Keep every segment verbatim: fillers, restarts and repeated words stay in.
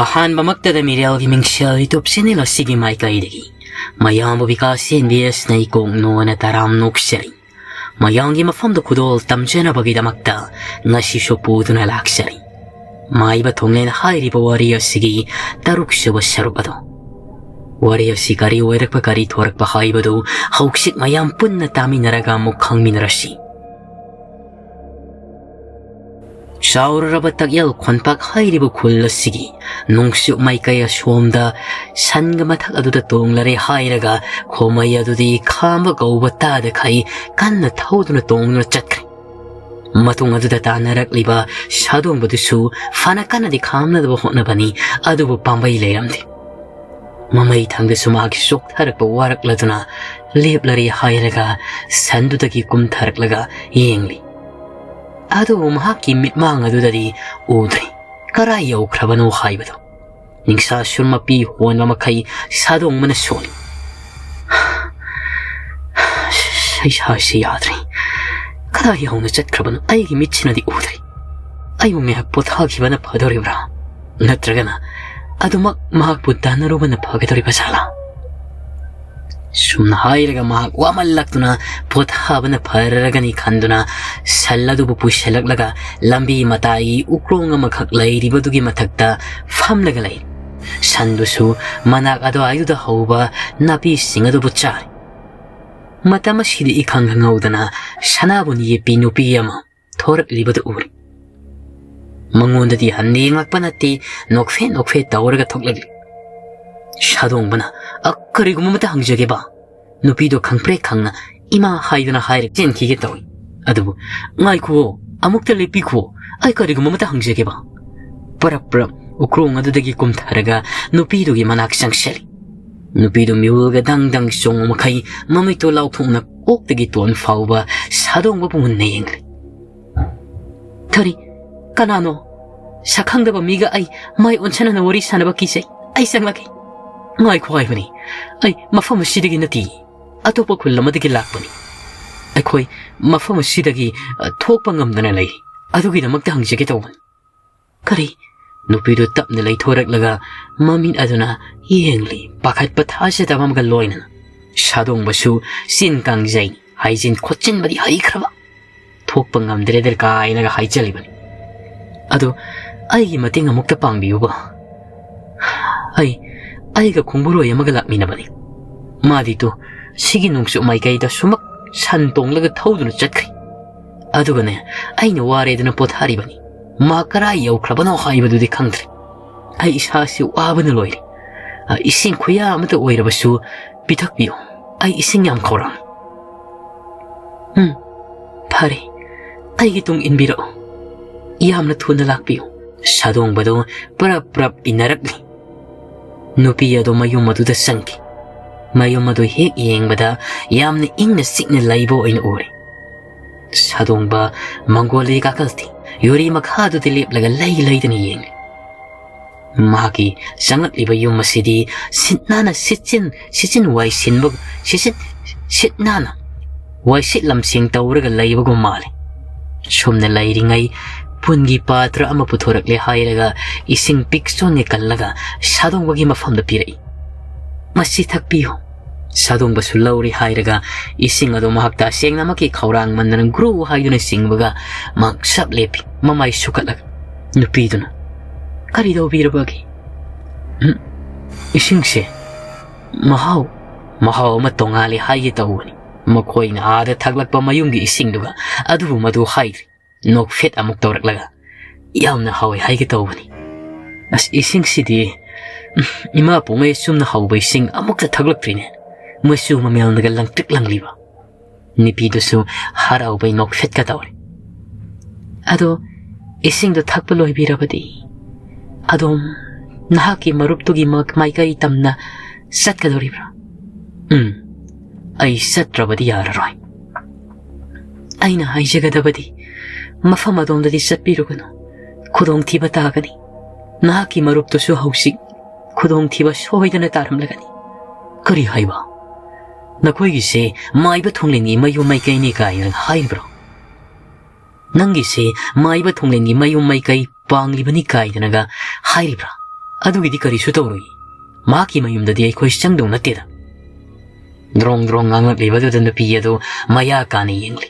ꯑꯍꯥꯟꯕꯃꯛꯇꯗ ꯃꯤꯔꯦꯜꯒꯤ ꯃꯤꯡꯁꯦꯜ YouTube channel ꯑꯁꯤꯒꯤ ꯃꯥꯏꯀꯩꯗꯒꯤ ꯃꯌꯥꯝꯕꯨ ꯕꯤꯀꯥꯁ ꯑꯦꯟ ꯕꯤ ꯑꯦꯁꯅ ꯏꯀꯣꯛ ꯅꯣꯟꯅ ꯇꯔꯥꯝ ꯅꯣꯛꯆꯔꯤ꯫ ꯃꯌꯥꯝꯒꯤ ꯃꯐꯝꯗ ꯈꯨꯗꯣꯜ ꯇꯝꯖꯅꯕꯒꯤꯗꯃꯛꯇ ꯉꯁꯤꯁꯨ ꯄꯨꯗꯨꯅ ꯂꯥꯛꯆꯔꯤ꯫ ꯃꯥꯏꯕ ꯊꯣꯡꯂꯦꯟ ꯍꯥꯏꯔꯤꯕ ꯋꯥꯔꯤ ꯑꯁꯤꯒꯤ ꯇꯔꯨꯛꯁꯨꯕ ꯁꯔꯨꯛ ꯑꯗꯨ꯫ ꯋꯥꯔꯤ ꯑꯁꯤ ꯀꯔꯤ ꯑꯣꯏꯔꯛꯄ, ꯀꯔꯤ ꯊꯣꯔꯛꯄ ꯍꯥꯏꯕꯗꯨ ꯍꯧꯖꯤꯛ ꯃꯌꯥꯝ ꯄꯨꯟꯅ ꯇꯥꯃꯤꯟꯅꯔꯒ ꯑꯃꯨꯛ ꯈꯪꯃꯤꯟꯅꯔꯁꯤ꯫ ꯆꯥꯎꯔꯔꯕ ꯇꯛꯌꯦꯜ ꯈꯣꯟꯄꯥꯛ ꯍꯥꯏꯔꯤꯕ ꯈꯨꯜ ꯑꯁꯤꯒꯤ ꯅꯣꯡꯆꯨꯞ ꯃꯥꯏꯀꯩ ꯑꯁꯣꯝꯗ ꯁꯟꯒ ꯃꯊꯛ ꯑꯗꯨꯗ ꯇꯣꯡꯂꯔꯦ ꯍꯥꯏꯔꯒ ꯈꯣꯃꯩ ꯑꯗꯨꯗꯤ ꯈꯥꯝꯕ ꯀꯧꯕ ꯇꯥꯗꯈꯩ ꯀꯟꯅ ꯊꯧꯗꯨꯅ ꯇꯣꯡꯗꯨꯅ ꯆꯠꯈ꯭ꯔꯦ꯫ ꯃꯇꯨꯡ ꯑꯗꯨꯗ ꯇꯥꯟꯅꯔꯛꯂꯤꯕ ꯁꯥꯗꯣꯡꯕꯗꯨꯁꯨ ꯐꯅ ꯀꯟꯅꯗꯤ ꯈꯥꯝꯅꯗꯕ ꯍꯣꯠꯅꯕꯅꯤ, ꯑꯗꯨꯕꯨ ꯄꯥꯝꯕꯩ ꯂꯩꯔꯝꯗꯦ꯫ ꯃꯃꯩ ꯊꯪꯗꯁꯨ ꯃꯍꯥꯛꯀꯤ ꯆꯣꯛꯊꯔꯛꯄ ꯋꯥꯔꯛꯂꯗꯨꯅ ꯂꯦꯞꯂꯔꯦ ꯍꯥꯏꯔꯒ ꯁꯟꯗꯨꯗꯒꯤ ꯀꯨꯝꯊꯔꯛꯂꯒ ꯌꯦꯡꯂꯤ꯫ ꯑꯗꯨꯕꯨ ꯃꯍꯥꯛꯀꯤ ꯃꯤꯠꯃꯥꯡ ꯑꯗꯨꯗꯗꯤ ꯎꯗ꯭ꯔꯦ꯫ ꯀꯔꯥꯏ ꯌꯧꯈ꯭ꯔꯕꯅꯣ ꯍꯥꯏꯕꯗꯨ꯫ ꯅꯤꯡꯁꯥ ꯁꯨꯔ ꯃꯄꯤ ꯍꯣꯟꯕ ꯃꯈꯩ ꯁꯥꯗꯣꯡꯕꯅ ꯁꯣꯜꯂꯤ꯫ ꯁꯩꯁꯥꯁꯤ ꯌꯥꯗ꯭ꯔꯦ꯫ ꯀꯗꯥꯏ ꯌꯧꯅ ꯆꯠꯈ꯭ꯔꯕꯅꯣ? ꯑꯩꯒꯤ ꯃꯤꯠꯁꯤꯅꯗꯤ ꯎꯗ꯭ꯔꯦ꯫ ꯑꯩꯕꯨ ꯉꯥꯏꯍꯥꯛ ꯄꯣꯊꯥꯈꯤꯕꯅ ꯐꯗꯧꯔꯤꯕ꯭ꯔꯥ? ꯅꯠꯇ꯭ꯔꯒꯅ ꯑꯗꯨꯃꯛ ꯃꯍꯥꯛꯄꯨ ꯇꯥꯟꯅꯔꯨꯕꯅ ꯐꯒꯗꯧꯔꯤꯕ ꯖꯥꯠꯂꯥ? ꯁꯨꯝꯅ ꯍꯥꯏꯔꯒ ꯃꯍꯥꯛ ꯋꯥꯃꯜꯂꯛꯇꯨꯅ ꯄꯣꯊꯥꯕꯅ ꯐꯔꯒꯅꯤ ꯈꯟꯗꯨꯅ ꯁꯟ ꯑꯗꯨꯕꯨ ꯄꯨꯁꯤꯜꯂꯛꯂꯒ ꯂꯝꯕꯤ ꯃꯇꯥꯏꯒꯤ ꯎꯀ꯭ꯔꯣꯡ ꯑꯃꯈꯛ ꯂꯩꯔꯤꯕꯗꯨꯒꯤ ꯃꯊꯛꯇ ꯐꯝꯂꯒ ꯂꯩ꯫ ꯁꯟꯗꯨꯁꯨ ꯃꯅꯥꯛ ꯑꯗꯨꯋꯥꯏꯗꯨꯗ ꯍꯧꯕ ꯅꯥꯄꯤꯁꯤꯡ ꯑꯗꯨꯕꯨ ꯆꯥꯔꯤ꯫ ꯃꯇꯝ ꯑꯁꯤꯗ ꯏꯈꯪ ꯈꯪꯍꯧꯗꯅ ꯁꯅꯥꯕꯨꯟ ꯌꯦꯞꯄꯤ ꯅꯨꯄꯤ ꯑꯃ ꯊꯣꯔꯛꯂꯤꯕꯗꯨ ꯎꯔꯦ꯫ ꯃꯉꯣꯟꯗꯗꯤ ꯍꯟꯅ ꯌꯦꯡꯂꯛꯄ ꯅꯠꯇꯦ, ꯅꯣꯛꯐꯦꯠ ꯅꯣꯛꯐꯦꯠ ꯇꯧꯔꯒ ꯊꯣꯛꯂꯛꯂꯤ꯫ ꯁꯥꯗꯣꯡꯕꯅ, "ꯑ, ꯀꯔꯤꯒꯨꯝꯕ ꯑꯃꯇ ꯍꯪꯖꯒꯦꯕ?" ꯅꯨꯄꯤꯗꯣ ꯈꯪꯄ꯭ꯔꯦꯛ ꯈꯪꯅ "ꯏꯃꯥ" ꯍꯥꯏꯗꯨꯅ ꯍꯥꯏꯔꯒ ꯆꯦꯟꯈꯤꯒꯦ ꯇꯧꯏ꯫ ꯑꯗꯨꯕꯨ, "ꯉꯥꯏꯈꯨꯋꯣ, ꯑꯃꯨꯛꯇ ꯂꯦꯞꯄꯤꯈꯨꯋꯣ, ꯑꯩ ꯀꯔꯤꯒꯨꯝꯕ ꯑꯃꯇ ꯍꯪꯖꯒꯦꯕ꯫" ꯄꯔꯞ ꯄꯔꯞ ꯎꯀ꯭ꯔꯣꯡ ꯑꯗꯨꯗꯒꯤ ꯀꯨꯝꯊꯔꯒ ꯅꯨꯄꯤꯗꯨꯒꯤ ꯃꯅꯥꯛ ꯆꯪꯁꯤꯜꯂꯤ꯫ ꯅꯨꯄꯤꯗꯨ ꯃꯤꯍꯨꯜꯒ ꯗꯪ ꯗꯪ ꯆꯣꯡꯕ ꯃꯈꯩ ꯃꯃꯤꯠꯇꯨ ꯂꯥꯎꯊꯣꯛꯅ ꯀꯣꯛꯇꯒꯤ ꯇꯣꯟ ꯐꯥꯎꯕ ꯁꯥꯗꯣꯡꯕꯕꯨ ꯃꯨꯟꯅ ꯌꯦꯡꯂꯤ꯫ "ꯀꯔꯤ? ꯀꯅꯥꯅꯣ? ꯁꯛꯈꯪꯗꯕ ꯃꯤꯒ ꯑꯩ ꯃꯥꯏ ꯑꯣꯟꯁꯤꯟꯅꯅ ꯋꯥꯔꯤ ꯁꯥꯟꯅꯕ ꯀꯤꯖꯩ꯫ ꯑꯩ ꯆꯪꯂꯒꯦ꯫" "ꯉꯥꯏꯈꯣ ꯍꯥꯏꯕꯅꯤ꯫ ꯑꯩ ꯃꯐꯝ ꯑꯁꯤꯗꯒꯤ ꯅꯠꯇꯦ꯫ ꯑꯇꯣꯞꯄ ꯈꯨꯜ ꯑꯃꯗꯒꯤ ꯂꯥꯛꯄꯅꯤ꯫ ꯑꯩꯈꯣꯏ ꯃꯐꯝ ꯑꯁꯤꯗꯒꯤ, ꯑ, ꯊꯣꯛꯄ ꯉꯝꯗꯅ ꯂꯩ꯫ ꯑꯗꯨꯒꯤꯗꯃꯛꯇ ꯍꯪꯖꯒꯦ ꯇꯧꯕꯅꯤ꯫" "ꯀꯔꯤ? ꯅꯨꯄꯤꯗꯨ ꯇꯞꯅ ꯂꯩꯊꯣꯔꯛꯂꯒ ꯃꯃꯤꯠ ꯑꯗꯨꯅ ꯌꯦꯡꯂꯤ, ꯄꯥꯈꯠꯄ ꯊꯥꯖꯗꯕ ꯑꯃꯒ ꯂꯣꯏꯅꯅ꯫ ꯁꯥꯗꯣꯡꯕꯁꯨ ꯆꯤꯟ ꯀꯥꯡꯖꯩ, ꯍꯥꯏꯖꯤꯟ ꯈꯣꯠꯆꯤꯟꯕꯗꯤ ꯍꯩꯈ꯭ꯔꯕ, ꯊꯣꯛꯄ ꯉꯝꯗ꯭ꯔꯦꯗ ꯀꯥꯏꯅꯒ ꯍꯥꯏꯖꯜꯂꯤꯕꯅꯤ꯫ "ꯑꯗꯨ ꯑꯩꯒꯤ ꯃꯇꯦꯡ ꯑꯃꯨꯛꯇ ꯄꯥꯡꯕꯤꯌꯨꯕ꯫ ꯑꯩ, ꯑꯩꯒ ꯈꯣꯡꯕꯨꯔꯣꯏ ꯑꯃꯒ ꯂꯥꯛꯃꯤꯟꯅꯕꯅꯤ꯫ ꯃꯥꯗꯤ ꯇꯨ ꯁꯤꯒꯤ ꯅꯣꯡꯆꯨꯞ ꯃꯥꯏꯀꯩꯗ ꯁꯨꯃꯛ ꯁꯟ ꯇꯣꯡꯂꯒ ꯊꯧꯗꯨꯅ ꯆꯠꯈ꯭ꯔꯤ꯫ ꯑꯗꯨꯒꯅꯦ, ꯑꯩꯅ ꯋꯥꯔꯦꯗꯅ ꯄꯣꯊꯥꯔꯤꯕꯅꯤ꯫ ꯃꯥ ꯀꯔꯥꯏ ꯌꯧꯈ꯭ꯔꯕꯅꯣ ꯍꯥꯏꯕꯗꯨꯗꯤ ꯈꯪꯗ꯭ꯔꯦ꯫ ꯑꯩ ꯏꯁꯥꯁꯤ ꯋꯥꯕꯅ ꯂꯣꯏꯔꯦ꯫ ꯑ, ꯏꯁꯤꯡ ꯈꯨꯌꯥ ꯑꯃꯇ ꯑꯣꯏꯔꯕꯁꯨ ꯄꯤꯊꯛꯄꯤꯌꯨ꯫ ꯑꯩ ꯏꯁꯤꯡ ꯌꯥꯝ ꯈꯧꯔꯥꯡꯏ꯫" "ꯎꯝ, ꯐꯔꯦ, ꯑꯩꯒꯤ ꯇꯨꯡ ꯏꯟꯕꯤꯔꯛꯎ꯫ ꯌꯥꯝꯅ ꯊꯨꯅ ꯂꯥꯛꯄꯤꯌꯨ꯫" ꯁꯥꯗꯣꯡꯕꯗꯨ ꯄ꯭ꯔꯞ ꯄ꯭ꯔꯞ ꯏꯟꯅꯔꯛꯂꯤ꯫ ꯅꯨꯄꯤ ꯑꯗꯨ ꯃꯌꯨꯝ ꯑꯗꯨꯗ ꯆꯪꯈꯤ꯫ ꯃꯌꯨꯝ ꯑꯗꯨ ꯍꯦꯛ ꯌꯦꯡꯕꯗ ꯌꯥꯝꯅ ꯏꯪꯅ ꯆꯤꯛꯅ ꯂꯩꯕ ꯑꯣꯏꯅ ꯎꯔꯦ꯫ ꯁꯥꯗꯣꯡꯕ ꯃꯪꯒꯣꯜꯗꯒꯤ ꯀꯥꯈꯠꯇꯦ꯫ ꯌꯨꯔꯤ ꯃꯈꯥꯗꯨꯗ ꯂꯦꯞꯂꯒ ꯂꯩ ꯂꯩꯗꯅ ꯌꯦꯡꯂꯤ꯫ ꯃꯍꯥꯛꯀꯤ ꯆꯪꯂꯛꯂꯤꯕ ꯌꯨꯝ ꯑꯁꯤꯗꯤ ꯁꯤꯠ ꯅꯥꯟꯅ ꯁꯤꯠꯆꯤꯟ, ꯁꯤꯠꯆꯤꯟ ꯋꯥꯏ ꯁꯤꯟꯕ, ꯁꯤꯠꯆꯤꯟ, ꯁꯤꯠ ꯅꯥꯟꯅ ꯋꯥꯏꯁꯤꯠ ꯂꯝꯁꯦꯡ ꯇꯧꯔꯒ ꯂꯩꯕꯒꯨꯝ ꯃꯥꯜꯂꯤ꯫ ꯁꯨꯝꯅ ꯂꯩꯔꯤꯉꯩ ꯄꯨꯟꯒꯤ ꯄꯥꯇ꯭ꯔ ꯑꯃ ꯄꯨꯊꯣꯔꯛꯂꯦ ꯍꯥꯏꯔꯒ ꯏꯁꯤꯡ ꯄꯤꯛ ꯆꯣꯟꯅ ꯀꯜꯂꯒ ꯁꯥꯗꯣꯡꯕꯒꯤ ꯃꯐꯝꯗ ꯄꯤꯔꯛꯏ꯫ "ꯃꯁꯤ ꯊꯛꯄꯤꯌꯨ꯫" ꯁꯥꯗꯣꯡꯕꯁꯨ ꯂꯧꯔꯦ ꯍꯥꯏꯔꯒ ꯏꯁꯤꯡ ꯑꯗꯨ ꯃꯍꯥꯛ ꯇꯁꯦꯡꯅꯃꯛꯀꯤ ꯈꯧꯔꯥꯡꯃꯟꯗꯅ ꯒ꯭ꯔꯨ ꯍꯥꯏꯗꯨꯅ ꯆꯤꯡꯕꯒ ꯃꯍꯥꯛ ꯁꯞ ꯂꯦꯞꯄꯤ, ꯃꯃꯥꯏ ꯁꯨꯀꯠꯂꯒ꯫ ꯅꯨꯄꯤꯗꯨꯅ, "ꯀꯔꯤ ꯇꯧꯕꯤꯔꯕꯒꯦ?" "ꯎꯝ, ꯏꯁꯤꯡꯁꯦ ꯃꯍꯥꯎ, ꯃꯍꯥꯎ ꯑꯃ ꯇꯣꯉꯥꯜꯂꯤ ꯍꯥꯏꯒꯦ ꯇꯧꯕꯅꯤ꯫ ꯃꯈꯣꯏꯅ ꯑꯥꯗ ꯊꯛꯂꯛꯄ ꯃꯌꯨꯝꯒꯤ ꯏꯁꯤꯡꯗꯨꯒ ꯑꯗꯨꯕꯨ ꯃꯗꯨ ꯍꯥꯏꯗ꯭ꯔꯤ꯫" ꯅꯣꯛꯐꯦꯠ ꯑꯃꯨꯛ ꯇꯧꯔꯛꯂꯒ, "ꯌꯥꯝꯅ ꯍꯥꯎꯋꯦ ꯍꯥꯏꯒꯦ ꯇꯧꯕꯅꯤ꯫ ꯑꯁ, ꯏꯁꯤꯡꯁꯤꯗꯤ, ꯎꯝ, ꯏꯃꯥ ꯄꯣꯛꯉꯩ ꯑꯁꯨꯝꯅ ꯍꯥꯎꯕ ꯏꯁꯤꯡ ꯑꯃꯨꯛꯇ ꯊꯛꯂꯛꯇ꯭ꯔꯤꯅꯦ꯫ ꯃꯆꯨ ꯃꯃꯦꯜꯅꯒ ꯂꯪꯇ꯭ꯔꯤꯛ ꯂꯪꯂꯤꯕ꯫" ꯅꯨꯄꯤꯗꯨꯁꯨ ꯍꯔꯥꯎꯕꯩ ꯅꯣꯛꯐꯦꯠꯀ ꯇꯧꯔꯦ꯫ "ꯑꯗꯣ ꯏꯁꯤꯡꯗꯣ ꯊꯛꯄ ꯂꯣꯏꯕꯤꯔꯕꯗꯤ ꯑꯗꯣꯝ ꯅꯍꯥꯛꯀꯤ ꯃꯔꯨꯞꯇꯨꯒꯤ ꯃ-, ꯃꯥꯏꯀꯩ ꯇꯝꯅ ꯆꯠꯀꯗꯧꯔꯤꯕ꯭ꯔꯥ?" "ꯎꯝ, ꯑꯩ ꯆꯠꯇ꯭ꯔꯕꯗꯤ ꯌꯥꯔꯔꯣꯏ꯫" "ꯑꯩꯅ ꯍꯥꯏꯖꯒꯗꯕꯗꯤ, ꯃꯐꯝ ꯑꯗꯣꯝꯗꯗꯤ ꯆꯠꯄꯤꯔꯨꯒꯅꯨ꯫ ꯈꯨꯗꯣꯡꯊꯤꯕ ꯇꯥꯒꯅꯤ꯫ ꯅꯍꯥꯛꯀꯤ ꯃꯔꯨꯞꯇꯨꯁꯨ ꯍꯧꯖꯤꯛ ꯈꯨꯗꯣꯡꯊꯤꯕ ꯁꯣꯏꯗꯅ ꯇꯥꯔꯝꯂꯒꯅꯤ꯫" "ꯀꯔꯤ ꯍꯥꯏꯕ? ꯅꯈꯣꯏꯒꯤꯁꯦ ꯃꯥꯏꯕ ꯊꯣꯡꯂꯦꯟꯒꯤ ꯃꯌꯨꯝ ꯃꯥꯏꯀꯩꯅꯤ ꯀꯥꯏꯅ ꯍꯥꯏꯔꯤꯕ꯭ꯔꯣ?" "ꯅꯪꯒꯤꯁꯦ ꯃꯥꯏꯕ ꯊꯣꯡꯂꯦꯟꯒꯤ ꯃꯌꯨꯝ ꯃꯥꯏꯀꯩ ꯄꯥꯡꯂꯤꯕꯅꯤ" ꯀꯥꯏꯗꯅꯒ ꯍꯥꯏꯔꯤꯕ꯭ꯔꯥ? ꯑꯗꯨꯒꯤꯗꯤ ꯀꯔꯤꯁꯨ ꯇꯧꯔꯣꯏ꯫ ꯃꯍꯥꯛꯀꯤ ꯃꯌꯨꯝꯗꯗꯤ ꯑꯩꯈꯣꯏ ꯆꯪꯗꯧ ꯅꯠꯇꯦꯗ꯫ ꯗ꯭ꯔꯣꯡ ꯗ꯭ꯔꯣꯡ ꯉꯥꯡꯂꯛꯂꯤꯕꯗꯨꯗ ꯅꯨꯄꯤ ꯑꯗꯨ ꯃꯌꯥ ꯀꯥꯅ ꯌꯦꯡꯂꯤ꯫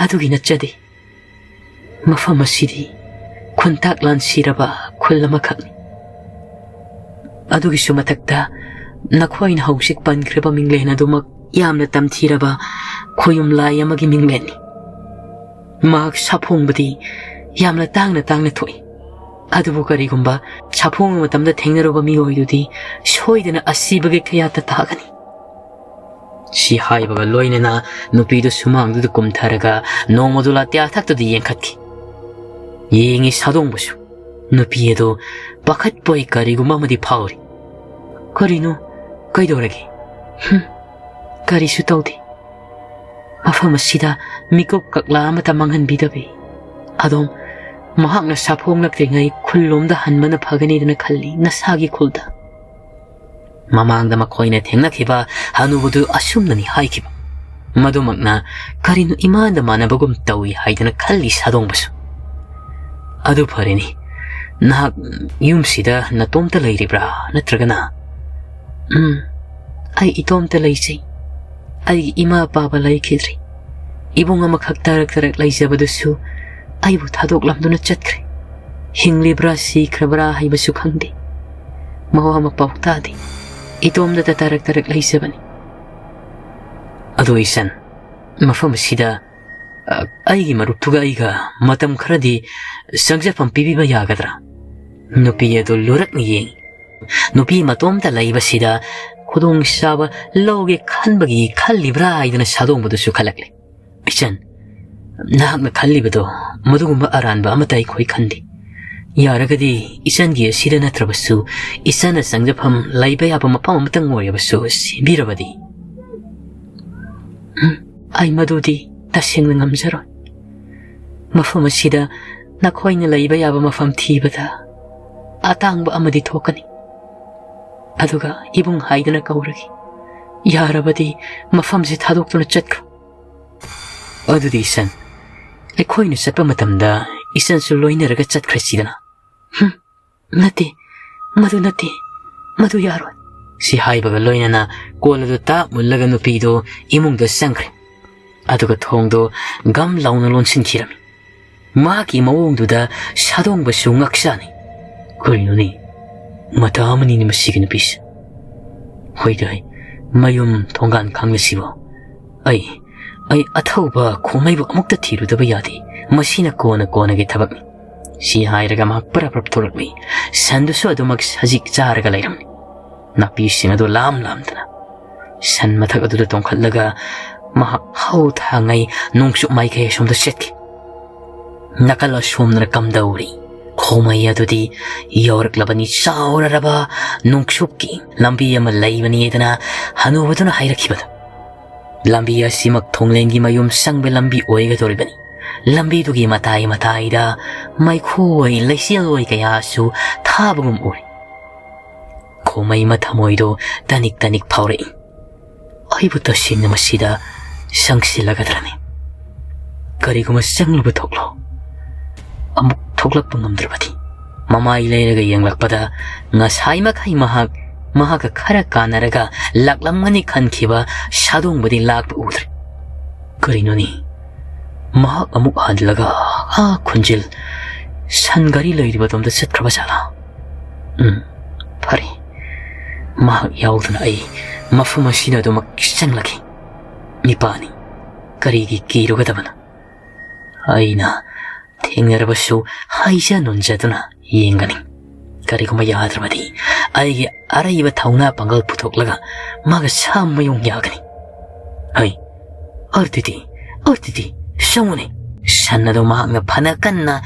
"ꯑꯗꯨꯒꯤ ꯅꯠꯆꯗꯦ꯫ ꯃꯐꯝ ꯑꯁꯤꯗꯤ ꯈꯨꯟꯇꯥꯛ ꯂꯥꯟꯁꯤꯔꯕ ꯈꯨꯜ ꯑꯃꯈꯛꯅꯤ꯫ ꯑꯗꯨꯒꯤꯁꯨ ꯃꯊꯛꯇ ꯅꯈꯣꯏꯅ ꯍꯧꯖꯤꯛ ꯄꯟꯈ꯭ꯔꯤꯕ ꯃꯤꯡꯂꯦꯟ ꯑꯗꯨꯃꯛ ꯌꯥꯝꯅ ꯇꯝꯊꯤꯔꯕ ꯈꯣꯌꯨꯝ ꯂꯥꯏ ꯑꯃꯒꯤ ꯃꯤꯡꯂꯦꯟꯅꯤ꯫ ꯃꯍꯥꯛ ꯁꯥꯐꯣꯡꯕꯗꯤ ꯌꯥꯝꯅ ꯇꯥꯡꯅ ꯇꯥꯡꯅ ꯊꯣꯛꯏ꯫ ꯑꯗꯨꯕꯨ ꯀꯔꯤꯒꯨꯝꯕ ꯁꯥꯐꯣꯡꯕ ꯃꯇꯝꯗ ꯊꯦꯡꯅꯔꯨꯕ ꯃꯤꯑꯣꯏꯗꯨꯗꯤ ꯁꯣꯏꯗꯅ ꯑꯁꯤꯕꯒꯤ ꯀꯌꯥꯠꯇ ꯇꯥꯒꯅꯤ"꯫ ꯁꯤ ꯍꯥꯏꯕꯒ ꯂꯣꯏꯅꯅ ꯅꯨꯄꯤꯗꯨ ꯁꯨꯃꯥꯡꯗꯨꯗ ꯀꯨꯝꯊꯔꯒ ꯅꯣꯡꯃꯗꯣ ꯂꯥꯇꯤꯌꯥ ꯊꯛꯇꯨꯗ ꯌꯦꯡꯈꯠꯈꯤ꯫ ꯌꯦꯡꯉꯤ ꯁꯥꯗꯣꯡꯕꯁꯨ꯫ ꯅꯨꯄꯤ ꯑꯗꯨ ꯄꯥꯈꯠꯄꯣꯏ ꯀꯔꯤꯒꯨꯝꯕ ꯑꯃꯗꯤ ꯐꯥꯎꯔꯤ꯫ "ꯀꯔꯤꯅꯣ? ꯀꯩꯗꯧꯔꯒꯦ?" "ꯍꯨꯝ, ꯀꯔꯤꯁꯨ ꯇꯧꯗꯦ꯫ ꯃꯐꯝ ꯑꯁꯤꯗ ꯃꯤꯀꯨꯞ ꯀꯛꯂꯥ ꯑꯃꯠꯇ ꯃꯥꯡꯍꯟꯕꯤꯗꯕꯤ꯫ ꯑꯗꯨꯝ ꯃꯍꯥꯛꯅ ꯁꯥꯐꯣꯡꯂꯛꯇ꯭ꯔꯤꯉꯩ ꯈꯨꯜꯂꯣꯝꯗ ꯍꯟꯕꯅ ꯐꯒꯅꯤꯗꯅ ꯈꯜꯂꯤ, ꯅꯁꯥꯒꯤ ꯈꯨꯜꯗ"꯫ ꯃꯃꯥꯡꯗ ꯃꯈꯣꯏꯅ ꯊꯦꯡꯅꯈꯤꯕ ꯍꯅꯨꯕꯗꯨ ꯑꯁꯨꯝꯅꯅꯤ ꯍꯥꯏꯈꯤꯕ꯫ ꯃꯗꯨꯃꯛꯅ ꯀꯔꯤꯅꯣ ꯏꯃꯥꯟꯗ ꯃꯥꯟꯅꯕꯒꯨꯝ ꯇꯧꯏ ꯍꯥꯏꯗꯅ ꯈꯜꯂꯤ ꯁꯥꯗꯣꯡꯕꯁꯨ꯫ "ꯑꯗꯨ ꯐꯔꯦꯅꯦ, ꯅꯍꯥꯛ ꯌꯨꯝꯁꯤꯗ ꯅꯇꯣꯝꯇ ꯂꯩꯔꯤꯕ꯭ꯔꯥ, ꯅꯠꯇ꯭ꯔꯒꯅ?" "ꯎꯝ, ꯑꯩ ꯏꯇꯣꯝꯇ ꯂꯩꯖꯩ꯫ ꯑꯩꯒꯤ ꯏꯃꯥ ꯄꯥꯕ ꯂꯩꯈꯤꯗ꯭ꯔꯤ꯫ ꯏꯕꯨꯡ ꯑꯃꯈꯛ ꯇꯔꯛ ꯇꯔꯛ ꯂꯩꯖꯕꯗꯨꯁꯨ ꯑꯩꯕꯨ ꯊꯥꯗꯣꯛꯂꯝꯗꯨꯅ ꯆꯠꯈ꯭ꯔꯦ꯫ ꯍꯤꯡꯂꯤꯕ꯭ꯔꯥ ꯁꯤꯈ꯭ꯔꯕ꯭ꯔꯥ ꯍꯥꯏꯕꯁꯨ ꯈꯪꯗꯦ꯫ ꯃꯋꯥ ꯃꯄꯥꯎ ꯇꯥꯗꯦ꯫ ꯏꯇꯣꯝꯗꯇ ꯇꯔꯛ ꯇꯔꯛ ꯂꯩꯖꯕꯅꯤ꯫ ꯑꯗꯣ ꯏꯆꯟ, ꯃꯐꯝ ꯑꯁꯤꯗ, ꯑ, ꯑꯩꯒꯤ ꯃꯔꯨꯞꯇꯨꯒ ꯑꯩꯒ ꯃꯇꯝ ꯈꯔꯗꯤ ꯆꯪꯖꯐꯝ ꯄꯤꯕꯤꯕ ꯌꯥꯒꯗ꯭ꯔꯥ?" ꯅꯨꯄꯤ ꯑꯗꯨ ꯂꯨꯔꯛꯅ ꯌꯦꯡꯏ꯫ ꯅꯨꯄꯤ ꯃꯇꯣꯝꯇ ꯂꯩꯕꯁꯤꯗ ꯈꯨꯗꯣꯡꯆꯥꯕ ꯂꯧꯒꯦ ꯈꯟꯕꯒꯤ ꯈꯜꯂꯤꯕ꯭ꯔꯥ ꯍꯥꯏꯗꯅ ꯁꯥꯗꯣꯡꯕꯗꯨꯁꯨ ꯈꯜꯂꯛꯂꯦ꯫ "ꯏꯆꯟ, ꯅꯍꯥꯛꯅ ꯈꯜꯂꯤꯕꯗꯣ ꯃꯗꯨꯒꯨꯝꯕ ꯑꯔꯥꯟꯕ ꯑꯃꯠꯇ ꯑꯩꯈꯣꯏ ꯈꯟꯗꯦ꯫ ꯌꯥꯔꯒꯗꯤ ꯏꯆꯟꯒꯤ ꯑꯁꯤꯗ ꯅꯠꯇ꯭ꯔꯕꯁꯨ ꯏꯆꯟꯅ ꯆꯪꯖꯐꯝ ꯂꯩꯕ ꯌꯥꯕ ꯃꯐꯝ ꯑꯃꯇꯪ ꯑꯣꯏꯔꯕꯁꯨ ꯁꯤꯟꯕꯤꯔꯕꯗꯤ"꯫ "ꯎꯝ, ꯑꯩ ꯃꯗꯨꯗꯤ ꯇꯁꯦꯡꯅ ꯉꯝꯖꯔꯣꯏ꯫ ꯃꯐꯝ ꯑꯁꯤꯗ ꯅꯈꯣꯏꯅ ꯂꯩꯕ ꯌꯥꯕ ꯃꯐꯝ ꯊꯤꯕꯗ ꯑꯇꯥꯡꯕ ꯑꯃꯗꯤ ꯊꯣꯛꯀꯅꯤ꯫ ꯑꯗꯨꯒ ꯏꯕꯨꯡ ꯍꯥꯏꯗꯨꯅ ꯀꯧꯔꯒꯦ꯫ ꯌꯥꯔꯕꯗꯤ ꯃꯐꯝꯁꯤ ꯊꯥꯗꯣꯛꯇꯨꯅ ꯆꯠꯈ꯭ꯔꯣ"꯫ "ꯑꯗꯨꯗꯤ ꯏꯆꯟ, ꯑꯩꯈꯣꯏꯅ ꯆꯠꯄ ꯃꯇꯝꯗ ꯏꯆꯟꯁꯨ ꯂꯣꯏꯅꯔꯒ ꯆꯠꯈ꯭ꯔꯁꯤꯗꯅ꯫ "ꯍꯨꯝ, ꯅꯠꯇꯦ, ꯃꯗꯨ ꯅꯠꯇꯦ, ꯃꯗꯨ ꯌꯥꯔꯣꯏ꯫" ꯁꯤ ꯍꯥꯏꯕꯒ ꯂꯣꯏꯅꯅ ꯀꯣꯜ ꯑꯗꯨ ꯇꯥꯞ ꯃꯨꯜꯂꯒ ꯅꯨꯄꯤꯗꯨ ꯏꯃꯨꯡꯗ ꯆꯪꯈ꯭ꯔꯦ꯫ ꯑꯗꯨꯒ ꯊꯣꯡꯗꯨ ꯒꯝ ꯂꯥꯎꯅ ꯂꯣꯟꯁꯤꯟꯈꯤꯔꯝꯃꯤ꯫ ꯃꯍꯥꯛꯀꯤ ꯃꯑꯣꯡꯗꯨꯗ ꯁꯥꯗꯣꯡꯕꯁꯨ ꯉꯛꯆꯥꯅꯩ꯫ "ꯀꯔꯤꯅꯣꯅꯦ? ꯃꯇꯥ ꯑꯃꯅꯤꯅꯦ ꯃꯁꯤꯒꯤ ꯅꯨꯄꯤꯁꯦ꯫ ꯍꯣꯏꯗ, ꯃꯌꯨꯝ ꯊꯣꯡꯒꯥꯟ ꯈꯪꯂꯁꯤꯕꯣ? ꯑꯩ, ꯑꯩ ꯑꯊꯧꯕ ꯈꯣꯃꯩꯕꯨ ꯑꯃꯨꯛꯇ ꯊꯤꯔꯨꯗꯕ ꯌꯥꯗꯦ꯫ ꯃꯁꯤꯅ ꯀꯣꯟꯅ ꯀꯣꯟꯅꯒꯤ ꯊꯕꯛꯅꯤ꯫" ꯁꯤ ꯍꯥꯏꯔꯒ ꯃꯍꯥꯛ ꯄꯔꯞ ꯄꯔꯞ ꯊꯣꯛꯂꯛꯂꯤ꯫ ꯁꯟꯗꯨꯁꯨ ꯑꯗꯨꯃꯛ ꯁꯖꯤꯛ ꯆꯥꯔꯒ ꯂꯩꯔꯝꯃꯤ꯫ ꯅꯥꯄꯤꯁꯤꯡ ꯑꯗꯨ ꯂꯥꯝ ꯂꯥꯝꯗꯅ ꯁꯟ ꯃꯊꯛ ꯑꯗꯨꯗ ꯇꯣꯡꯈꯠꯂꯒ ꯃꯍꯥꯛ ꯍꯧ ꯊꯥꯉꯩ ꯅꯣꯡꯆꯨꯞ ꯃꯥꯏꯀꯩ ꯑꯁꯣꯝꯗ ꯆꯠꯈꯤ꯫ ꯅꯥꯀꯜ ꯑꯁꯣꯝꯗꯅ ꯀꯝꯗꯧꯔꯤ? ꯈꯣꯃꯩ ꯑꯗꯨꯗꯤ ꯌꯧꯔꯛꯂꯕꯅꯤ꯫ ꯆꯥꯎꯔꯔꯕ ꯅꯣꯡꯆꯨꯞꯀꯤ ꯂꯝꯕꯤ ꯑꯃ ꯂꯩꯕꯅꯤ ꯍꯥꯏꯗꯅ ꯍꯅꯨꯕꯗꯨꯅ ꯍꯥꯏꯔꯛꯈꯤꯕꯗ, ꯂꯝꯕꯤ ꯑꯁꯤꯃꯛ ꯊꯣꯡꯂꯦꯟꯒꯤ ꯃꯌꯨꯝ ꯆꯪꯕ ꯂꯝꯕꯤ ꯑꯣꯏꯒꯗꯧꯔꯤꯕꯅꯤ꯫ ꯂꯝꯕꯤꯗꯨꯒꯤ ꯃꯇꯥꯏ ꯃꯇꯥꯏꯗ ꯃꯩꯈꯣꯏ ꯂꯩꯆꯤꯜꯂꯣꯏ ꯀꯌꯥꯁꯨ ꯊꯥꯕꯒꯨꯝ ꯎꯔꯤ꯫ ꯈꯣꯃꯩ ꯃꯊꯃꯣꯏꯗꯣ ꯇꯅꯤꯛ ꯇꯅꯤꯛ ꯐꯥꯎꯔꯛꯏ꯫ "ꯑꯩꯕꯨ ꯇꯁꯦꯡꯅ ꯃꯁꯤꯗ ꯆꯪꯁꯤꯜꯂꯒꯗ꯭ꯔꯅꯤ? ꯀꯔꯤꯒꯨꯝꯕ ꯆꯪꯂꯨꯕ ꯊꯣꯛꯂꯣ, ꯑꯃꯨꯛ ꯊꯣꯛꯂꯛꯄ ꯉꯝꯗ꯭ꯔꯕꯗꯤ?" ꯃꯃꯥꯏ ꯂꯩꯔꯒ ꯌꯦꯡꯂꯛꯄꯗ ꯉꯁꯥꯏ ꯃꯈꯩ ꯃꯍꯥꯛ, ꯃꯍꯥꯛꯀ ꯈꯔ ꯀꯥꯟꯅꯔꯒ ꯂꯥꯛꯂꯝꯒꯅꯤ ꯈꯟꯈꯤꯕ ꯁꯥꯗꯣꯡꯕꯗꯤ ꯂꯥꯛꯄ ꯎꯗ꯭ꯔꯦ꯫ ꯀꯔꯤꯅꯣꯅꯤ? ꯃꯍꯥꯛ ꯑꯃꯨꯛ ꯍꯜꯂꯒ ꯑꯥ ꯈꯨꯟꯖꯤꯜ ꯁꯟ ꯒꯥꯔꯤ ꯂꯩꯔꯤꯕꯗꯣꯝꯗ ꯆꯠꯈ꯭ꯔꯕ ꯖꯥꯠꯂꯥ? ꯎꯝ, ꯐꯔꯦ꯫ ꯃꯍꯥꯛ ꯌꯥꯎꯗꯅ ꯑꯩ ꯃꯐꯝ ꯑꯁꯤꯗ ꯑꯗꯨꯃꯛ ꯆꯪꯂꯒꯦ꯫ ꯅꯤꯄꯥꯅꯤ꯫ ꯀꯔꯤꯒꯤ ꯀꯤꯔꯨꯒꯗꯕꯅꯣ? ꯑꯩꯅ ꯊꯦꯡꯅꯔꯕꯁꯨ ꯍꯥꯏꯖ ꯅꯣꯟꯖꯗꯨꯅ ꯌꯦꯡꯒꯅꯤ꯫ ꯀꯔꯤꯒꯨꯝꯕ ꯌꯥꯗ꯭ꯔꯕꯗꯤ ꯑꯩꯒꯤ ꯑꯔꯩꯕ ꯊꯧꯅꯥ ꯄꯥꯡꯒꯜ ꯄꯨꯊꯣꯛꯂꯒ ꯃꯥꯒ ꯁꯥ ꯃꯌꯨꯡ ꯌꯥꯒꯅꯤ꯫ ꯍꯩ, ꯑꯔꯇꯤꯇꯤ, ꯑꯔꯇꯤꯇꯤ, ꯁꯪꯉꯨꯅꯦ꯫ ꯁꯟ ꯑꯗꯨ ꯃꯍꯥꯛꯅ ꯐꯅ ꯀꯟꯅ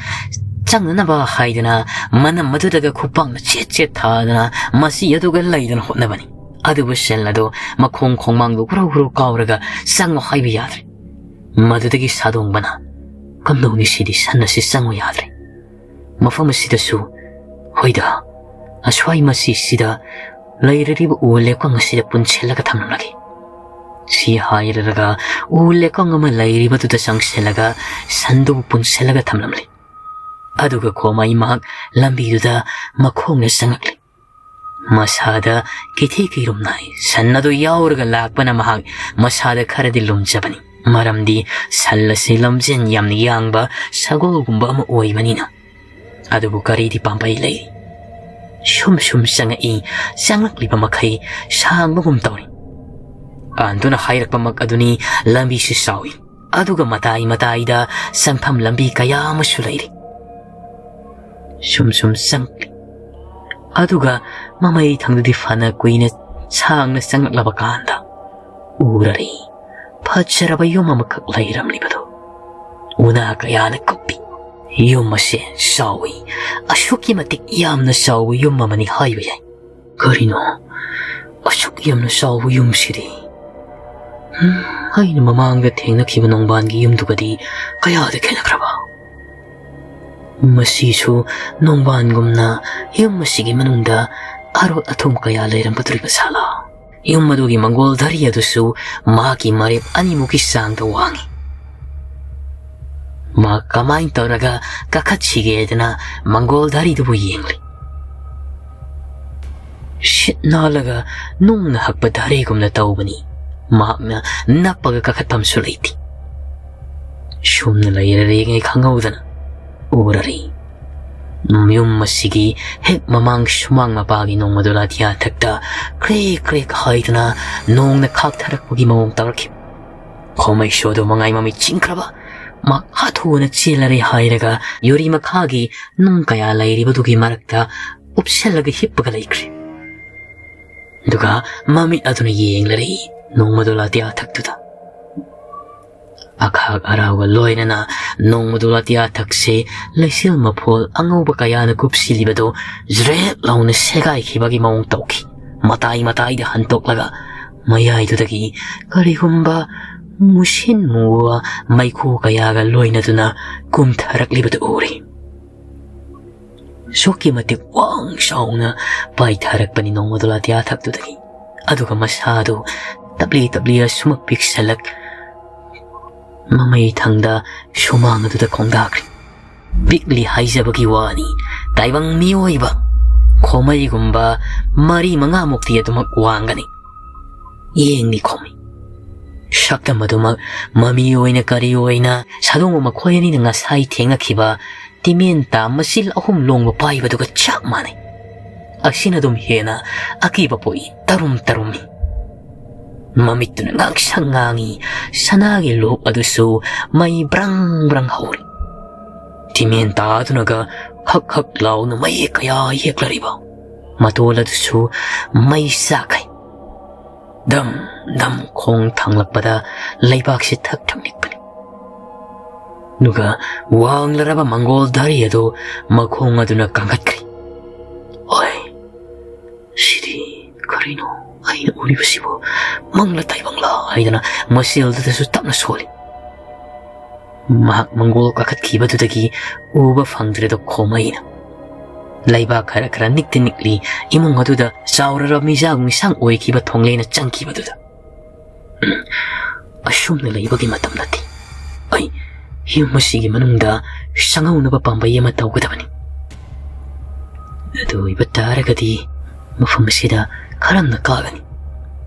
ꯆꯪꯅꯅꯕ ꯍꯥꯏꯗꯨꯅ ꯃꯅꯝ ꯑꯗꯨꯗꯒ ꯈꯨꯄꯥꯛꯅ ꯆꯦꯠ ꯆꯦꯠ ꯊꯥꯗꯨꯅ ꯃꯁꯤ ꯑꯗꯨꯒ ꯂꯩꯗꯨꯅ ꯍꯣꯠꯅꯕꯅꯤ꯫ ꯑꯗꯨꯕꯨ ꯁꯟ ꯑꯗꯨ ꯃꯈꯣꯡ ꯈꯣꯡꯃꯥꯡꯗꯨ ꯍꯨꯔꯨ ꯍꯨꯔꯨ ꯀꯥꯎꯔꯒ ꯆꯪꯉꯣ ꯍꯥꯏꯕ ꯌꯥꯗ꯭ꯔꯦ꯫ ꯃꯗꯨꯗꯒꯤ ꯁꯥꯗꯣꯡꯕꯅ, "ꯀꯝꯗꯧꯅꯤ ꯁꯤꯗꯤ? ꯁꯟ ꯑꯁꯤ ꯆꯪꯉꯨ ꯌꯥꯗ꯭ꯔꯦ꯫ ꯃꯐꯝ ꯑꯁꯤꯗꯁꯨ, ꯍꯣꯏꯗ, ꯑꯁ꯭ꯋꯥꯏ ꯃꯁꯤꯁꯤꯗ ꯂꯩꯔꯤꯕ ꯎ ꯂꯦꯞꯀꯪ ꯑꯁꯤꯗ ꯄꯨꯟꯁꯤꯜꯂꯒ ꯊꯝꯂꯝꯂꯒꯦ꯫ ꯁꯤ ꯍꯥꯏꯔꯒ ꯎ ꯂꯦꯀꯣꯡ ꯑꯃ ꯂꯩꯔꯤꯕꯗꯨꯗ ꯆꯪꯁꯤꯜꯂꯒ ꯁꯟꯗꯨꯕꯨ ꯄꯨꯟꯁꯤꯜꯂꯒ ꯊꯝꯂꯝꯂꯤ꯫ ꯑꯗꯨꯒ ꯈꯣꯃꯥꯏ ꯃꯍꯥꯛ ꯂꯝꯕꯤꯗꯨꯗ ꯃꯈꯣꯡꯅ ꯆꯪꯂꯛꯂꯤ꯫ ꯃꯁꯥꯗ ꯀꯤꯊꯤ ꯀꯤꯔꯨꯝ ꯅꯥꯏ꯫ ꯁꯟ ꯑꯗꯨ ꯌꯥꯎꯔꯒ ꯂꯥꯛꯄꯅ ꯃꯍꯥꯛ ꯃꯁꯥꯗ ꯈꯔꯗꯤ ꯂꯨꯝꯖꯕꯅꯤ, ꯃꯔꯝꯗꯤ ꯁꯟ ꯑꯁꯤ ꯂꯝꯖꯦꯟ ꯌꯥꯝꯅ ꯌꯥꯡꯕ ꯁꯒꯣꯜꯒꯨꯝꯕ ꯑꯃ ꯑꯣꯏꯕꯅꯤꯅ꯫ ꯑꯗꯨꯕꯨ ꯀꯔꯤꯗꯤ ꯄꯥꯝꯕꯩ ꯂꯩ? ꯁꯨꯝ ꯁꯨꯝ ꯆꯪꯉꯛꯏ꯫ ꯆꯪꯂꯛꯂꯤꯕ ꯃꯈꯩ ꯁꯥꯡꯕꯒꯨꯝ ꯇꯧꯔꯤ꯫ ꯑꯍꯟꯗꯨꯅ ꯍꯥꯏꯔꯛꯄꯃꯛ ꯑꯗꯨꯅꯤ, ꯂꯝꯕꯤꯁꯨ ꯆꯥꯎꯏ, ꯑꯗꯨꯒ ꯃꯇꯥꯏ ꯃꯇꯥꯏꯗ ꯆꯪꯐꯝ ꯂꯝꯕꯤ ꯀꯌꯥ ꯑꯃꯁꯨ ꯂꯩꯔꯤ꯫ ꯁꯨꯝ ꯁꯨꯝ ꯆꯪꯂꯛꯂꯤ꯫ ꯑꯗꯨꯒ ꯃꯃꯩ ꯊꯪꯗꯗꯤ ꯐꯅ ꯀꯨꯏꯅ ꯁꯥꯡꯅ ꯆꯪꯂꯛꯂꯕ ꯀꯥꯟꯗ ꯎꯔꯔꯤ, ꯐꯖꯔꯕ ꯌꯨꯝ ꯑꯃꯈꯛ ꯂꯩꯔꯝꯂꯤꯕꯗꯨ꯫ ꯎꯅꯥ ꯀꯌꯥꯅ ꯀꯨꯞꯄꯤ꯫ ꯌꯨꯝ ꯑꯁꯤ ꯆꯥꯎꯏ, ꯑꯁꯨꯛꯀꯤ ꯃꯇꯤꯛ ꯌꯥꯝꯅ ꯆꯥꯎꯕ ꯌꯨꯝ ꯑꯃꯅꯤ ꯍꯥꯏꯕ ꯌꯥꯏ꯫ ꯀꯔꯤꯅꯣ ꯑꯁꯨꯛ ꯌꯥꯝꯅ ꯆꯥꯎꯕ ꯌꯨꯝꯁꯤꯗꯤ? ꯍꯝ, ꯑꯩꯅ ꯃꯃꯥꯡꯗ ꯊꯦꯡꯅꯈꯤꯕ ꯅꯣꯡꯕꯥꯟꯒꯤ ꯌꯨꯝꯗꯨꯒꯗꯤ ꯀꯌꯥꯗ ꯈꯦꯠꯅꯈ꯭ꯔꯕ? ꯃꯁꯤꯁꯨ ꯅꯣꯡꯕꯥꯟꯒꯨꯝꯅ ꯌꯨꯝ ꯑꯁꯤꯒꯤ ꯃꯅꯨꯡꯗ ꯑꯔꯣꯠ ꯑꯊꯨꯝ ꯀꯌꯥ ꯂꯩꯔꯝꯒꯗꯧꯔꯤꯕ ꯁꯥꯂꯥ? ꯌꯨꯝ ꯑꯗꯨꯒꯤ ꯃꯪꯒꯣꯜ ꯙꯔꯤ ꯑꯗꯨꯁꯨ ꯃꯍꯥꯛꯀꯤ ꯃꯔꯦꯞ ꯑꯅꯤꯃꯨꯛꯀꯤ ꯆꯥꯡꯗ ꯋꯥꯡꯏ꯫ ꯃꯍꯥꯛ ꯀꯃꯥꯏꯅ ꯇꯧꯔꯒ ꯀꯥꯈꯠꯁꯤꯒꯦꯗꯅ ꯃꯪꯒꯣꯜ ꯙꯔꯤꯗꯨꯕꯨ ꯌꯦꯡꯂꯤ꯫ ꯁꯤꯠ ꯅꯥꯜꯂꯒ ꯅꯨꯡꯅ ꯍꯛꯄ ꯙꯔꯤꯒꯨꯝꯅ ꯇꯧꯕꯅꯤ꯫ ꯃꯍꯥꯛꯅ ꯅꯞꯄꯒ ꯀꯥꯈꯠꯐꯝꯁꯨ ꯂꯩꯇꯦ꯫ ꯁꯨꯝꯅ ꯂꯩꯔꯔꯤꯉꯩ ꯈꯪꯍꯧꯗꯅ ꯎꯔꯔꯤ꯫ ꯌꯨꯝ ꯑꯁꯤꯒꯤ ꯍꯦꯛ ꯃꯃꯥꯡ ꯁꯨꯃꯥꯡ ꯃꯄꯥꯒꯤ ꯅꯣꯡꯃꯗꯣ ꯂꯥꯇꯤꯌꯥ ꯊꯛꯇ ꯀ꯭ꯔꯦꯛ ꯀ꯭ꯔꯦꯛ ꯍꯥꯏꯗꯨꯅ ꯅꯣꯡꯅ ꯈꯥꯛꯊꯔꯛꯄꯒꯤ ꯃꯑꯣꯡ ꯇꯧꯔꯛꯈꯤ꯫ ꯈꯣꯃꯩꯁꯨ ꯑꯗꯨ ꯃꯉꯥꯏ ꯃꯃꯤꯠ ꯆꯤꯡꯈ꯭ꯔꯕ꯫ ꯃꯍꯥꯛ ꯍꯥꯊꯨꯅ ꯆꯦꯜꯂꯔꯦ ꯍꯥꯏꯔꯒ ꯌꯨꯔꯤ ꯃꯈꯥꯒꯤ ꯅꯨꯡ ꯀꯌꯥ ꯂꯩꯔꯤꯕꯗꯨꯒꯤ ꯃꯔꯛꯇ ꯎꯞꯁꯜꯂꯒ ꯍꯤꯞꯄꯒ ꯂꯩꯈ꯭ꯔꯦ꯫ ꯑꯗꯨꯒ ꯃꯃꯤꯠ ꯑꯗꯨꯅ ꯌꯦꯡꯂꯔꯦ ꯅꯣꯡꯃꯗꯣ ꯂꯥꯇꯤꯌꯥ ꯊꯛꯇꯨꯗ꯫ ꯑꯈꯥꯛ ꯑꯔꯥꯎꯒ ꯂꯣꯏꯅꯅ ꯅꯣꯡꯃꯗꯣ ꯂꯥꯇꯤꯌꯥ ꯊꯛꯁꯦ ꯂꯩꯆꯤꯜ ꯃꯐꯣꯜ ꯑꯉꯧꯕ ꯀꯌꯥꯅ ꯀꯨꯞꯁꯤꯜꯂꯤꯕꯗꯨ ꯖ꯭ꯔꯦꯠ ꯂꯥꯎꯅ ꯁꯦꯒꯥꯏꯈꯤꯕꯒꯤ ꯃꯑꯣꯡ ꯇꯧꯈꯤ꯫ ꯃꯇꯥꯏ ꯃꯇꯥꯏꯗ ꯍꯟꯇꯣꯛꯂꯒ ꯃꯌꯥꯏꯗꯨꯗꯒꯤ ꯀꯔꯤꯒꯨꯝꯕ ꯃꯨꯁꯤꯟ ꯃꯨꯕ ꯃꯩꯈꯨ ꯀꯌꯥꯒ ꯂꯣꯏꯅꯗꯨꯅ ꯀꯨꯝꯊꯔꯛꯂꯤꯕꯗꯨ ꯎꯔꯤ꯫ ꯑꯁꯨꯛꯀꯤ ꯃꯇꯤꯛ ꯋꯥꯡ ꯆꯥꯎꯅ ꯄꯥꯏꯊꯔꯛꯄꯅꯤ ꯅꯣꯡꯃꯗꯣ ꯂꯥꯇꯤꯌꯥ ꯊꯛꯇꯨꯗꯒꯤ꯫ ꯑꯗꯨꯒ ꯃꯁꯥꯗꯨ ꯇꯞꯂꯤ ꯇꯞꯂꯤ ꯑꯁꯨꯃꯛ ꯄꯤꯛꯁꯜꯂꯛ, ꯃꯃꯩ ꯊꯪꯗ ꯁꯨꯃꯥꯡ ꯑꯗꯨꯗ ꯈꯣꯡꯗꯥꯈ꯭ꯔꯦ꯫ ꯄꯤꯛꯂꯤ ꯍꯥꯏꯖꯕꯒꯤ ꯋꯥꯅꯤ, ꯇꯥꯏꯕꯪ ꯃꯤꯑꯣꯏꯕ ꯈꯣꯃꯩꯒꯨꯝꯕ ꯃꯔꯤ ꯃꯉꯥꯃꯨꯛꯇꯤ ꯑꯗꯨꯃꯛ ꯋꯥꯡꯒꯅꯤ꯫ ꯌꯦꯡꯅꯤ ꯈꯣꯃꯩ꯫ ꯁꯛꯇꯝ ꯑꯗꯨꯃꯛ ꯃꯃꯤ ꯑꯣꯏꯅ ꯀꯔꯤ ꯑꯣꯏꯅ ꯁꯥꯗꯣꯡꯕ ꯃꯈꯣꯏ ꯑꯅꯤꯅ ꯉꯁꯥꯏ ꯊꯦꯡꯅꯈꯤꯕ ꯇꯤꯃꯦꯟ ꯇꯥ ꯃꯆꯤꯜ ꯑꯍꯨꯝ ꯂꯣꯡꯕ ꯄꯥꯏꯕꯗꯨꯒ ꯆꯞ ꯃꯥꯟꯅꯩ꯫ ꯑꯁꯤꯅ ꯑꯗꯨꯝ ꯍꯦꯟꯅ ꯑꯀꯤꯕ ꯄꯣꯛꯏ꯫ ꯇꯔꯨꯝ ꯇꯔꯨꯝꯃꯤ꯫ ꯃꯃꯤꯠꯇꯨꯅ ꯉꯥꯡꯁꯪ ꯉꯥꯡꯏ꯫ ꯁꯅꯥꯒꯤ ꯂꯣꯛ ꯑꯗꯨꯁꯨ ꯃꯩ ꯕ꯭ꯔꯪ ꯕ꯭ꯔꯪ ꯍꯧꯔꯤ꯫ ꯇꯤꯃꯦꯟ ꯇꯥꯗꯨꯅꯒ ꯍꯛ ꯍꯛ ꯂꯥꯎꯅ ꯃꯌꯦꯛ ꯀꯌꯥ ꯌꯦꯛꯂꯔꯤꯕ ꯃꯇꯣꯜ ꯑꯗꯨꯁꯨ ꯃꯩ ꯆꯥꯛꯈꯩ꯫ ꯗꯝ ꯗꯝ ꯈꯣꯡ ꯊꯥꯡꯂꯛꯄꯗ ꯂꯩꯕꯥꯛꯁꯤ ꯊꯛ ꯊꯛ ꯅꯤꯛꯄꯅꯤ꯫ ꯑꯗꯨꯒ ꯋꯥꯡꯂꯔꯕ ꯃꯪꯒꯣꯜ ꯙꯔꯤ ꯑꯗꯨ ꯃꯈꯣꯡ ꯑꯗꯨꯅ ꯀꯥꯡꯈꯠꯈ꯭ꯔꯦ꯫ "ꯑꯣꯏ, ꯁꯤꯗꯤ ꯀꯔꯤꯅꯣ ꯑꯩꯅ ꯎꯔꯤꯕꯁꯤꯕꯨ? ꯃꯪꯂ ꯇꯥꯏꯕꯪꯂ?" ꯍꯥꯏꯗꯅ ꯃꯁꯦꯜꯗꯨꯗꯁꯨ ꯇꯞꯅ ꯁꯣꯜꯂꯤ꯫ ꯃꯍꯥꯛ ꯃꯪꯒꯣꯜ ꯀꯥꯈꯠꯈꯤꯕꯗꯨꯗꯒꯤ ꯎꯕ ꯐꯪꯗ꯭ꯔꯦꯗꯣ ꯈꯣꯃꯩꯅ꯫ ꯂꯩꯕꯥꯛ ꯈꯔ ꯈꯔ ꯅꯤꯛꯇꯤ ꯅꯤꯛꯂꯤ꯫ ꯏꯃꯨꯡ ꯑꯗꯨꯗ ꯆꯥꯎꯔꯔꯕ ꯃꯤꯖꯥꯒꯨꯝ ꯏꯁꯥꯡ ꯑꯣꯏꯈꯤꯕ ꯊꯣꯡꯂꯦꯅ ꯆꯪꯈꯤꯕꯗꯨꯗ꯫ ꯎꯝ, ꯑꯁꯨꯝꯅ ꯂꯩꯕꯒꯤ ꯃꯇꯝ ꯅꯠꯇꯦ꯫ ꯑꯩ ꯌꯨꯝ ꯑꯁꯤꯒꯤ ꯃꯅꯨꯡꯗ ꯆꯪꯍꯧꯅꯕ ꯄꯥꯝꯕꯩ ꯑꯃ ꯇꯧꯒꯗꯕꯅꯤ꯫ ꯑꯗꯨ ꯑꯣꯏꯕ ꯇꯥꯔꯒꯗꯤ ꯃꯐꯝ ꯑꯁꯤꯗ ꯈꯔꯝꯅ ꯀꯥꯒꯅꯤ꯫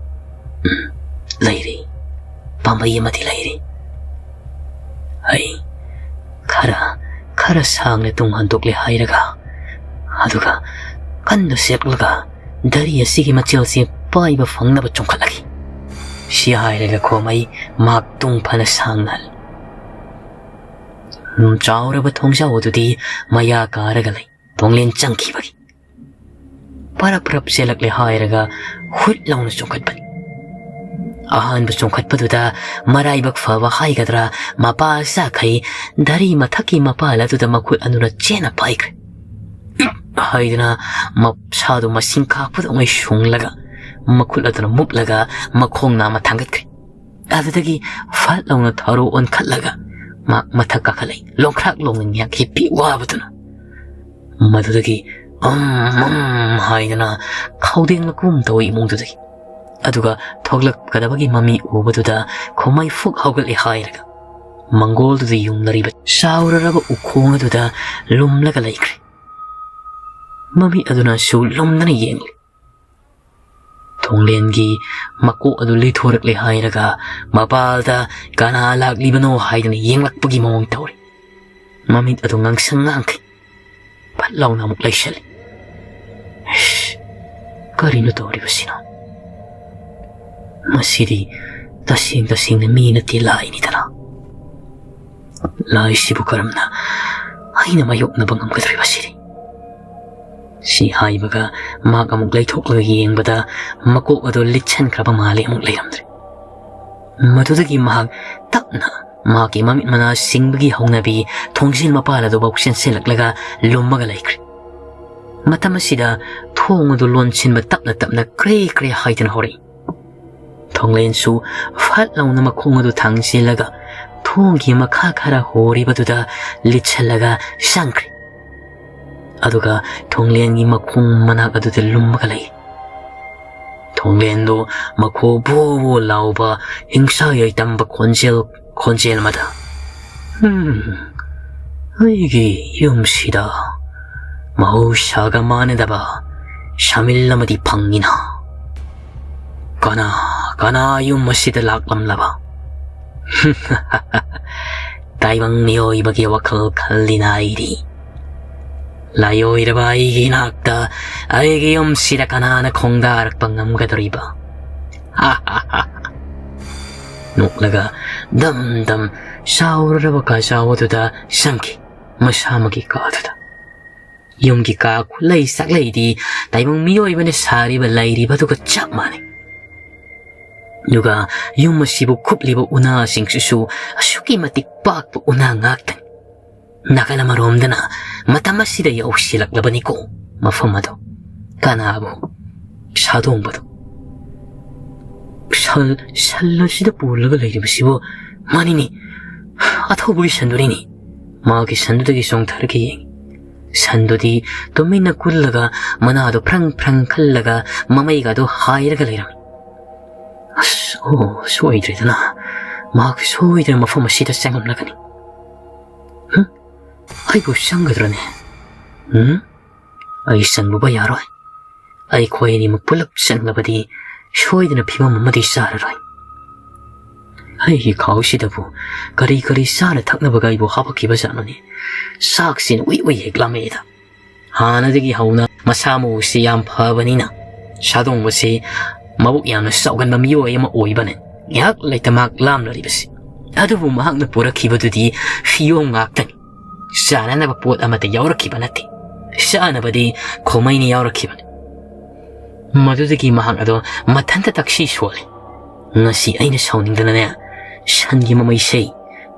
ꯎꯝ, ꯂꯩꯔꯤ꯫ ꯄꯥꯝꯕꯩ ꯑꯃꯗꯤ ꯂꯩꯔꯤ꯫ ꯑꯩ ꯈꯔ, ꯈꯔ ꯁꯥꯡꯅ ꯇꯨꯡ ꯍꯟꯗꯣꯛꯂꯦ ꯍꯥꯏꯔꯒ, ꯑꯗꯨꯒ ꯀꯟꯅ ꯁꯦꯛꯂꯒ ꯙꯔꯤ ꯑꯁꯤꯒꯤ ꯃꯆꯦꯜꯁꯦ ꯄꯥꯏꯕ ꯐꯪꯅꯕ ꯆꯣꯡꯈꯠꯂꯒꯦ꯫ ꯁꯤ ꯍꯥꯏꯔꯒ ꯈꯣꯃꯩ ꯃꯍꯥꯛ ꯇꯨꯡ ꯐꯅ ꯁꯥꯡꯅ ꯍꯜꯂꯤ꯫ ꯎꯝ, ꯆꯥꯎꯔꯕ ꯊꯣꯡꯖꯥꯎ ꯑꯗꯨꯗꯤ ꯃꯌꯥ ꯀꯥꯔꯒ ꯂꯩ꯫ ꯊꯣꯡꯂꯦꯟ ꯆꯪꯈꯤꯕꯒꯤ ꯄꯔꯞ ꯄꯔꯞ ꯆꯦꯜꯂꯛꯂꯦ ꯍꯥꯏꯔꯒ ꯍꯨꯠ ꯂꯥꯎꯅ ꯆꯣꯡꯈꯠꯄꯅꯤ꯫ ꯑꯍꯥꯟꯕ ꯆꯣꯡꯈꯠꯄꯗꯨꯗ ꯃꯔꯥꯏꯕꯛ ꯐꯕ ꯍꯥꯏꯒꯗ꯭ꯔꯥ, ꯃꯄꯥ ꯆꯥꯈꯩ ꯙꯔꯤ ꯃꯊꯛꯀꯤ ꯃꯄꯥꯜ ꯑꯗꯨꯗ ꯃꯈꯨꯠ ꯑꯅꯤꯅ ꯆꯦꯟꯅ ꯄꯥꯏꯈ꯭ꯔꯦ꯫ ꯍꯥꯏꯗꯨꯅ ꯃꯁꯥꯗꯨ ꯃꯁꯤꯡ ꯈꯥꯛꯄꯗꯧꯅ ꯁꯨꯡꯂꯒ, ꯃꯈꯨꯠ ꯑꯗꯨꯅ ꯃꯨꯛꯂꯒ ꯃꯈꯣꯡ ꯅꯥꯝꯃ ꯊꯥꯡꯒꯠꯈ꯭ꯔꯦ꯫ ꯑꯗꯨꯗꯒꯤ ꯐꯠ ꯂꯥꯎꯅ ꯊꯔꯣ ꯑꯣꯟꯈꯠꯂꯒ ꯃꯥ ꯃꯊꯛ ꯀꯥꯈꯠꯂꯛꯏ꯫ ꯂꯣꯡꯈ꯭ꯔꯥꯛ ꯂꯣꯡꯅ ꯉꯥꯏꯍꯥꯛ ꯍꯤꯞꯄꯤ ꯋꯥꯕꯗꯨꯅ꯫ ꯃꯗꯨꯗꯒꯤ "ꯎꯝ, ꯎꯝ" ꯍꯥꯏꯗꯨꯅ ꯈꯧꯗꯦꯡ ꯂꯀꯨꯝ ꯇꯧꯏ ꯏꯃꯨꯡꯗꯨꯗꯒꯤ꯫ ꯑꯗꯨꯒ ꯊꯣꯛꯂꯛꯀꯗꯕꯒꯤ ꯃꯃꯤ ꯎꯕꯗꯨꯗ ꯈꯣꯃꯩ ꯐꯨꯛ ꯍꯧꯒꯠꯂꯦ ꯍꯥꯏꯔꯒ ꯃꯪꯒꯣꯜꯗꯨꯗ ꯌꯨꯡꯂꯔꯤꯕ ꯆꯥꯎꯔꯔꯕ ꯎꯈꯣꯡ ꯑꯗꯨꯗ ꯂꯨꯝꯂꯒ ꯂꯩꯈ꯭ꯔꯦ꯫ ꯃꯃꯤꯠ ꯑꯗꯨꯅꯁꯨ ꯂꯨꯝꯗꯅ ꯌꯦꯡꯂꯤ꯫ ꯊꯣꯡꯂꯦꯟꯒꯤ ꯃꯀꯣꯛ ꯑꯗꯨ ꯂꯤꯊꯣꯔꯛꯂꯦ ꯍꯥꯏꯔꯒ ꯃꯄꯥꯜꯗ ꯀꯅꯥ ꯂꯥꯛꯂꯤꯕꯅꯣ ꯍꯥꯏꯗꯅ ꯌꯦꯡꯂꯛꯄꯒꯤ ꯃꯑꯣꯡ ꯇꯧꯔꯤ꯫ ꯃꯃꯤꯠ ꯑꯗꯨ ꯉꯥꯡꯁꯪ ꯉꯥꯡꯈꯤ꯫ ꯐꯠ ꯂꯥꯎꯅ ꯑꯃꯨꯛ ꯂꯩꯁꯜꯂꯤ꯫ "ꯏꯁ, ꯀꯔꯤꯅꯣ ꯇꯧꯔꯤꯕꯁꯤꯅ? ꯃꯁꯤꯗꯤ ꯇꯁꯦꯡ ꯇꯁꯦꯡꯅ ꯃꯤ ꯅꯠꯇꯦ, ꯂꯥꯏꯅꯤꯗꯅ꯫ ꯂꯥꯏꯁꯤꯕꯨ ꯀꯔꯝꯅ ꯑꯩꯅ ꯃꯥꯌꯣꯛꯅꯕ ꯉꯝꯒꯗꯧꯔꯤꯕ ꯁꯤꯗꯤ?" ꯁꯤ ꯍꯥꯏꯕꯒ ꯃꯍꯥꯛ ꯑꯃꯨꯛ ꯂꯩꯊꯣꯛꯂꯒ ꯌꯦꯡꯕꯗ ꯃꯀꯣꯛ ꯑꯗꯨ ꯂꯤꯠꯁꯟꯈ꯭ꯔꯕ ꯃꯥꯜꯂꯦ, ꯑꯃꯨꯛ ꯂꯩꯔꯝꯗ꯭ꯔꯦ꯫ ꯃꯗꯨꯗꯒꯤ ꯃꯍꯥꯛ ꯇꯞꯅ ꯃꯍꯥꯛꯀꯤ ꯃꯃꯤꯠ ꯃꯅꯥ ꯁꯤꯡꯕꯒꯤ ꯍꯧꯅꯕꯤ ꯊꯣꯡꯖꯤꯜ ꯃꯄꯥꯜ ꯑꯗꯨꯐꯥꯎ ꯆꯦꯟꯁꯤꯜꯂꯛꯂꯒ ꯂꯨꯝꯃꯒ ꯂꯩꯈ꯭ꯔꯦ꯫ ꯃꯇꯝ ꯑꯁꯤꯗ ꯊꯣꯡ ꯑꯗꯨ ꯂꯣꯟꯁꯤꯟꯕ ꯇꯞꯅ ꯇꯞꯅ ꯀ꯭ꯔꯦ ꯀ꯭ꯔꯦ ꯍꯥꯏꯗꯨꯅ ꯍꯧꯔꯛꯏ꯫ ꯊꯣꯡꯂꯦꯟꯁꯨ ꯐꯠ ꯂꯥꯎꯅ ꯃꯈꯣꯡ ꯑꯗꯨ ꯊꯥꯡꯖꯤꯜꯂꯒ ꯊꯣꯡꯒꯤ ꯃꯈꯥ ꯈꯔ ꯍꯣꯔꯤꯕꯗꯨꯗ ꯂꯤꯠꯁꯜꯂꯒ ꯆꯪꯈ꯭ꯔꯦ꯫ ꯑꯗꯨꯒ ꯊꯣꯡꯂꯦꯟꯒꯤ ꯃꯈꯣꯡ ꯃꯅꯥꯛ ꯑꯗꯨꯗ ꯂꯨꯝꯃꯒ ꯂꯩ꯫ ꯊꯣꯡꯂꯦꯟꯗꯨ ꯃꯈꯣ ꯕꯣ ꯕꯣ ꯂꯥꯎꯕ ꯍꯤꯡꯁꯥ ꯌꯥꯏꯇꯝꯕ ꯈꯣꯟꯖꯦꯜ, ꯈꯣꯟꯖꯦꯜ ꯑꯃꯗ, "ꯎꯝ, ꯑꯩꯒꯤ ꯌꯨꯝꯁꯤꯗ ꯃꯍꯧꯁꯥꯒ ꯃꯥꯟꯅꯗꯕ ꯁꯥꯃꯤꯜ ꯑꯃꯗꯤ ꯐꯪꯉꯤꯅ꯫ ꯀꯅꯥ, ꯀꯅꯥ ꯌꯨꯝ ꯑꯁꯤꯗ ꯂꯥꯛꯂꯝꯂꯕ?" "ꯇꯥꯏꯕꯪ ꯃꯤꯑꯣꯏꯕꯒꯤ ꯋꯥꯈꯜ ꯈꯜꯂꯤꯅ ꯑꯩꯗꯤ꯫ ꯂꯥꯏꯑꯣꯏꯔꯕ ꯑꯩꯒꯤ ꯏꯅꯥꯛꯇ ꯑꯩꯒꯤ ꯌꯨꯝꯁꯤꯗ ꯀꯅꯥꯅ ꯈꯣꯡꯗꯥꯔꯛꯄ ꯉꯝꯒꯗꯧꯔꯤꯕ?" ꯅꯣꯛꯂꯒ ꯗꯝ ꯗꯝ ꯆꯥꯎꯔꯔꯕ ꯀꯥꯖꯥꯎ ꯑꯗꯨꯗ ꯆꯪꯈꯤ, ꯃꯁꯥꯃꯛꯀꯤ ꯀꯥꯗꯨꯗ꯫ ꯌꯨꯝꯒꯤ ꯀꯥ ꯈꯨꯂꯩ ꯆꯥꯛꯂꯩꯗꯤ ꯇꯥꯏꯕꯪ ꯃꯤꯑꯣꯏꯕꯅ ꯁꯥꯔꯤꯕ ꯂꯩꯔꯤꯕꯗꯨꯒ ꯆꯞ ꯃꯥꯟꯅꯩ꯫ ꯑꯗꯨꯒ ꯌꯨꯝ ꯑꯁꯤꯕꯨ ꯀꯨꯞꯂꯤꯕ ꯎꯅꯥꯁꯤꯡꯁꯤꯁꯨ ꯑꯁꯨꯛꯀꯤ ꯃꯇꯤꯛ ꯄꯥꯛꯄ ꯎꯅꯥ ꯉꯥꯛꯇꯅꯤ꯫ ꯅꯥꯀꯜ ꯑꯃꯔꯣꯝꯗꯅ ꯃꯇꯝ ꯑꯁꯤꯗ ꯌꯧꯁꯤꯜꯂꯛꯂꯕꯅꯤꯀꯣ ꯃꯐꯝ ꯑꯗꯨ꯫ ꯀꯅꯥꯕꯨ? ꯁꯥꯗꯣꯡꯕꯗꯨ꯫ "ꯁꯟ, ꯁꯟ ꯑꯁꯤꯗ ꯄꯨꯜꯂꯒ ꯂꯩꯔꯤꯕꯁꯤꯕꯨ ꯃꯥꯅꯤꯅꯦ, ꯑꯊꯧꯕꯒꯤ ꯁꯟꯗꯨꯅꯤꯅꯦ꯫" ꯃꯥꯒꯤ ꯁꯟꯗꯨꯗꯒꯤ ꯆꯣꯡꯊꯔꯒ ꯌꯦꯡꯉꯤ꯫ ꯁꯟꯗꯨꯗꯤ ꯇꯨꯃꯤꯟꯅ ꯀꯨꯜꯂꯒ ꯃꯅꯥꯗꯨ ꯐ꯭ꯔꯪ ꯐ꯭ꯔꯪ ꯈꯜꯂꯒ ꯃꯃꯩꯒꯗꯨ ꯍꯥꯏꯔꯒ ꯂꯩꯔꯝꯃꯤ꯫ ꯑꯁ, ꯑꯣ, ꯁꯣꯏꯗ꯭ꯔꯦꯗꯅ꯫ ꯃꯍꯥꯛ ꯁꯣꯏꯗꯅ ꯃꯐꯝ ꯑꯁꯤꯗ ꯆꯪꯂꯝꯂꯒꯅꯤ꯫ ꯍꯨꯝ? ꯑꯩꯕꯨ ꯆꯪꯒꯗ꯭ꯔꯅꯦ? ꯎꯝ? ꯑꯩ ꯆꯪꯂꯨꯕ ꯌꯥꯔꯣꯏ꯫ ꯑꯩꯈꯣꯏ ꯑꯅꯤꯃꯛ ꯄꯨꯂꯞ ꯆꯪꯂꯕꯗꯤ ꯁꯣꯏꯗꯅ ꯐꯤꯕꯝ ꯑꯃꯗꯤ ꯆꯥꯔꯔꯣꯏ꯫ ꯑꯩꯒꯤ ꯈꯥꯎꯁꯤꯗꯕꯨ ꯀꯔꯤ ꯀꯔꯤ ꯆꯥꯅ ꯊꯛꯅꯕꯒ ꯑꯩꯕꯨ ꯍꯥꯄꯛꯈꯤꯕ ꯖꯥꯠꯅꯣꯅꯦ? ꯆꯥꯛꯁꯤꯅ ꯎꯏ ꯎꯏ ꯍꯦꯛ ꯂꯥꯝꯃꯛꯑꯦꯗ꯫ ꯍꯥꯟꯅꯗꯒꯤ ꯍꯧꯅ ꯃꯁꯥ ꯃꯎꯁꯤ ꯌꯥꯝ ꯐꯕꯅꯤꯅ, ꯁꯥꯗꯣꯡꯕꯁꯤ ꯃꯕꯨꯛ ꯌꯥꯝꯅ ꯆꯥꯎꯒꯟꯕ ꯃꯤꯑꯣꯏ ꯑꯃ ꯑꯣꯏꯕꯅꯤ꯫ ꯉꯥꯏꯍꯥꯛ ꯂꯩꯇ ꯃꯍꯥꯛ ꯂꯥꯝꯂꯔꯤꯕꯁꯤ꯫ ꯑꯗꯨꯕꯨ ꯃꯍꯥꯛꯅ ꯄꯨꯔꯛꯈꯤꯕꯗꯨꯗꯤ ꯐꯤꯌꯣꯝ ꯉꯥꯛꯇꯅꯤ꯫ ꯆꯥꯅꯅꯕ ꯄꯣꯠ ꯑꯃꯠꯇ ꯌꯥꯎꯔꯛꯈꯤꯕ ꯅꯠꯇꯦ꯫ ꯆꯥꯅꯕꯗꯤ ꯈꯣꯃꯩꯅ ꯌꯥꯎꯔꯛꯈꯤꯕꯅꯤ꯫ ꯃꯗꯨꯗꯒꯤ ꯃꯍꯥꯛ ꯑꯗꯣ ꯃꯊꯟꯇ ꯇꯛꯁꯤ ꯁꯣꯜꯂꯤ꯫ ꯉꯁꯤ ꯑꯩꯅ ꯁꯥꯎꯅꯤꯡꯗꯅꯅꯦ, ꯁꯟꯒꯤ ꯃꯃꯩꯁꯦ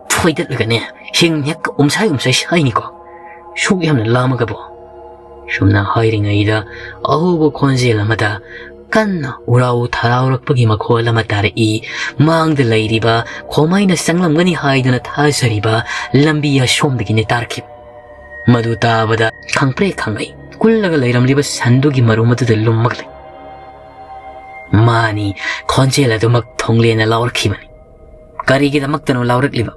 ꯐꯣꯏꯗꯠꯂꯒꯅꯦ, ꯍꯤꯡ ꯍꯦꯛ ꯎꯝꯁꯥꯏ ꯎꯝꯁꯥꯏ ꯁꯥꯏꯅꯤꯀꯣ꯫ ꯁꯨꯛ ꯌꯥꯝꯅ ꯂꯥꯝꯃꯒꯕꯣ꯫ ꯁꯨꯝꯅ ꯍꯥꯏꯔꯤꯉꯩꯗ ꯑꯍꯧꯕ ꯈꯣꯟꯖꯦꯜ ꯑꯃꯗ ꯀꯟꯅ ꯎꯔꯥꯎ ꯊꯔꯥꯎꯔꯛꯄꯒꯤ ꯃꯈꯣꯜ ꯑꯃ ꯇꯥꯔꯛꯏ꯫ ꯃꯥꯡꯗ ꯂꯩꯔꯤꯕ ꯈꯣꯃꯩꯅ ꯆꯪꯂꯝꯒꯅꯤ ꯍꯥꯏꯗꯨꯅ ꯊꯥꯖꯔꯤꯕ ꯂꯝꯕꯤ ꯑꯁꯣꯝꯗꯒꯤꯅꯦ ꯇꯥꯔꯛꯈꯤꯕ꯫ ꯃꯗꯨ ꯇꯥꯕꯗ ꯈꯪꯄ꯭ꯔꯦꯛ ꯈꯪꯉꯩ ꯀꯨꯜꯂꯒ ꯂꯩꯔꯝꯂꯤꯕ ꯁꯟꯗꯨꯒꯤ ꯃꯔꯨꯝ ꯑꯗꯨꯗ ꯂꯨꯝꯃꯒ ꯂꯩ꯫ ꯃꯥꯅꯤ, ꯈꯣꯟꯖꯦꯜ ꯑꯗꯨꯃꯛ ꯊꯣꯡꯂꯦꯟꯅ ꯂꯥꯎꯔꯛꯈꯤꯕꯅꯤ꯫ ꯀꯔꯤꯒꯤꯗꯃꯛꯇꯅꯣ ꯂꯥꯎꯔꯛꯂꯤꯕ?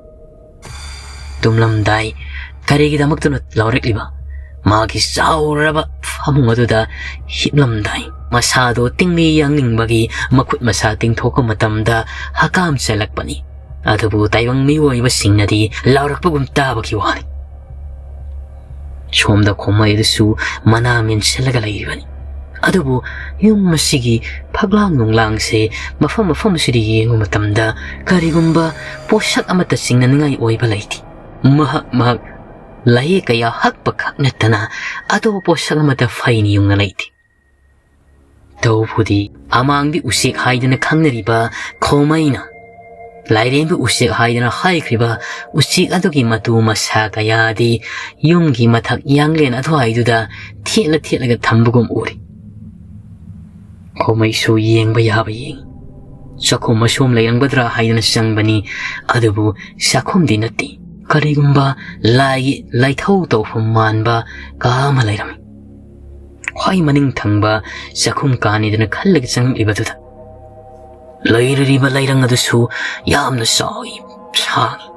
ꯇꯨꯝꯂꯝꯗꯥꯏ꯫ ꯀꯔꯤꯒꯤꯗꯃꯛꯇꯅꯣ ꯂꯥꯎꯔꯛꯂꯤꯕ? ꯃꯥꯒꯤ ꯆꯥꯎꯔꯕ ꯐꯃꯨꯡ ꯑꯗꯨꯗ ꯍꯤꯞꯂꯝꯗꯥꯏ꯫ ꯃꯁꯥꯗꯣ ꯇꯤꯡꯂꯤ ꯌꯥꯡꯅꯤꯡꯕꯒꯤ ꯃꯈꯨꯠ ꯃꯁꯥ ꯇꯤꯡꯊꯣꯛꯄ ꯃꯇꯝꯗ ꯍꯀꯥꯝ ꯆꯜꯂꯛꯄꯅꯤ꯫ ꯑꯗꯨꯕꯨ ꯇꯥꯏꯕꯪ ꯃꯤꯑꯣꯏꯕꯁꯤꯡꯅꯗꯤ ꯂꯥꯎꯔꯛꯄꯒꯨꯝ ꯇꯥꯕꯒꯤ ꯋꯥꯅꯤ꯫ ꯁꯣꯝꯗ ꯈꯣꯃꯩ ꯑꯗꯨꯁꯨ ꯃꯅꯥ ꯃꯦꯟꯁꯤꯜꯂꯒ ꯂꯩꯔꯤꯕꯅꯤ꯫ ꯑꯗꯨꯕꯨ ꯌꯨꯝ ꯑꯁꯤꯒꯤ ꯐꯛꯂꯥꯡ ꯅꯨꯡꯂꯥꯡꯁꯦ ꯃꯐꯝ ꯃꯐꯝ ꯑꯁꯤꯗ ꯌꯦꯡꯕ ꯃꯇꯝꯗ ꯀꯔꯤꯒꯨꯝꯕ ꯄꯣꯠꯁꯛ ꯑꯃꯠꯇ ꯆꯤꯡꯅꯅꯤꯡꯉꯥꯏ ꯑꯣꯏꯕ ꯂꯩꯇꯦ꯫ ꯃꯍꯥꯛ ꯃꯍꯥꯛ ꯂꯥꯏꯌꯦꯛ ꯀꯌꯥ ꯍꯛꯄ ꯈꯛ ꯅꯠꯇꯅ ꯑꯇꯣꯞꯄ ꯄꯣꯠꯁꯛ ꯑꯃꯠꯇ ꯐꯩꯅ ꯌꯨꯡꯅ ꯂꯩꯇꯦ꯫ ꯇꯧꯕꯨꯗꯤ ꯑꯃꯥꯡꯕꯤ ꯎꯆꯦꯛ ꯍꯥꯏꯗꯅ ꯈꯪꯅꯔꯤꯕ ꯈꯣꯃꯩꯅ ꯂꯥꯏꯔꯦꯝꯕꯤ ꯎꯆꯦꯛ ꯍꯥꯏꯗꯅ ꯍꯥꯏꯈ꯭ꯔꯤꯕ ꯎꯆꯦꯛ ꯑꯗꯨꯒꯤ ꯃꯇꯨ ꯃꯁꯥ ꯀꯌꯥꯗꯤ ꯌꯨꯝꯒꯤ ꯃꯊꯛ ꯌꯥꯡꯂꯦꯟ ꯑꯗꯨꯋꯥꯏꯗꯨꯗ ꯊꯦꯠꯂ ꯊꯦꯠꯂꯒ ꯊꯝꯕꯒꯨꯝ ꯎꯔꯤ꯫ ꯈꯣꯃꯩꯁꯨ ꯌꯦꯡꯕ ꯌꯥꯕ ꯌꯦꯡꯉꯤ꯫ ꯆꯥꯛꯈꯨꯝ ꯑꯁꯣꯝ ꯂꯩꯔꯝꯒꯗ꯭ꯔꯥ ꯍꯥꯏꯗꯅ ꯆꯪꯕꯅꯤ, ꯑꯗꯨꯕꯨ ꯆꯥꯛꯈꯨꯝꯗꯤ ꯅꯠꯇꯦ꯫ ꯀꯔꯤꯒꯨꯝꯕ ꯂꯥꯏꯒꯤ ꯂꯥꯏꯊꯧ ꯇꯧꯐꯝ ꯃꯥꯟꯕ ꯀꯥ ꯑꯃ ꯂꯩꯔꯝꯃꯤ꯫ ꯈ꯭ꯋꯥꯏ ꯃꯅꯤꯡ ꯊꯪꯕ ꯆꯥꯛꯈꯨꯝ ꯀꯥꯅꯤꯗꯅ ꯈꯜꯂꯒ ꯆꯪꯂꯛꯂꯤꯕꯗꯨꯗ ꯂꯩꯔꯤꯕ ꯂꯩꯔꯪ ꯑꯗꯨꯁꯨ ꯌꯥꯝꯅ ꯆꯥꯎꯏ, ꯁꯥꯡꯏ꯫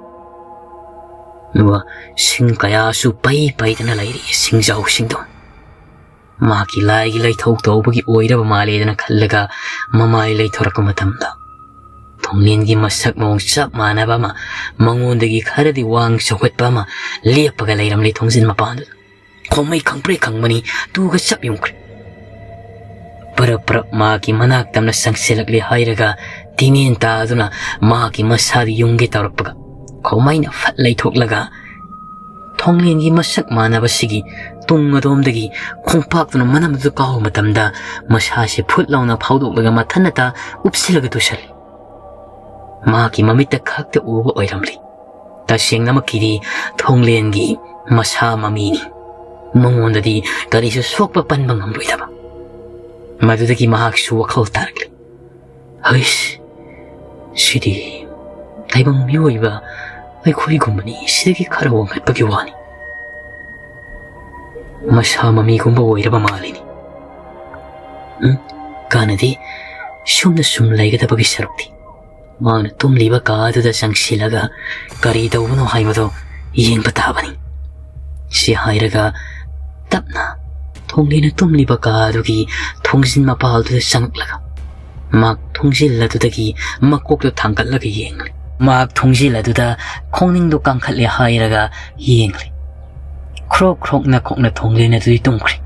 ꯑꯗꯨꯒ ꯁꯤꯡ ꯀꯌꯥꯁꯨ ꯄꯩ ꯄꯩꯗꯅ ꯂꯩꯔꯤ, ꯁꯤꯡꯖꯥꯎꯁꯤꯡꯗꯣ꯫ ꯃꯍꯥꯛꯀꯤ ꯂꯥꯏꯒꯤ ꯂꯩꯊꯧ ꯇꯧꯕꯒꯤ ꯑꯣꯏꯔꯕ ꯃꯥꯜꯂꯦꯗꯅ ꯈꯜꯂꯒ ꯃꯃꯥꯏ ꯂꯩꯊꯣꯔꯛꯄ ꯃꯇꯝꯗ, ꯊꯣꯡꯂꯦꯟꯒꯤ ꯃꯁꯛ ꯃꯑꯣꯡ ꯆꯞ ꯃꯥꯟꯅꯕ ꯑꯃ, ꯃꯉꯣꯟꯗꯒꯤ ꯈꯔꯗꯤ ꯋꯥꯡ ꯆꯥꯎꯈꯠꯄ ꯑꯃ ꯂꯦꯞꯄꯒ ꯂꯩꯔꯝꯂꯦ ꯊꯣꯡꯖꯤꯟ ꯃꯄꯥꯟꯗꯨꯗ꯫ ꯈꯣꯃꯩ ꯈꯪꯄ꯭ꯔꯦꯛ ꯈꯪꯕꯅꯤ, ꯇꯨꯒ ꯆꯞ ꯌꯨꯡꯈ꯭ꯔꯦ꯫ ꯄꯔꯞ ꯄꯔꯞ ꯃꯍꯥꯛꯀꯤ ꯃꯅꯥꯛ ꯇꯝꯅ ꯆꯪꯁꯤꯜꯂꯛꯂꯦ ꯍꯥꯏꯔꯒ, ꯇꯤꯃꯦꯟ ꯇꯥꯗꯨꯅ ꯃꯍꯥꯛꯀꯤ ꯃꯁꯥꯗ ꯌꯨꯡꯒꯦ ꯇꯧꯔꯛꯄꯒ, ꯈꯣꯃꯩꯅ ꯐꯠ ꯂꯩꯊꯣꯛꯂꯒ, ꯊꯣꯡꯂꯦꯟꯒꯤ ꯃꯁꯛ ꯃꯥꯟꯅꯕꯁꯤꯒꯤ ꯇꯨꯡ ꯑꯗꯣꯝꯗꯒꯤ ꯈꯣꯡꯄꯥꯛꯇꯨꯅ ꯃꯅꯝꯗꯨ ꯀꯥꯎꯕ ꯃꯇꯝꯗ, ꯃꯁꯥꯁꯦ ꯐꯨꯠ ꯂꯥꯎꯅ ꯐꯥꯎꯗꯣꯛꯂꯒ ꯃꯊꯟꯅꯇ ꯎꯞꯁꯤꯜꯂꯒ ꯇꯨꯁꯜꯂꯤ꯫ ꯃꯍꯥꯛꯀꯤ ꯃꯃꯤꯠꯇ ꯈꯛꯇ ꯎꯕ ꯑꯣꯏꯔꯝꯂꯤ꯫ ꯇꯁꯦꯡꯅꯃꯛꯀꯤꯗꯤ ꯊꯣꯡꯂꯦꯟꯒꯤ ꯃꯁꯥ ꯃꯃꯤꯅꯤ꯫ ꯃꯉꯣꯟꯗꯗꯤ ꯀꯔꯤꯁꯨ ꯁꯣꯛꯄ ꯄꯟꯕ ꯉꯝꯂꯣꯏꯗꯕ꯫ ꯃꯗꯨꯗꯒꯤ ꯃꯍꯥꯛꯁꯨ ꯋꯥꯈꯜ ꯇꯥꯔꯛꯂꯤ꯫ "ꯍꯩꯁ, ꯁꯤꯗꯤ ꯇꯥꯏꯕꯪ ꯃꯤꯑꯣꯏꯕ ꯑꯩꯈꯣꯏꯒꯨꯝꯕꯅꯤ, ꯁꯤꯗꯒꯤ ꯈꯔ ꯋꯥꯡꯈꯠꯄꯒꯤ ꯋꯥꯅꯤ꯫ ꯃꯁꯥ ꯃꯃꯤꯒꯨꯝꯕ ꯑꯣꯏꯔꯕ ꯃꯥꯜꯂꯤꯅꯤ꯫ ꯎꯝ, ꯀꯥꯟꯅꯗꯦ, ꯁꯨꯝꯅ ꯁꯨꯝ ꯂꯩꯒꯗꯕꯒꯤ ꯁꯔꯨꯛꯇꯤ꯫ ꯃꯍꯥꯛꯅ ꯇꯨꯝꯂꯤꯕ ꯀꯥ ꯑꯗꯨꯗ ꯆꯪꯁꯤꯜꯂꯒ ꯀꯔꯤ ꯇꯧꯕꯅꯣ ꯍꯥꯏꯕꯗꯨ ꯌꯦꯡꯕ ꯇꯥꯕꯅꯤ," ꯁꯤ ꯍꯥꯏꯔꯒ ꯇꯞꯅ ꯊꯣꯡꯂꯦꯟꯅ ꯇꯨꯝꯂꯤꯕ ꯀꯥ ꯑꯗꯨꯒꯤ ꯊꯣꯡꯖꯤꯟ ꯃꯄꯥꯜꯗꯨꯗ ꯆꯪꯂꯛꯂꯒ ꯃꯍꯥꯛ ꯊꯣꯡꯖꯤꯜ ꯑꯗꯨꯗꯒꯤ ꯃꯀꯣꯛꯇꯨ ꯊꯥꯡꯒꯠꯂꯒ ꯌꯦꯡꯂꯦ꯫ ꯃꯍꯥꯛ ꯊꯣꯡꯖꯤꯜ ꯑꯗꯨꯗ ꯈꯣꯡꯅꯤꯡꯗꯨ ꯀꯥꯡꯈꯠꯂꯦ ꯍꯥꯏꯔꯒ ꯌꯦꯡꯂꯦ꯫ ꯈ꯭ꯔꯣꯛ ꯈ꯭ꯔꯣꯛꯅ ꯈꯣꯡꯅ ꯊꯣꯡꯂꯦꯟ ꯑꯗꯨꯗꯤ ꯇꯨꯝꯈ꯭ꯔꯦ꯫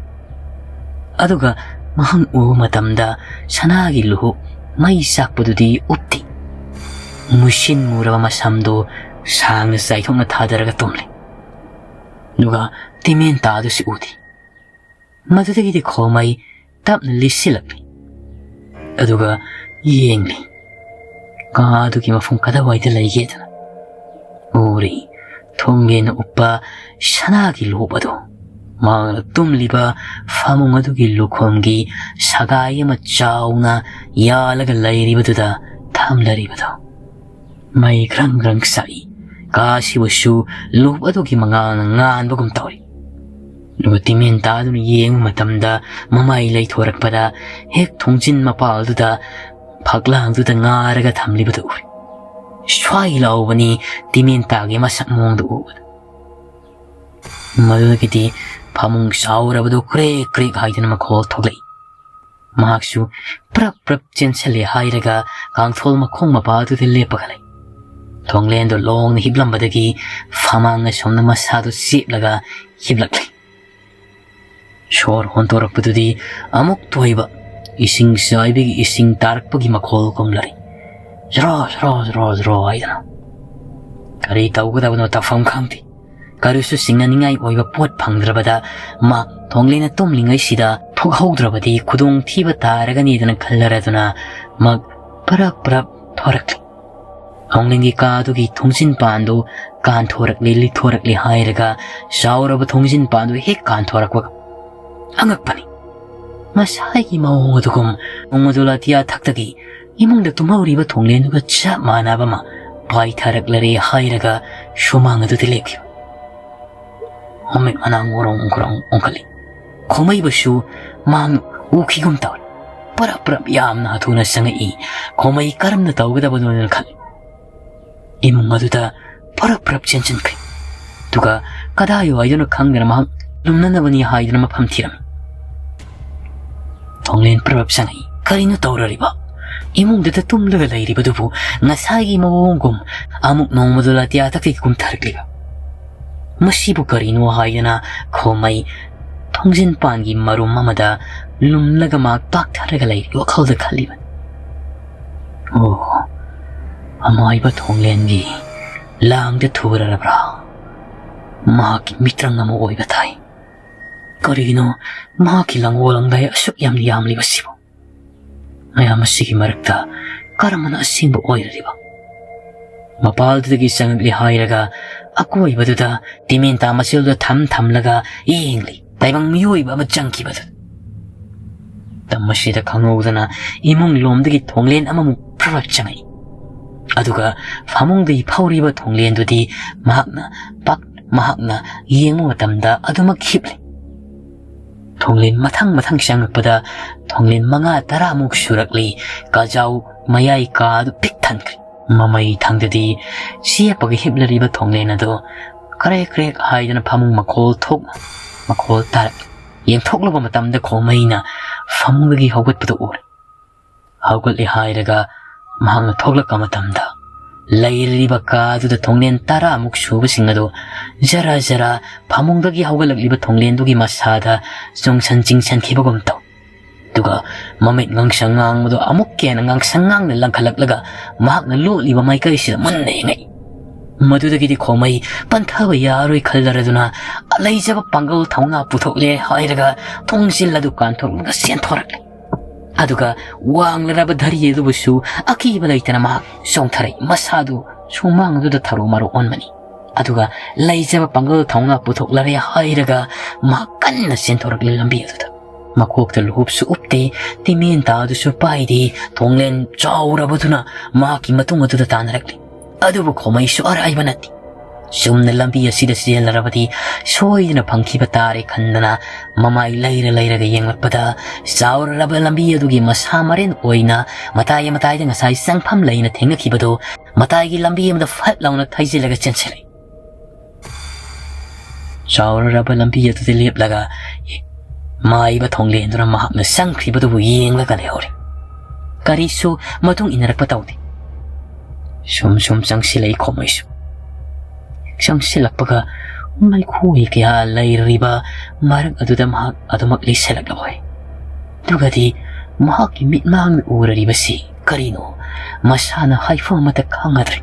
ꯑꯗꯨꯒ ꯃꯍꯥꯛ ꯎꯕ ꯃꯇꯝꯗ ꯁꯅꯥꯒꯤ ꯂꯨꯍꯨꯞ ꯃꯩ ꯆꯥꯛꯄꯗꯨꯗꯤ ꯎꯞꯇꯦ꯫ ꯃꯨꯁꯤꯟ ꯃꯨꯔꯕ ꯃꯁꯝꯗꯨ ꯁꯥꯡꯅ ꯆꯥꯏꯊꯣꯛꯅ ꯊꯥꯗꯔꯒ ꯇꯨꯝꯂꯦ꯫ ꯑꯗꯨꯒ ꯇꯤꯃꯦꯟ ꯇꯥꯗꯨꯁꯨ ꯎꯗꯦ꯫ ꯃꯗꯨꯗꯒꯤꯗꯤ ꯈꯣꯃꯩ ꯇꯞꯅ ꯂꯤꯠꯁꯤꯜꯂꯛꯂꯤ꯫ ꯑꯗꯨꯒ ꯌꯦꯡꯂꯤ꯫ ꯀꯥ ꯑꯗꯨꯒꯤ ꯃꯐꯝ ꯀꯗꯥꯏꯋꯥꯏꯗ ꯂꯩꯒꯦꯗꯅ ꯎꯔꯤ꯫ ꯊꯣꯡꯂꯦꯟꯅ ꯎꯞꯄ ꯁꯅꯥꯒꯤ ꯂꯨꯍꯨꯞ ꯑꯗꯨ ꯃꯍꯥꯛꯅ ꯇꯨꯝꯂꯤꯕ ꯐꯃꯨꯡ ꯑꯗꯨꯒꯤ ꯂꯨꯈꯣꯡꯒꯤ ꯁꯒꯥꯏ ꯑꯃ ꯆꯥꯎꯅ ꯌꯥꯜꯂꯒ ꯂꯩꯔꯤꯕꯗꯨꯗ ꯊꯝꯂꯔꯤꯕꯗꯨ꯫ ꯃꯩ ꯈ꯭ꯔꯪ ꯈ꯭ꯔꯪ ꯆꯥꯛꯏ꯫ ꯀꯥ ꯑꯁꯤꯕꯨꯁꯨ ꯂꯨꯍꯨꯞ ꯑꯗꯨꯒꯤ ꯃꯉꯥꯜꯅ ꯉꯥꯟꯕꯒꯨꯝ ꯇꯧꯔꯤ꯫ ꯑꯗꯨꯒ ꯇꯤꯃꯦꯟ ꯇꯥꯗꯨꯅ ꯌꯦꯡꯕ ꯃꯇꯝꯗ ꯃꯃꯥꯏ ꯂꯩꯊꯣꯔꯛꯄꯗ ꯍꯦꯛ ꯊꯣꯡꯖꯤꯟ ꯃꯄꯥꯜꯗꯨꯗ ꯐꯛꯂꯥꯡꯗꯨꯗ ꯉꯥꯔꯒ ꯊꯝꯂꯤꯕꯗꯨ ꯎꯔꯦ꯫ ꯁ꯭ꯋꯥꯏ ꯂꯥꯎꯕꯅꯤ ꯇꯤꯃꯦꯟꯇꯥꯒꯤ ꯃꯁꯛ ꯃꯑꯣꯡꯗꯨ ꯎꯕꯗ꯫ ꯃꯗꯨꯗꯒꯤꯗꯤ ꯐꯃꯨꯡ ꯆꯥꯎꯔꯕꯗꯨ ꯀ꯭ꯔꯦꯛ ꯀ꯭ꯔꯦꯛ ꯍꯥꯏꯗꯨꯅ ꯃꯈꯣꯜ ꯊꯣꯛꯂꯛꯏ꯫ ꯃꯍꯥꯛꯁꯨ ꯄ꯭ꯔꯞ ꯄ꯭ꯔꯞ ꯆꯦꯟꯁꯤꯜꯂꯦ ꯍꯥꯏꯔꯒ ꯀꯥꯡꯊꯣꯜ ꯃꯈꯣꯡ ꯃꯄꯥꯗꯨꯗ ꯂꯦꯞꯄꯒ ꯂꯩ꯫ ꯊꯣꯡꯂꯦꯟꯗꯨ ꯂꯣꯡꯅ ꯍꯤꯞꯂꯝꯕꯗꯒꯤ ꯐꯃꯥꯡ ꯑꯁꯣꯝꯗ ꯃꯁꯥꯗꯨ ꯆꯦꯞꯂꯒ ꯍꯤꯞꯂꯛꯂꯦ꯫ ꯁꯣꯔ ꯍꯣꯟꯗꯣꯔꯛꯄꯗꯨꯗꯤ ꯑꯃꯨꯛ ꯇꯣꯏꯕ ꯏꯁꯤꯡ ꯆꯥꯏꯕꯒꯤ ꯏꯁꯤꯡ ꯇꯥꯔꯛꯄꯒꯤ ꯃꯈꯣꯜꯒꯨꯝꯂꯔꯤ꯫ ꯖ꯭ꯔꯣ, ꯖ꯭ꯔꯣ, ꯖ꯭ꯔꯣ, ꯖ꯭ꯔꯣ ꯍꯥꯏꯗꯅ꯫ ꯀꯔꯤ ꯇꯧꯒꯗꯕꯅꯣ ꯇꯧꯐꯝ ꯈꯪꯗꯦ꯫ ꯀꯔꯤꯁꯨ ꯁꯤꯡꯅꯅꯤꯡꯉꯥꯏ ꯑꯣꯏꯕ ꯄꯣꯠ ꯐꯪꯗ꯭ꯔꯕꯗ ꯃꯍꯥꯛ ꯊꯣꯡꯂꯦꯟꯅ ꯇꯨꯝꯂꯤꯉꯩꯁꯤꯗ ꯊꯣꯛꯍꯧꯗ꯭ꯔꯕꯗꯤ ꯈꯨꯗꯣꯡꯊꯤꯕ ꯇꯥꯔꯒꯅꯤꯗꯅ ꯈꯜꯂꯔꯗꯨꯅ ꯃꯍꯥꯛ ꯄꯔꯞ ꯄꯔꯞ ꯊꯣꯔꯛꯂꯤ꯫ ꯊꯣꯡꯂꯦꯟꯒꯤ ꯀꯥꯗꯨꯒꯤ ꯊꯣꯡꯖꯤꯟ ꯄꯥꯟꯗꯨ ꯀꯥꯟꯊꯣꯔꯛꯂꯤ, ꯂꯤꯊꯣꯔꯛꯂꯤ ꯍꯥꯏꯔꯒ ꯆꯥꯎꯔꯕ ꯊꯣꯡꯖꯤꯟ ꯄꯥꯟꯗꯨ ꯍꯦꯛ ꯀꯥꯟꯊꯣꯔꯛꯄꯒ ꯑꯉꯛꯄꯅꯤ꯫ ꯉꯁꯥꯏꯒꯤ ꯃꯑꯣꯡ ꯑꯗꯨꯒꯨꯝ ꯅꯣꯡꯃꯗꯨ ꯑꯇꯤꯌꯥ ꯊꯛꯇꯒꯤ ꯏꯃꯨꯡꯗ ꯇꯨꯝꯍꯧꯔꯤꯕ ꯊꯣꯡꯂꯦꯟꯗꯨꯒ ꯆꯞ ꯃꯥꯟꯅꯕ ꯑꯃ ꯄꯥꯏꯊꯔꯛꯂꯔꯦ ꯍꯥꯏꯔꯒ ꯁꯨꯃꯥꯡ ꯑꯗꯨꯗ ꯂꯦꯞꯈꯤꯕ꯫ ꯃꯃꯤꯠ ꯃꯅꯥ ꯉꯣꯔꯣꯡ ꯉꯣꯔꯣꯡ ꯑꯣꯟꯈꯠꯂꯤ꯫ ꯈꯣꯃꯩꯕꯁꯨ ꯃꯍꯥꯛꯅ ꯎꯈꯤꯒꯨꯝ ꯇꯧꯔꯦ꯫ ꯄꯔꯞ ꯄꯔꯞ ꯌꯥꯝꯅ ꯍꯥꯊꯨꯅ ꯆꯪꯉꯛꯏ꯫ ꯈꯣꯃꯩ ꯀꯔꯝꯅ ꯇꯧꯒꯗꯕꯅꯣꯅ ꯈꯜꯂꯤ꯫ ꯏꯃꯨꯡ ꯑꯗꯨꯗ ꯄꯔꯞ ꯄꯔꯞ ꯆꯦꯟꯁꯤꯟꯈ꯭ꯔꯦ꯫ ꯑꯗꯨꯒ ꯀꯗꯥꯏꯋꯥꯏꯗꯅꯣ ꯈꯪꯗꯅ ꯃꯍꯥꯛ ꯂꯨꯝꯅꯅꯕꯅꯤ ꯍꯥꯏꯗꯨꯅ ꯃꯐꯝ ꯊꯤꯔꯝꯃꯤ꯫ ꯊꯣꯡꯂꯦꯟ ꯄꯔꯞ ꯆꯪꯉꯛꯏ꯫ ꯀꯔꯤꯅꯣ ꯇꯧꯔꯔꯤꯕ? ꯏꯃꯨꯡꯗꯨꯗ ꯇꯨꯝꯂꯒ ꯂꯩꯔꯤꯕꯗꯨꯕꯨ ꯉꯁꯥꯏꯒꯤ ꯃꯑꯣꯡꯒꯨꯝ ꯑꯃꯨꯛ ꯅꯣꯡꯃꯗꯨ ꯑꯇꯤꯌꯥ ꯊꯛꯇꯒꯤ ꯀꯨꯝꯊꯔꯛꯂꯤꯕ꯫ ꯃꯁꯤꯕꯨ ꯀꯔꯤꯅꯣ ꯍꯥꯏꯗꯅ ꯈꯣꯃꯩ ꯊꯣꯡꯖꯤꯟ ꯄꯥꯟꯒꯤ ꯃꯔꯨꯝ ꯑꯃꯗ ꯂꯨꯝꯂꯒ ꯃꯍꯥꯛ ꯄꯥꯛꯊꯔꯒ ꯂꯩꯔꯤ ꯋꯥꯈꯜꯗ ꯈꯜꯂꯤꯕꯅꯤ꯫ ꯑꯣ, ꯑꯃꯥꯏꯕ ꯊꯣꯡꯂꯦꯟꯒꯤ ꯂꯥꯡꯗ ꯊꯨꯒ꯭ꯔꯔꯕ꯭ꯔꯥ? ꯃꯍꯥꯛꯀꯤ ꯃꯤꯇ꯭ꯔꯪ ꯑꯃ ꯑꯣꯏꯕ ꯊꯥꯏ꯫ ꯀꯔꯤꯒꯤꯅꯣ ꯃꯍꯥꯛꯀꯤ ꯂꯪꯑꯣ ꯂꯪꯗꯥꯏ ꯑꯁꯨꯛ ꯌꯥꯝꯅ ꯌꯥꯝꯂꯤꯕꯁꯤꯕꯨ? ꯃꯌꯥꯝ ꯑꯁꯤꯒꯤ ꯃꯔꯛꯇ ꯀꯔꯝꯕꯅ ꯑꯁꯦꯡꯕ ꯑꯣꯏꯔꯤꯕ? ꯃꯄꯥꯜꯗꯨꯗꯒꯤ ꯆꯪꯉꯛꯂꯤ ꯍꯥꯏꯔꯒ ꯑꯀꯣꯏꯕꯗꯨꯗ ꯇꯤꯃꯦꯟꯇꯥ ꯃꯆꯦꯜꯗꯨ ꯊꯝ ꯊꯝꯂꯒ ꯌꯦꯡꯂꯤ꯫ ꯇꯥꯏꯕꯪ ꯃꯤꯑꯣꯏꯕ ꯑꯃ ꯆꯪꯈꯤꯕꯗꯨ꯫ ꯃꯇꯝ ꯑꯁꯤꯗ ꯈꯪꯍꯧꯗꯅ ꯏꯃꯨꯡ ꯂꯣꯝꯗꯒꯤ ꯊꯣꯡꯂꯦꯟ ꯑꯃꯃꯨꯛ ꯐ꯭ꯔꯞ ꯆꯪꯉꯛꯏ꯫ ꯑꯗꯨꯒ ꯐꯃꯨꯡꯗꯒꯤ ꯐꯧꯔꯤꯕ ꯊꯣꯡꯂꯦꯟꯗꯨꯗꯤ ꯃꯍꯥꯛꯅ ꯄꯥꯛ-, ꯃꯍꯥꯛꯅ ꯌꯦꯡꯕ ꯃꯇꯝꯗ ꯑꯗꯨꯃꯛ ꯍꯤꯞꯂꯤ꯫ ꯊꯣꯡꯂꯦꯟ ꯃꯊꯪ ꯃꯊꯪ ꯆꯪꯂꯛꯄꯗ ꯊꯣꯡꯂꯦꯟ ꯃꯉꯥ ꯇꯔꯥꯃꯨꯛ ꯁꯨꯔꯛꯂꯤ꯫ ꯀꯥꯖꯥꯎ ꯃꯌꯥꯏ ꯀꯥ ꯑꯗꯨ ꯄꯤꯛ ꯊꯟꯈ꯭ꯔꯦ꯫ ꯃꯃꯩ ꯊꯪꯗꯗꯤ ꯆꯦꯞꯄꯒ ꯍꯤꯞꯂꯔꯤꯕ ꯊꯣꯡꯂꯦꯟ ꯑꯗꯨ ꯀ꯭ꯔꯦꯛ ꯀ꯭ꯔꯦꯛ ꯍꯥꯏꯗꯅ ꯐꯃꯨꯡ ꯃꯈꯣꯜ ꯊꯣꯛ ꯃꯈꯣꯜ ꯇꯥꯔꯛꯂꯤ꯫ ꯌꯦꯡꯊꯣꯛꯂꯨꯕ ꯃꯇꯝꯗ ꯈꯣꯃꯩꯅ ꯐꯃꯨꯡꯗꯒꯤ ꯍꯧꯒꯠꯄꯗꯨ ꯎꯔꯦ꯫ ꯍꯧꯒꯠꯂꯦ ꯍꯥꯏꯔꯒ ꯃꯍꯥꯛꯅ ꯊꯣꯛꯂꯛꯄ ꯃꯇꯝꯗ ꯂꯩꯔꯤꯕ ꯀꯥꯗꯨꯗ ꯊꯣꯡꯂꯦꯟ ꯇꯔꯥꯃꯨꯛ ꯁꯨꯕꯁꯤꯡ ꯑꯗꯨ ꯖꯔ ꯖꯔ ꯐꯃꯨꯡꯗꯒꯤ ꯍꯧꯒꯠꯂꯛꯂꯤꯕ ꯊꯣꯡꯂꯦꯟꯗꯨꯒꯤ ꯃꯁꯥꯗ ꯆꯣꯡꯁꯟ ꯆꯤꯡꯁꯟꯈꯤꯕꯒꯨꯝ ꯇꯧ꯫ ꯑꯗꯨꯒ ꯃꯃꯤꯠ ꯉꯥꯡꯁꯪ ꯉꯥꯡꯕꯗꯨ ꯑꯃꯨꯛꯀ ꯍꯦꯟꯅ ꯉꯥꯡꯁꯪ ꯉꯥꯡꯅ ꯂꯪꯈꯠꯂꯛꯂꯒ ꯃꯍꯥꯛꯅ ꯂꯣꯠꯂꯤꯕ ꯃꯥꯏꯀꯩꯁꯤꯗ ꯃꯨꯟꯅ ꯌꯦꯡꯉꯛꯏ꯫ ꯃꯗꯨꯗꯒꯤꯗꯤ ꯈꯣꯃꯩ ꯄꯟꯊꯕ ꯌꯥꯔꯣꯏ ꯈꯜꯂꯔꯗꯨꯅ ꯂꯩꯖꯕ ꯄꯥꯡꯒꯜ ꯊꯧꯅꯥ ꯄꯨꯊꯣꯛꯂꯦ ꯍꯥꯏꯔꯒ ꯊꯣꯡꯖꯤꯜ ꯑꯗꯨ ꯀꯥꯟꯊꯣꯛꯂꯒ ꯆꯦꯟꯊꯣꯔꯛꯂꯦ꯫ ꯑꯗꯨꯒ ꯋꯥꯡꯂꯔꯕ ꯙꯔꯤ ꯑꯗꯨꯕꯨꯁꯨ ꯑꯀꯤꯕ ꯂꯩꯇꯅ ꯃꯍꯥꯛ ꯆꯣꯡꯊꯔꯛꯏ꯫ ꯃꯁꯥꯗꯨ ꯁꯨꯃꯥꯡ ꯑꯗꯨꯗ ꯊꯔꯣ ꯃꯔꯣ ꯑꯣꯟꯕꯅꯤ꯫ ꯑꯗꯨꯒ ꯂꯩꯖꯕ ꯄꯥꯡꯒꯜ ꯊꯧꯅꯥ ꯄꯨꯊꯣꯛꯂꯔꯦ ꯍꯥꯏꯔꯒ ꯃꯍꯥꯛ ꯀꯟꯅ ꯆꯦꯟꯊꯣꯔꯛꯂꯤ ꯂꯝꯕꯤ ꯑꯗꯨꯗ꯫ ꯃꯀꯣꯛꯇ ꯂꯨꯍꯨꯞꯁꯨ ꯎꯞꯇꯦ, ꯇꯤꯃꯦꯟ ꯇꯥꯗꯨꯁꯨ ꯄꯥꯏꯗꯦ, ꯊꯣꯡꯂꯦꯟ ꯆꯥꯎꯔꯕꯗꯨꯅ ꯃꯍꯥꯛꯀꯤ ꯃꯇꯨꯡ ꯑꯗꯨꯗ ꯇꯥꯟꯅꯔꯛꯂꯤ꯫ ꯑꯗꯨꯕꯨ ꯈꯣꯃꯩꯁꯨ ꯑꯔꯥꯏꯕ ꯅꯠꯇꯦ꯫ ꯆꯨꯝꯅ ꯂꯝꯕꯤ ꯑꯁꯤꯗ ꯆꯦꯜꯂꯔꯕꯗꯤ ꯁꯣꯏꯗꯅ ꯐꯪꯈꯤꯕ ꯇꯥꯔꯦ ꯈꯟꯗꯅ ꯃꯃꯥꯏ ꯂꯩꯔ ꯂꯩꯔꯒ ꯌꯦꯡꯂꯛꯄꯗ ꯆꯥꯎꯔꯔꯕ ꯂꯝꯕꯤ ꯑꯗꯨꯒꯤ ꯃꯁꯥ ꯃꯔꯦꯟ ꯑꯣꯏꯅ ꯃꯇꯥꯏ ꯃꯇꯥꯏꯗ ꯉꯁꯥꯏ ꯆꯪꯐꯝ ꯂꯩꯅ ꯊꯦꯡꯅꯈꯤꯕꯗꯣ ꯃꯇꯥꯏꯒꯤ ꯂꯝꯕꯤ ꯑꯃꯗ ꯐꯠ ꯂꯥꯎꯅ ꯊꯩꯖꯤꯜꯂꯒ ꯆꯦꯟꯁꯤꯜꯂꯛꯏ꯫ ꯆꯥꯎꯔꯔꯕ ꯂꯝꯕꯤ ꯑꯗꯨꯗ ꯂꯦꯞꯂꯒ ꯃꯥꯏꯕ ꯊꯣꯡꯂꯦꯟꯗꯨꯅ ꯃꯍꯥꯛꯅ ꯆꯪꯈ꯭ꯔꯤꯕꯗꯨꯕꯨ ꯌꯦꯡꯂꯒ ꯂꯩꯍꯧꯔꯦ꯫ ꯀꯔꯤꯁꯨ ꯃꯇꯨꯡ ꯏꯟꯅꯔꯛꯄ ꯇꯧꯗꯦ꯫ ꯁꯨꯝ ꯁꯨꯝ ꯆꯪꯁꯤꯜꯂꯛꯏ ꯈꯣꯃꯩꯁꯨ꯫ ꯆꯪꯁꯤꯜꯂꯛꯄꯒ ꯃꯩꯈꯨ ꯀꯌꯥ ꯂꯩꯔꯤꯕ ꯃꯔꯛ ꯑꯗꯨꯗ ꯃꯍꯥꯛ ꯑꯗꯨꯃꯛ ꯂꯩꯁꯤꯜꯂꯛꯂꯕ ꯑꯣꯏ꯫ ꯑꯗꯨꯒꯗꯤ ꯃꯍꯥꯛꯀꯤ ꯃꯤꯠꯃꯥꯡꯗ ꯎꯔꯔꯤꯕꯁꯤ ꯀꯔꯤꯅꯣ? ꯃꯁꯥꯅ ꯍꯥꯏꯐꯝ ꯑꯃꯠꯇ ꯈꯪꯉꯗ꯭ꯔꯦ꯫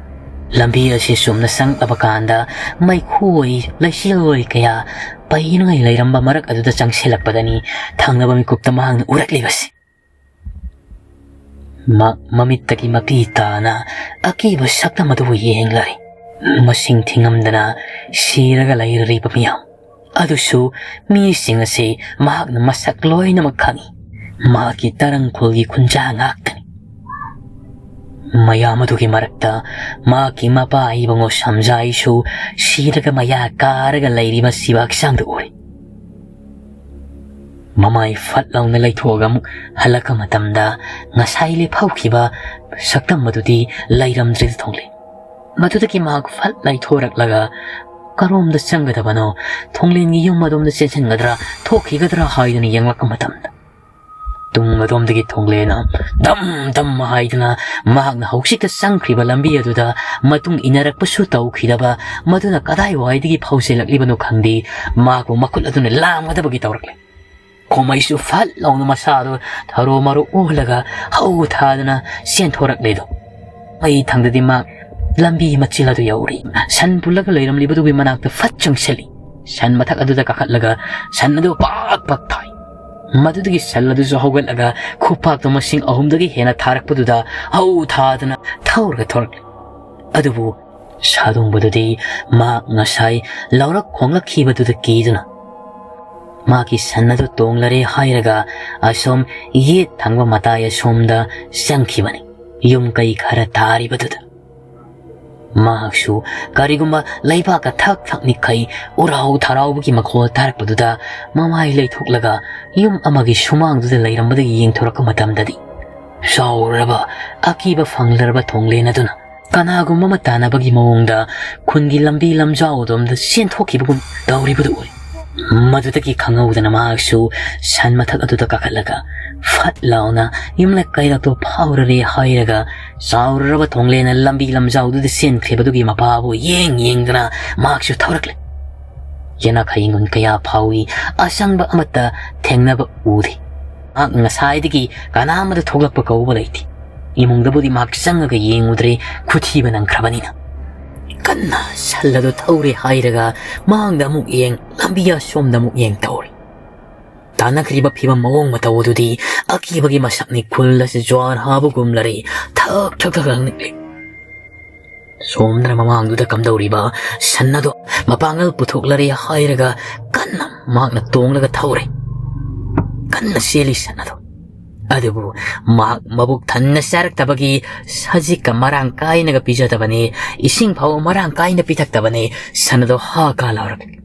ꯂꯝꯕꯤ ꯑꯁꯤ ꯆꯨꯝꯅ ꯆꯪꯂꯕ ꯀꯥꯟꯗ ꯃꯩꯈꯨ ꯑꯣꯏ, ꯂꯩꯆꯤꯜ ꯑꯣꯏ ꯀꯌꯥ ꯄꯩꯅꯉꯥꯏ ꯂꯩꯔꯝꯕ ꯃꯔꯛ ꯑꯗꯨꯗ ꯆꯪꯁꯤꯜꯂꯛꯄꯗꯅꯤ ꯊꯪꯅꯕ ꯃꯤꯀꯨꯞꯇ ꯃꯍꯥꯛꯅ ꯎꯔꯛꯂꯤꯕꯁꯤ꯫ ꯃ-, ꯃꯃꯤꯠꯇꯒꯤ ꯃꯄꯤ ꯇꯥꯅ ꯑꯀꯤꯕ ꯁꯛꯇꯝ ꯑꯗꯨꯕꯨ ꯌꯦꯡꯂꯔꯤ꯫ ꯃꯁꯤꯡ ꯊꯤꯉꯝꯗꯅ ꯁꯤꯔꯒ ꯂꯩꯔꯤꯕ ꯃꯤꯌꯥꯝ꯫ ꯑꯗꯨꯁꯨ ꯃꯤꯁꯤꯡ ꯑꯁꯤ ꯃꯍꯥꯛꯅ ꯃꯁꯛ ꯂꯣꯏꯅꯃꯛ ꯈꯪꯏ꯫ ꯃꯍꯥꯛꯀꯤ ꯇꯔꯪ ꯈꯨꯜꯒꯤ ꯈꯨꯟꯖꯥ ꯉꯥꯛꯇꯅꯤ꯫ ꯃꯌꯥꯝ ꯑꯗꯨꯒꯤ ꯃꯔꯛꯇ ꯃꯍꯥꯛꯀꯤ ꯃꯄꯥ ꯏꯕꯨꯡꯉꯣ ꯁꯝꯖꯥꯏꯁꯨ ꯁꯤꯔꯒ ꯃꯌꯥ ꯀꯥꯔꯒ ꯂꯩꯔꯤꯕ ꯁꯤꯕ ꯍꯛꯆꯥꯡꯗꯨ ꯎꯔꯤ꯫ ꯃꯃꯥꯏ ꯐꯠ ꯂꯥꯎꯅ ꯂꯩꯊꯣꯛꯑꯒ ꯑꯃꯨꯛ ꯍꯜꯂꯛꯄ ꯃꯇꯝꯗ ꯉꯁꯥꯏ ꯂꯦꯞꯍꯧꯈꯤꯕ ꯁꯛꯇꯝ ꯑꯗꯨꯗꯤ ꯂꯩꯔꯝꯗ꯭ꯔꯦ ꯊꯣꯡꯂꯦꯟ꯫ ꯃꯗꯨꯗꯒꯤ ꯃꯍꯥꯛ ꯐꯠ ꯂꯩꯊꯣꯔꯛꯂꯒ ꯀꯔꯣꯝꯗ ꯆꯪꯒꯗꯕꯅꯣ, ꯊꯣꯡꯂꯦꯟꯒꯤ ꯌꯨꯝ ꯑꯗꯣꯝꯗ ꯆꯦꯟꯁꯤꯟꯒꯗ꯭ꯔꯥ, ꯊꯣꯛꯈꯤꯒꯗ꯭ꯔꯥ ꯍꯥꯏꯗꯨꯅ ꯌꯦꯡꯂꯛꯄ ꯃꯇꯝꯗ, ꯇꯨꯡ ꯑꯗꯣꯝꯗꯒꯤ ꯊꯣꯡꯂꯦꯟ ꯙꯝ ꯙꯝ ꯍꯥꯏꯗꯨꯅ ꯃꯍꯥꯛꯅ ꯍꯧꯖꯤꯛꯇ ꯆꯪꯈ꯭ꯔꯤꯕ ꯂꯝꯕꯤ ꯑꯗꯨꯗ ꯃꯇꯨꯡ ꯏꯟꯅꯔꯛꯄꯁꯨ ꯇꯧꯈꯤꯗꯕ, ꯃꯗꯨꯅ ꯀꯗꯥꯏꯋꯥꯏꯗꯒꯤ ꯐꯥꯎꯖꯤꯜꯂꯛꯂꯤꯕꯅꯣ ꯈꯪꯗꯦ, ꯃꯍꯥꯛꯄꯨ ꯃꯈꯨꯠ ꯑꯗꯨꯅ ꯂꯥꯝꯒꯗꯕꯒꯤ ꯇꯧꯔꯛꯂꯦ꯫ ꯈꯣꯃꯩꯁꯨ ꯐꯠ ꯂꯥꯎꯅ ꯃꯁꯥꯗꯨ ꯊꯔꯣ ꯃꯔꯣ ꯑꯣꯜꯂꯒ ꯍꯧ ꯊꯥꯗꯨꯅ ꯆꯦꯟꯊꯣꯔꯛꯂꯦꯗꯣ꯫ ꯃꯩ ꯊꯪꯗꯗꯤ ꯃꯍꯥꯛ ꯂꯝꯕꯤ ꯃꯆꯤꯜ ꯑꯗꯨ ꯌꯧꯔꯤ꯫ ꯁꯟ ꯄꯨꯜꯂꯒ ꯂꯩꯔꯝꯂꯤꯕꯗꯨꯒꯤ ꯃꯅꯥꯛꯇ ꯐꯠ ꯆꯪꯁꯤꯜꯂꯤ꯫ ꯁꯟ ꯃꯊꯛ ꯑꯗꯨꯗ ꯀꯥꯈꯠꯂꯒ ꯁꯟ ꯑꯗꯨ ꯄꯥꯛ ꯄꯥꯛ ꯊꯥꯏ꯫ ꯃꯗꯨꯗꯒꯤ ꯁꯟ ꯑꯗꯨꯁꯨ ꯍꯧꯒꯠꯂꯒ ꯈꯨꯄꯥꯛꯇꯣ ꯃꯁꯤꯡ ꯑꯍꯨꯝꯗꯒꯤ ꯍꯦꯟꯅ ꯊꯥꯔꯛꯄꯗꯨꯗ ꯍꯧ ꯊꯥꯗꯨꯅ ꯊꯧꯔꯒ ꯊꯧꯔꯛꯂꯤ꯫ ꯑꯗꯨꯕꯨ ꯁꯥꯗꯣꯡꯕꯗꯨꯗꯤ ꯃꯍꯥꯛ ꯉꯁꯥꯏ ꯂꯧꯔꯛ ꯈꯣꯡꯂꯛꯈꯤꯕꯗꯨꯗ ꯀꯤꯗꯨꯅ ꯃꯥꯒꯤ ꯁꯟ ꯑꯗꯨ ꯇꯣꯡꯂꯔꯦ ꯍꯥꯏꯔꯒ ꯑꯁꯣꯝ ꯌꯦꯠ ꯊꯪꯕ ꯃꯇꯥꯏ ꯑꯁꯣꯝꯗ ꯆꯪꯈꯤꯕꯅꯤ, ꯌꯨꯝ ꯀꯩ ꯈꯔ ꯇꯥꯔꯤꯕꯗꯨꯗ꯫ ꯃꯍꯥꯛꯁꯨ ꯀꯔꯤꯒꯨꯝꯕ ꯂꯩꯕꯥꯛꯀ ꯊꯛ ꯊꯛ ꯅꯤꯛꯈꯩ ꯎꯔꯥꯎ ꯊꯔꯥꯎꯕꯒꯤ ꯃꯈꯣꯜ ꯇꯥꯔꯛꯄꯗꯨꯗ ꯃꯃꯥꯏ ꯂꯩꯊꯣꯛꯂꯒ ꯌꯨꯝ ꯑꯃꯒꯤ ꯁꯨꯃꯥꯡꯗꯨꯗ ꯂꯩꯔꯝꯕꯗꯒꯤ ꯌꯦꯡꯊꯣꯔꯛꯄ ꯃꯇꯝꯗꯗꯤ ꯆꯥꯎꯔꯕ ꯑꯀꯤꯕ ꯐꯪꯂꯔꯕ ꯊꯣꯡꯂꯦꯟ ꯑꯗꯨꯅ ꯀꯅꯥꯒꯨꯝꯕ ꯑꯃ ꯇꯥꯟꯅꯕꯒꯤ ꯃꯑꯣꯡꯗ ꯈꯨꯟꯒꯤ ꯂꯝꯕꯤ ꯂꯝꯖꯥꯎ ꯑꯗꯣꯝꯗ ꯆꯦꯟꯊꯣꯛꯈꯤꯕꯒꯨꯝ ꯇꯧꯔꯤꯕꯗꯨ ꯎꯏ꯫ ꯃꯗꯨꯗꯒꯤ ꯈꯪꯍꯧꯗꯅ ꯃꯍꯥꯛꯁꯨ ꯁꯟ ꯃꯊꯛ ꯑꯗꯨꯗ ꯀꯥꯈꯠꯂꯒ ꯐꯠ ꯂꯥꯎꯅ ꯌꯨꯝꯂꯛ ꯀꯩꯔꯛꯇꯣ ꯐꯥꯎꯔꯔꯦ ꯍꯥꯏꯔꯒ ꯆꯥꯎꯔꯔꯕ ꯊꯣꯡꯂꯦꯟꯅ ꯂꯝꯕꯤ ꯂꯝꯖꯥꯎꯗꯨꯗ ꯆꯦꯟꯈ꯭ꯔꯤꯕꯗꯨꯒꯤ ꯃꯄꯥꯕꯨ ꯌꯦꯡ ꯌꯦꯡꯗꯅ ꯃꯍꯥꯛꯁꯨ ꯊꯧꯔꯛꯂꯦ꯫ ꯌꯦꯅꯈꯥ ꯌꯦꯡꯒꯣꯟ ꯀꯌꯥ ꯐꯥꯎꯏ, ꯑꯁꯪꯕ ꯑꯃꯠꯇ ꯊꯦꯡꯅꯕ ꯎꯗꯦ꯫ ꯃꯍꯥꯛ ꯉꯁꯥꯏꯗꯒꯤ ꯀꯅꯥ ꯑꯃꯗ ꯊꯣꯛꯂꯛꯄ ꯀꯧꯕ ꯂꯩꯇꯦ꯫ ꯏꯃꯨꯡꯗꯕꯨꯗꯤ ꯃꯍꯥꯛ ꯆꯪꯉꯒ ꯌꯦꯡꯉꯨꯗ꯭ꯔꯦ, ꯈꯨꯊꯤꯕ ꯅꯪꯈ꯭ꯔꯕꯅꯤꯅ꯫ ꯀꯟꯅ ꯁꯜ ꯑꯗꯨ ꯊꯧꯔꯦ ꯍꯥꯏꯔꯒ ꯃꯥꯡꯗ ꯑꯃꯨꯛ ꯌꯦꯡ, ꯂꯝꯕꯤ ꯑꯁꯣꯝꯗ ꯑꯃꯨꯛ ꯌꯦꯡ ꯇꯧꯔꯦ꯫ ꯇꯥꯟꯅꯈ꯭ꯔꯤꯕ ꯐꯤꯕꯝ ꯃꯑꯣꯡ ꯃꯇꯧ ꯑꯗꯨꯗꯤ ꯑꯀꯤꯕꯒꯤ ꯃꯁꯛꯅꯤ꯫ ꯈꯨꯜ ꯑꯁꯤ ꯖ꯭ꯋꯥꯔ ꯍꯥꯕꯒꯨꯝꯂꯔꯦ꯫ ꯊꯛ ꯊꯛ ꯊꯛ ꯂꯪꯅꯤꯛꯂꯦ꯫ ꯁꯣꯝꯗꯅ ꯃꯃꯥꯡꯗꯨꯗ ꯀꯝꯗꯧꯔꯤꯕ ꯁꯟ ꯑꯗꯣ ꯃꯄꯥꯡꯒꯜ ꯄꯨꯊꯣꯛꯂꯔꯦ ꯍꯥꯏꯔꯒ ꯀꯟꯅ ꯃꯍꯥꯛꯅ ꯇꯣꯡꯂꯒ ꯊꯧꯔꯦ꯫ ꯀꯟꯅ ꯆꯦꯜꯂꯤ ꯁꯟ ꯑꯗꯣ꯫ ꯑꯗꯨꯕꯨ ꯃꯍꯥꯛ ꯃꯕꯨꯛ ꯊꯟꯅ ꯆꯥꯔꯛꯇꯕꯒꯤ ꯁꯖꯤꯛꯀ ꯃꯔꯥꯡ ꯀꯥꯏꯅꯒ ꯄꯤꯖꯗꯕꯅꯤ, ꯏꯁꯤꯡ ꯐꯥꯎꯕ ꯃꯔꯥꯡ ꯀꯥꯏꯅ ꯄꯤꯊꯛꯇꯕꯅꯤ꯫ ꯁꯟ ꯑꯗꯣ ꯍꯥ ꯀꯥ ꯂꯥꯎꯔꯛꯂꯤ꯫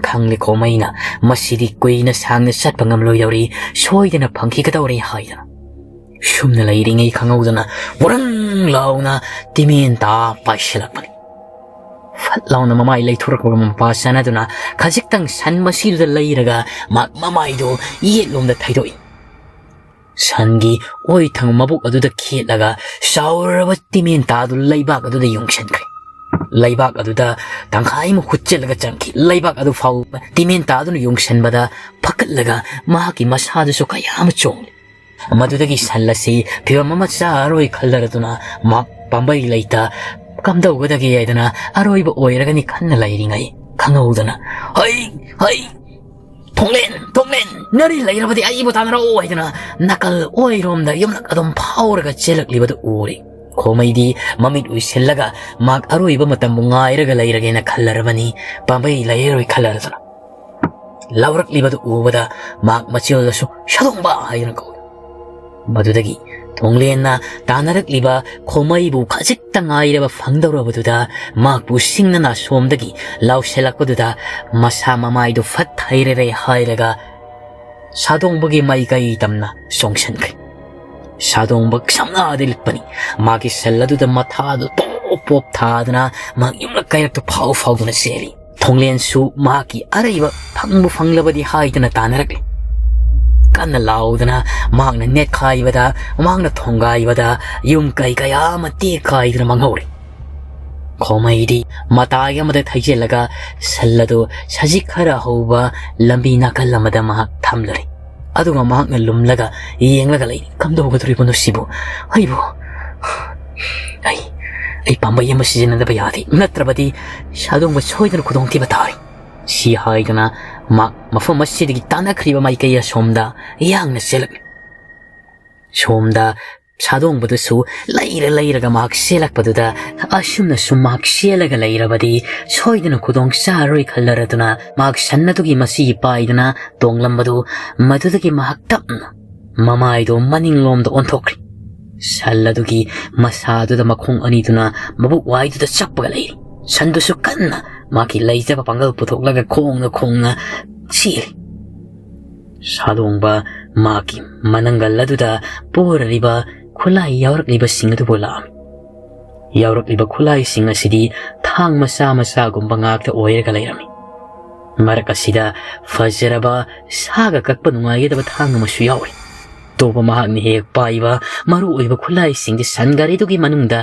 ꯈꯪꯂꯦ ꯈꯣꯃꯩꯅ, ꯃꯁꯤꯗꯤ ꯀꯨꯏꯅ ꯁꯥꯡꯅ ꯆꯠꯄ ꯉꯝꯂꯣꯏꯗꯧꯔꯤ, ꯁꯣꯏꯗꯅ ꯐꯪꯈꯤꯒꯗꯧꯔꯤ ꯍꯥꯏꯗꯅ꯫ ꯁꯨꯝꯅ ꯂꯩꯔꯤꯉꯩ ꯈꯪꯍꯧꯗꯅ ꯋꯔꯪ ꯂꯥꯎꯅ ꯇꯤꯃꯦꯟ ꯇꯥ ꯄꯥꯏꯁꯤꯜꯂꯛꯄꯅꯤ꯫ ꯐꯠ ꯂꯥꯎꯅ ꯃꯃꯥꯏ ꯂꯩꯊꯣꯔꯛꯄꯒ ꯃꯄꯥ ꯆꯥꯅꯗꯨꯅ ꯈꯖꯤꯛꯇꯪ ꯁꯟ ꯃꯁꯤꯗꯨꯗ ꯂꯩꯔꯒ ꯃꯍꯥꯛ ꯃꯃꯥꯏꯗꯨ ꯌꯦꯠꯂꯣꯝꯗ ꯊꯩꯗꯣꯛꯏ꯫ ꯁꯟꯒꯤ ꯑꯣꯏ ꯊꯪꯕ ꯃꯕꯨꯛ ꯑꯗꯨꯗ ꯈꯦꯠꯂꯒ ꯆꯥꯎꯔꯕ ꯇꯤꯃꯦꯟ ꯇꯥꯗꯨ ꯂꯩꯕꯥꯛ ꯑꯗꯨꯗ ꯌꯨꯡꯁꯟꯈ꯭ꯔꯦ꯫ ꯂꯩꯕꯥꯛ ꯑꯗꯨꯗ ꯇꯪꯈꯥꯏꯃꯨꯛ ꯍꯨꯠꯆꯤꯜꯂꯒ ꯆꯪꯈꯤ꯫ ꯂꯩꯕꯥꯛ ꯑꯗꯨ ꯐꯥꯎ ꯇꯤꯃꯦꯟ ꯇꯥꯗꯨꯅ ꯌꯨꯡꯁꯟꯕꯗ ꯐꯀꯠꯂꯒ ꯃꯍꯥꯛꯀꯤ ꯃꯁꯥꯗꯨꯁꯨ ꯀꯌꯥ ꯑꯃ ꯆꯣꯡꯂꯤ꯫ ꯃꯗꯨꯗꯒꯤ ꯁꯟ ꯑꯁꯤ ꯐꯤꯕꯝ ꯑꯃ ꯆꯥꯔꯔꯣꯏ ꯈꯜꯂꯔꯗꯨꯅ ꯃꯍꯥꯛ ꯄꯥꯝꯕꯩ ꯂꯩꯇ ꯀꯝꯗꯧꯒꯗꯒꯦ ꯍꯥꯏꯗꯅ ꯑꯔꯣꯏꯕ ꯑꯣꯏꯔꯒꯅꯤ ꯈꯟꯅ ꯂꯩꯔꯤꯉꯩ ꯈꯪꯍꯧꯗꯅ, "ꯍꯩ, ꯍꯩ, ꯊꯣꯡꯂꯦꯟ, ꯊꯣꯡꯂꯦꯟ, ꯅꯔꯤ ꯂꯩꯔꯕꯗꯤ ꯑꯩꯕꯨ ꯇꯥꯟꯅꯔꯛꯑꯣ" ꯍꯥꯏꯗꯅ ꯅꯥꯀꯜ ꯑꯣꯏꯔꯣꯝꯗ ꯌꯨꯝꯂꯛ ꯑꯗꯨꯝ ꯐꯥꯎꯔꯒ ꯆꯦꯜꯂꯛꯂꯤꯕꯗꯨ ꯎꯔꯦ꯫ ꯈꯣꯃꯩꯗꯤ ꯃꯃꯤꯠ ꯎꯏꯁꯤꯜꯂꯒ ꯃꯍꯥꯛ ꯑꯔꯣꯏꯕ ꯃꯇꯝꯕꯨ ꯉꯥꯏꯔꯒ ꯂꯩꯔꯒꯦꯅ ꯈꯜꯂꯔꯕꯅꯤ, ꯄꯥꯝꯕꯩ ꯂꯩꯔꯔꯣꯏ ꯈꯜꯂꯔꯗꯨꯅ꯫ ꯂꯥꯎꯔꯛꯂꯤꯕꯗꯨ ꯎꯕꯗ ꯃꯍꯥꯛ ꯃꯆꯤꯜꯗꯁꯨ "ꯁꯥꯗꯣꯡꯕ" ꯍꯥꯏꯗꯨꯅ ꯀꯧꯏ꯫ ꯃꯗꯨꯗꯒꯤ ꯊꯣꯡꯂꯦꯟꯅ ꯇꯥꯟꯅꯔꯛꯂꯤꯕ ꯈꯣꯃꯩꯕꯨ ꯈꯖꯤꯛꯇ ꯉꯥꯏꯔꯕ ꯐꯪꯗꯧꯔꯕꯗꯨꯗ ꯃꯍꯥꯛꯄꯨ ꯁꯤꯡꯅꯅ ꯁꯣꯝꯗꯒꯤ ꯂꯥꯎꯁꯤꯜꯂꯛꯄꯗꯨꯗ ꯃꯁꯥ ꯃꯃꯥꯏꯗꯨ ꯐꯠ ꯍꯩꯔꯔꯦ ꯍꯥꯏꯔꯒ ꯁꯥꯗꯣꯡꯕꯒꯤ ꯃꯥꯏꯀꯩ ꯇꯝꯅ ꯆꯣꯡꯁꯤꯟꯈ꯭ꯔꯦ꯫ ꯁꯥꯗꯣꯡꯕ ꯁꯝꯅꯗꯤ ꯂꯤꯠꯄꯅꯤ꯫ ꯃꯥꯒꯤ ꯁꯟ ꯑꯗꯨꯗ ꯃꯊꯥꯗꯨ ꯄꯣꯞ ꯄꯣꯞ ꯊꯥꯗꯅ ꯃꯍꯥꯛ ꯌꯨꯝꯂꯛ ꯀꯩꯔꯛꯇꯨ ꯐꯥꯎ ꯐꯥꯎꯗꯨꯅ ꯆꯦꯜꯂꯤ꯫ ꯊꯣꯡꯂꯦꯟꯁꯨ ꯃꯍꯥꯛꯀꯤ ꯑꯔꯩꯕ ꯐꯪꯕꯨ ꯐꯪꯂꯕꯗꯤ ꯍꯥꯏꯗꯅ ꯇꯥꯟꯅꯔꯛꯂꯤ꯫ ꯀꯟꯅ ꯂꯥꯎꯗꯅ ꯃꯍꯥꯛꯅ ꯅꯦꯠꯈꯥꯏꯕꯗ, ꯃꯍꯥꯛꯅ ꯊꯣꯡꯒꯥꯏꯕꯗ ꯌꯨꯝ ꯀꯩ ꯀꯌꯥ ꯑꯃ ꯇꯦꯛꯈꯥꯏꯗꯨꯅ ꯃꯥꯡꯍꯧꯔꯦ꯫ ꯈꯣꯃꯩꯗꯤ ꯃꯇꯥꯏ ꯑꯃꯗ ꯊꯩꯖꯤꯜꯂꯒ ꯁꯟ ꯑꯗꯨ ꯁꯖꯤꯛ ꯈꯔ ꯍꯧꯕ ꯂꯝꯕꯤ ꯅꯥꯀꯜ ꯑꯃꯗ ꯃꯍꯥꯛ ꯊꯝꯂꯔꯦ꯫ ꯑꯗꯨꯒ ꯃꯍꯥꯛꯅ ꯂꯨꯝꯂꯒ ꯌꯦꯡꯂꯒ ꯂꯩ꯫ "ꯀꯝꯗꯧꯒꯗꯧꯔꯤꯕꯅꯣ ꯁꯤꯕꯨ? ꯑꯩꯕꯨ, ꯑꯩ, ꯑꯩ ꯄꯥꯝꯕꯩ ꯑꯃ ꯁꯤꯖꯤꯟꯅꯗꯕ ꯌꯥꯗꯦ, ꯅꯠꯇ꯭ꯔꯕꯗꯤ ꯁꯥꯗꯣꯡꯕ ꯁꯣꯏꯗꯅ ꯈꯨꯗꯣꯡꯊꯤꯕ ꯇꯥꯔꯤ" ꯁꯤ ꯍꯥꯏꯗꯨꯅ ꯃꯍꯥꯛ ꯃꯐꯝ ꯑꯁꯤꯗꯒꯤ ꯇꯥꯟꯅꯈ꯭ꯔꯤꯕ ꯃꯥꯏꯀꯩ ꯑꯁꯣꯝꯗ ꯌꯥꯡꯅ ꯆꯦꯜꯂꯛꯂꯤ꯫ ꯁꯣꯝꯗ ꯁꯥꯗꯣꯡꯕꯗꯨꯁꯨ ꯂꯩꯔ ꯂꯩꯔꯒ ꯃꯍꯥꯛ ꯆꯦꯜꯂꯛꯄꯗꯨꯗ, ꯑꯁꯨꯝꯅ ꯁꯨꯝ ꯃꯍꯥꯛ ꯆꯦꯜꯂꯒ ꯂꯩꯔꯕꯗꯤ ꯁꯣꯏꯗꯅ ꯈꯨꯗꯣꯡ ꯆꯥꯔꯔꯣꯏ ꯈꯜꯂꯔꯗꯨꯅ ꯃꯍꯥꯛ ꯁꯟ ꯑꯗꯨꯒꯤ ꯃꯁꯤꯒꯤ ꯄꯥꯏꯗꯨꯅ ꯇꯣꯡꯂꯝꯕꯗꯨ ꯃꯗꯨꯗꯒꯤ ꯃꯍꯥꯛ ꯇꯞꯅ ꯃꯃꯥꯏꯗꯨ ꯃꯅꯤꯡꯂꯣꯝꯗ ꯑꯣꯟꯊꯣꯛꯈ꯭ꯔꯦ꯫ ꯁꯟ ꯑꯗꯨꯒꯤ ꯃꯁꯥꯗꯨꯗ ꯃꯈꯣꯡ ꯑꯅꯤꯗꯨꯅ ꯃꯕꯨꯛ ꯋꯥꯏꯗꯨꯗ ꯆꯞꯄꯒ ꯂꯩꯔꯤ꯫ ꯁꯟꯗꯨꯁꯨ ꯀꯟꯅ ꯃꯍꯥꯛꯀꯤ ꯂꯩꯖꯕ ꯄꯥꯡꯒꯜ ꯄꯨꯊꯣꯛꯂꯒ ꯈꯣꯡꯅ ꯈꯣꯡꯅ ꯆꯦꯜꯂꯤ꯫ ꯁꯥꯗꯣꯡꯕ ꯃꯍꯥꯛꯀꯤ ꯃꯅꯪꯒꯜ ꯑꯗꯨꯗ ꯄꯣꯔꯔꯤꯕ ꯈꯨꯠꯂꯥꯏ ꯌꯥꯎꯔꯛꯂꯤꯕꯁꯤꯡ ꯑꯗꯨꯕꯨ ꯂꯥꯛꯑꯝꯃꯤ꯫ ꯌꯥꯎꯔꯛꯂꯤꯕ ꯈꯨꯠꯂꯥꯏꯁꯤꯡ ꯑꯁꯤꯗꯤ ꯊꯥꯡ ꯃꯆꯥ ꯃꯆꯥꯒꯨꯝꯕ ꯉꯥꯛꯇ ꯑꯣꯏꯔꯒ ꯂꯩꯔꯝꯃꯤ꯫ ꯃꯔꯛ ꯑꯁꯤꯗ ꯐꯖꯔꯕ ꯁꯥꯒ ꯀꯛꯄ ꯅꯨꯡꯉꯥꯏꯒꯗꯕ ꯊꯥꯡ ꯑꯃꯁꯨ ꯌꯥꯎꯔꯤ꯫ ꯑꯇꯣꯞꯄ ꯃꯍꯥꯛꯅ ꯍꯦꯛ ꯄꯥꯏꯕ ꯃꯔꯨ ꯑꯣꯏꯕ ꯈꯨꯠꯂꯥꯏꯁꯤꯡꯗꯤ ꯁꯟ ꯒꯥꯔꯤꯗꯨꯒꯤ ꯃꯅꯨꯡꯗ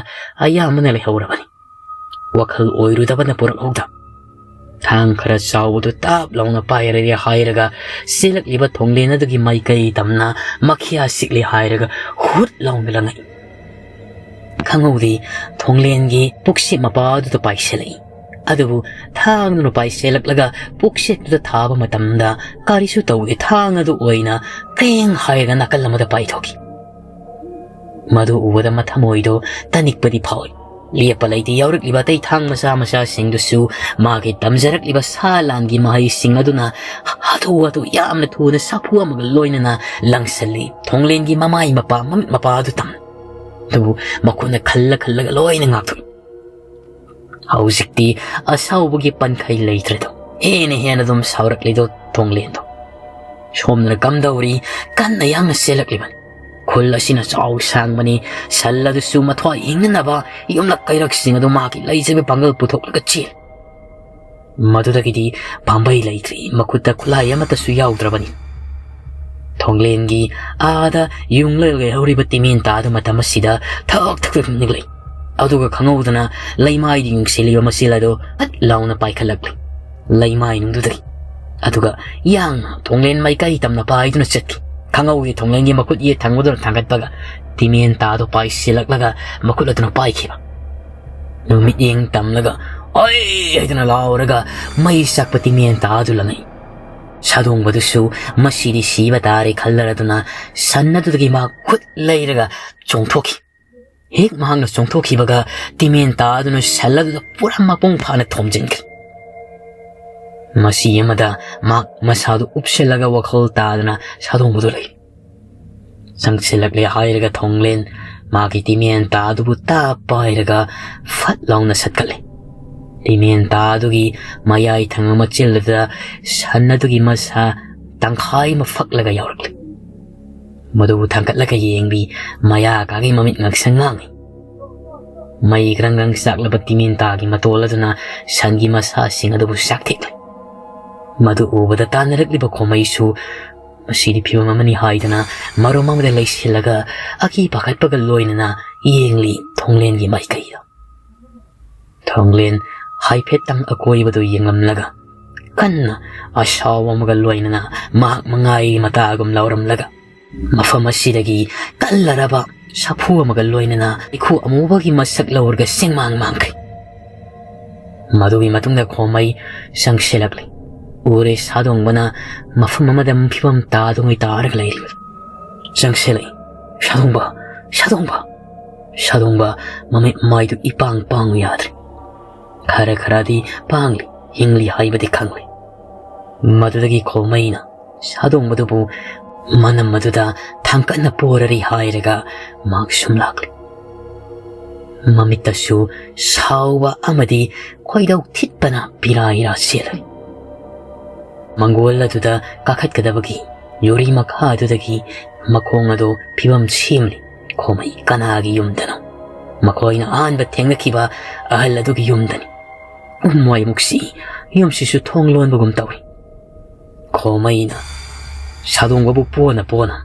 ꯑꯌꯥꯝꯕꯅ ꯂꯩꯍꯧꯔꯕꯅꯤ꯫ ꯋꯥꯈꯜ ꯑꯣꯏꯔꯨꯗꯕꯅ ꯄꯨꯔꯛꯍꯧꯗ꯫ ꯊꯥꯡ ꯈꯔ ꯆꯥꯎꯕꯗꯨ ꯇꯥꯞ ꯂꯥꯎꯅ ꯄꯥꯏꯔꯒꯦ ꯍꯥꯏꯔꯒ ꯆꯦꯜꯂꯛꯂꯤꯕ ꯊꯣꯡꯂꯦꯟ ꯑꯗꯨꯒꯤ ꯃꯥꯏꯀꯩ ꯇꯝꯅ ꯃꯈꯤꯌꯥ ꯁꯤꯛꯂꯤ ꯍꯥꯏꯔꯒ ꯍꯨꯠ ꯂꯥꯎꯅ ꯂꯪꯉꯛꯏ꯫ ꯈꯪꯍꯧꯗꯦ, ꯊꯣꯡꯂꯦꯟꯒꯤ ꯄꯨꯛꯁꯦꯞ ꯃꯄꯥ ꯑꯗꯨꯗ ꯄꯥꯏꯁꯤꯜꯂꯛꯏ꯫ ꯑꯗꯨꯕꯨ ꯊꯥꯡꯗꯨꯅ ꯄꯥꯏꯁꯤꯜꯂꯛꯂꯒ ꯄꯨꯛꯁꯦꯞꯇꯨꯗ ꯊꯥꯕ ꯃꯇꯝꯗ ꯀꯔꯤꯁꯨ ꯇꯧꯗꯦ, ꯊꯥꯡ ꯑꯗꯨ ꯑꯣꯏꯅ ꯀ꯭ꯔꯦꯡ ꯍꯥꯏꯔꯒ ꯅꯥꯀꯜ ꯑꯃꯗ ꯄꯥꯏꯊꯣꯛꯈꯤ꯫ ꯃꯗꯨ ꯎꯕꯗ ꯃꯊꯃꯣꯏꯗꯣ ꯇꯅꯤꯛꯄꯗꯤ ꯐꯥꯎꯏ꯫ ꯂꯦꯞꯄ ꯂꯩꯇꯦ, ꯌꯥꯎꯔꯛꯂꯤꯕ ꯑꯇꯩ ꯊꯥꯡ ꯃꯆꯥ ꯃꯆꯥꯁꯤꯡꯗꯨꯁꯨ ꯃꯥꯒꯤ ꯇꯝꯖꯔꯛꯂꯤꯕ ꯁꯥ ꯂꯥꯟꯒꯤ ꯃꯍꯩꯁꯤꯡ ꯑꯗꯨꯅ ꯍꯥꯊꯨ ꯍꯥꯊꯨ ꯌꯥꯝꯅ ꯊꯨꯅ ꯁꯥꯐꯨ ꯑꯃꯒ ꯂꯣꯏꯅꯅ ꯂꯪꯁꯤꯜꯂꯤ꯫ ꯊꯣꯡꯂꯦꯟꯒꯤ ꯃꯃꯥꯏ ꯃꯄꯥ, ꯃꯃꯤꯠ ꯃꯄꯥ ꯑꯗꯨ ꯇꯝ꯫ ꯑꯗꯨꯕꯨ ꯃꯈꯨꯠꯅ ꯈꯜꯂ ꯈꯜꯂꯒ ꯂꯣꯏꯅ ꯉꯥꯛꯊꯣꯛꯏ꯫ ꯍꯧꯖꯤꯛꯇꯤ ꯑꯁꯥꯎꯕꯒꯤ ꯄꯟꯈꯩ ꯂꯩꯇ꯭ꯔꯦꯗꯣ꯫ ꯍꯦꯟꯅ ꯍꯦꯟꯅ ꯑꯗꯨꯝ ꯁꯥꯎꯔꯛꯂꯤꯗꯣ ꯊꯣꯡꯂꯦꯟꯗꯣ꯫ ꯁꯣꯝꯗꯅ ꯀꯝꯗꯧꯔꯤ, ꯀꯟꯅ ꯌꯥꯡꯅ ꯆꯦꯜꯂꯛꯂꯤꯕꯅꯤ꯫ ꯈꯨꯜ ꯑꯁꯤꯅ ꯆꯥꯎ ꯁꯥꯡꯕꯅꯤ, ꯁꯟ ꯑꯗꯨꯁꯨ ꯃꯊ꯭ꯋꯥꯏ ꯍꯤꯡꯅꯅꯕ ꯌꯨꯝꯂꯛ ꯀꯩꯔꯛꯁꯤꯡ ꯑꯗꯨ ꯃꯥꯒꯤ ꯂꯩꯖꯕ ꯄꯥꯡꯒꯜ ꯄꯨꯊꯣꯛꯂꯒ ꯆꯦꯜꯂꯤ꯫ ꯃꯗꯨꯗꯒꯤꯗꯤ ꯄꯥꯝꯕꯩ ꯂꯩꯇ꯭ꯔꯤ, ꯃꯈꯨꯠꯇ ꯈꯨꯠꯂꯥꯏ ꯑꯃꯠꯇꯁꯨ ꯌꯥꯎꯗ꯭ꯔꯕꯅꯤ꯫ ꯊꯣꯡꯂꯦꯟꯒꯤ ꯑꯥꯗ ꯌꯨꯡꯂꯒ ꯂꯩꯍꯧꯔꯤꯕ ꯇꯤꯃꯦꯟ ꯇꯥꯗꯨ ꯃꯇꯝ ꯑꯁꯤꯗ ꯊꯛ ꯊꯛ ꯊꯛ ꯅꯤꯛꯂꯛꯏ꯫ ꯑꯗꯨꯒ ꯈꯪꯍꯧꯗꯅ ꯂꯩꯃꯥꯏꯗ ꯌꯨꯡꯁꯤꯜꯂꯤꯕ ꯃꯆꯦꯜ ꯑꯗꯨ ꯐꯠ ꯂꯥꯎꯅ ꯄꯥꯏꯈꯠꯂꯛꯂꯤ ꯂꯩꯃꯥꯏꯅꯨꯡꯗꯨꯗꯒꯤ꯫ ꯑꯗꯨꯒ ꯌꯥꯡꯅ ꯊꯣꯡꯂꯦꯟ ꯃꯥꯏꯀꯩ ꯇꯝꯅ ꯄꯥꯏꯗꯨꯅ ꯆꯠꯈꯤ꯫ ꯈꯪꯍꯧꯗꯦ ꯊꯣꯡꯂꯦꯟꯒꯤ ꯃꯈꯨꯠ ꯌꯦꯠ ꯊꯪꯕꯗꯨꯅ ꯊꯥꯡꯒꯠꯄꯒ ꯇꯤꯃꯦꯟ ꯇꯥꯗꯨ ꯄꯥꯏꯁꯤꯜꯂꯛꯂꯒ ꯃꯈꯨꯠ ꯑꯗꯨꯅ ꯄꯥꯏꯈꯤꯕ꯫ ꯑꯗꯨ ꯃꯤꯠꯌꯦꯡ ꯇꯝꯂꯒ "ꯑꯣꯏ!" ꯍꯥꯏꯗꯨꯅ ꯂꯥꯎꯔꯒ ꯃꯩ ꯆꯥꯛꯄ ꯇꯤꯃꯦꯟ ꯇꯥꯗꯨ ꯂꯪꯉꯛꯏ꯫ ꯁꯥꯗꯣꯡꯕꯗꯨꯁꯨ ꯃꯁꯤꯗꯤ ꯁꯤꯕ ꯇꯥꯔꯦ ꯈꯜꯂꯔꯗꯨꯅ ꯁꯟ ꯑꯗꯨꯗꯒꯤ ꯃꯍꯥꯛ ꯈꯨꯠ ꯂꯩꯔꯒ ꯆꯣꯡꯊꯣꯛꯈꯤ꯫ ꯍꯦꯛ ꯃꯍꯥꯛꯅ ꯆꯣꯡꯊꯣꯛꯈꯤꯕꯒ ꯇꯤꯃꯦꯟ ꯇꯥꯗꯨꯅ ꯁꯟ ꯑꯗꯨꯗ ꯄꯨꯔꯥ ꯃꯄꯨꯡ ꯐꯥꯅ ꯊꯣꯝꯖꯤꯟꯈꯤ꯫ ꯃꯁꯤ ꯑꯃꯗ ꯃꯍꯥꯛ ꯃꯁꯥꯗꯨ ꯎꯞꯁꯤꯜꯂꯒ ꯋꯥꯈꯜ ꯇꯥꯗꯅ ꯁꯥꯗꯣꯡꯕꯗꯨ ꯂꯩ꯫ ꯆꯪꯁꯤꯜꯂꯛꯂꯦ ꯍꯥꯏꯔꯒ ꯊꯣꯡꯂꯦꯟ ꯃꯥꯒꯤ ꯇꯤꯃꯦꯟ ꯇꯥꯗꯨꯕꯨ ꯇꯥꯞ ꯄꯥꯏꯔꯒ ꯐꯠ ꯂꯥꯎꯅ ꯁꯠꯀꯠꯂꯦ꯫ ꯇꯤꯃꯦꯟꯇꯥ ꯑꯗꯨꯒꯤ ꯃꯌꯥꯏ ꯊꯪꯕ ꯃꯆꯤꯜ ꯑꯗꯨꯗ ꯁꯟ ꯑꯗꯨꯒꯤ ꯃꯁꯥ ꯇꯪꯈꯥꯏ ꯑꯃ ꯐꯛꯂꯒ ꯌꯥꯎꯔꯛꯂꯤ꯫ ꯃꯗꯨꯕꯨ ꯊꯥꯡꯒꯠꯂꯒ ꯌꯦꯡꯂꯤ ꯃꯌꯥꯀꯥꯒꯤ ꯃꯃꯤꯠ ꯉꯥꯡꯁꯪ ꯉꯥꯡꯏ꯫ ꯃꯩ ꯒ꯭ꯔꯪ ꯒ꯭ꯔꯪ ꯆꯥꯛꯂꯕ ꯇꯤꯃꯦꯟꯇꯥꯒꯤ ꯃꯇꯣꯜ ꯑꯗꯨꯅ ꯁꯟꯒꯤ ꯃꯁꯥꯁꯤꯡ ꯑꯗꯨꯕꯨ ꯆꯥꯛꯊꯦꯛꯂꯤ꯫ ꯃꯗꯨ ꯎꯕꯗ ꯇꯥꯟꯅꯔꯛꯂꯤꯕ ꯈꯣꯃꯩꯁꯨ ꯃꯁꯤꯗꯤ ꯐꯤꯕꯝ ꯑꯃꯅꯤ ꯍꯥꯏꯗꯨꯅ ꯃꯔꯨꯝ ꯑꯃꯗ ꯂꯩꯁꯤꯜꯂꯒ ꯑꯀꯤ ꯄꯥꯈꯠꯄꯒ ꯂꯣꯏꯅꯅ ꯌꯦꯡꯂꯤ ꯊꯣꯡꯂꯦꯟꯒꯤ ꯃꯥꯏꯀꯩꯗ꯫ ꯊꯣꯡꯂꯦꯟ ꯍꯥꯏꯐꯦꯠꯇꯪ ꯑꯀꯣꯏꯕꯗꯨ ꯌꯦꯡꯂꯝꯂꯒ ꯀꯟꯅ ꯑꯁꯥꯎꯕ ꯑꯃꯒ ꯂꯣꯏꯅꯅ ꯃꯍꯥꯛ ꯃꯉꯥꯏ ꯃꯇꯥꯒꯨꯝ ꯂꯥꯎꯔꯝꯂꯒ ꯃꯐꯝ ꯑꯁꯤꯗꯒꯤ ꯀꯜꯂꯔꯕ ꯁꯥꯐꯨ ꯑꯃꯒ ꯂꯣꯏꯅꯅ ꯏꯈꯨ ꯑꯃꯨꯕꯒꯤ ꯃꯁꯛ ꯂꯧꯔꯒ ꯁꯦꯡꯃꯥꯡ ꯃꯥꯡꯈ꯭ꯔꯦ꯫ ꯃꯗꯨꯒꯤ ꯃꯇꯨꯡꯗ ꯈꯣꯃꯩ ꯆꯪꯁꯤꯜꯂꯛꯂꯤ꯫ ꯎꯔꯦ ꯁꯥꯗꯣꯡꯕꯅ ꯃꯐꯝ ꯑꯃꯗ ꯐꯤꯕꯝ ꯇꯥꯗꯉꯩ ꯇꯥꯔꯒ ꯂꯩꯔꯤꯕ꯫ ꯆꯪꯁꯤꯜꯂꯛꯏ꯫ "ꯁꯥꯗꯣꯡꯕ! ꯁꯥꯗꯣꯡꯕ!" ꯁꯥꯗꯣꯡꯕ ꯃꯃꯤꯠ ꯃꯥꯏꯗꯨ ꯏꯄꯥꯡ ꯄꯥꯡꯉꯨ ꯌꯥꯗ꯭ꯔꯦ꯫ ꯈꯔ ꯈꯔꯗꯤ ꯄꯥꯡꯂꯤ, ꯍꯤꯡꯂꯤ ꯍꯥꯏꯕꯗꯤ ꯈꯪꯂꯤ꯫ ꯃꯗꯨꯗꯒꯤ ꯈꯣꯃꯩꯅ ꯁꯥꯗꯣꯡꯕꯗꯨꯕꯨ ꯃꯅꯝ ꯑꯗꯨꯗ ꯊꯥꯡꯀꯠꯅ ꯄꯣꯔꯔꯤ ꯍꯥꯏꯔꯒ ꯃꯍꯥꯛ ꯁꯨꯝ ꯂꯥꯛꯂꯤ꯫ ꯃꯃꯤꯠꯇꯁꯨ ꯁꯥꯎꯕ ꯑꯃꯗꯤ ꯈꯣꯏꯗꯧ ꯊꯤꯠꯄꯅ ꯄꯤꯔꯥ ꯏꯔꯥ ꯆꯦꯜꯂꯤ꯫ ꯃꯪꯒꯣꯜ ꯑꯗꯨꯗ ꯀꯥꯈꯠꯀꯗꯕꯒꯤ ꯌꯨꯔꯤ ꯃꯈꯥ ꯑꯗꯨꯗꯒꯤ ꯃꯈꯣꯡ ꯑꯗꯨ ꯐꯤꯕꯝ ꯁꯦꯝꯂꯤ꯫ ꯈꯣꯃꯩ ꯀꯅꯥꯒꯤ ꯌꯨꯝꯗꯅꯣ? ꯃꯈꯣꯏꯅ ꯑꯍꯥꯟꯕ ꯊꯦꯡꯅꯈꯤꯕ ꯑꯍꯜ ꯑꯗꯨꯒꯤ ꯌꯨꯝꯗꯅꯤ꯫ ꯎꯝ, ꯃꯣꯏ ꯑꯃꯨꯛꯁꯤ ꯌꯨꯝꯁꯤꯁꯨ ꯊꯣꯡ ꯂꯣꯟꯕꯒꯨꯝ ꯇꯧꯏ꯫ ꯈꯣꯃꯩꯅ ꯁꯥꯗꯣꯡꯕꯕꯨ ꯄꯣꯅ ꯄꯣꯅ,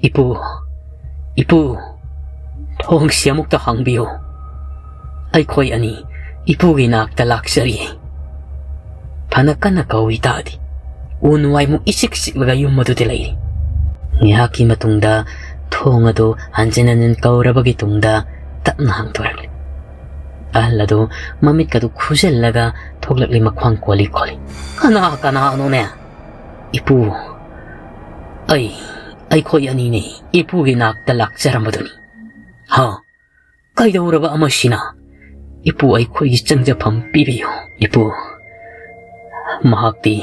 "ꯏꯄꯨ, ꯏꯄꯨ, ꯊꯣꯡꯁꯤ ꯑꯃꯨꯛꯇ ꯍꯥꯡꯕꯤꯌꯨ꯫ ꯑꯩꯈꯣꯏ ꯑꯅꯤ ꯏꯄꯨꯒꯤ ꯅꯥꯛꯇ ꯂꯥꯛꯆꯔꯤ꯫" ꯐꯅ ꯀꯟꯅ ꯀꯧꯏ ꯇꯥꯗꯦ꯫ ꯎ ꯅꯨꯡꯋꯥꯏꯃꯨꯛ ꯏꯆꯤꯛ ꯆꯤꯛꯂꯒ ꯌꯨꯝ ꯑꯗꯨꯗ ꯂꯩꯔꯤ꯫ ꯉꯥꯏꯍꯥꯛꯀꯤ ꯃꯇꯨꯡꯗ ꯊꯣꯡ ꯑꯗꯨ ꯍꯟꯖꯤꯟ ꯍꯟꯖꯤꯟ ꯀꯧꯔꯕꯒꯤ ꯇꯨꯡꯗ ꯇꯞꯅ ꯍꯥꯡꯗꯣꯔꯛꯂꯤ꯫ ꯑꯍꯜ ꯑꯗꯨ ꯃꯃꯤꯠꯀꯗꯨ ꯈꯨꯖꯜꯂꯒ ꯊꯣꯛꯂꯛꯂꯤ ꯃꯈ꯭ꯋꯥꯡ ꯀꯣꯜꯂꯤ ꯀꯣꯜꯂꯤ꯫ "ꯀꯅꯥ ꯀꯅꯥꯅꯣꯅꯦ?" "ꯏꯄꯨ, ꯑꯩ, ꯑꯩꯈꯣꯏ ꯑꯅꯤꯅꯤ ꯏꯄꯨꯒꯤ ꯅꯥꯛꯇ ꯂꯥꯛꯆꯔꯝꯕꯗꯨꯅꯤ꯫" "ꯍꯥ? ꯀꯩꯗꯧꯔꯕ ꯑꯃꯁꯤꯅ?" "ꯏꯄꯨ, ꯑꯩꯈꯣꯏꯒꯤ ꯆꯪꯖꯐꯝ ꯄꯤꯕꯤꯌꯨ ꯏꯄꯨ꯫" ꯃꯍꯥꯛꯇꯤ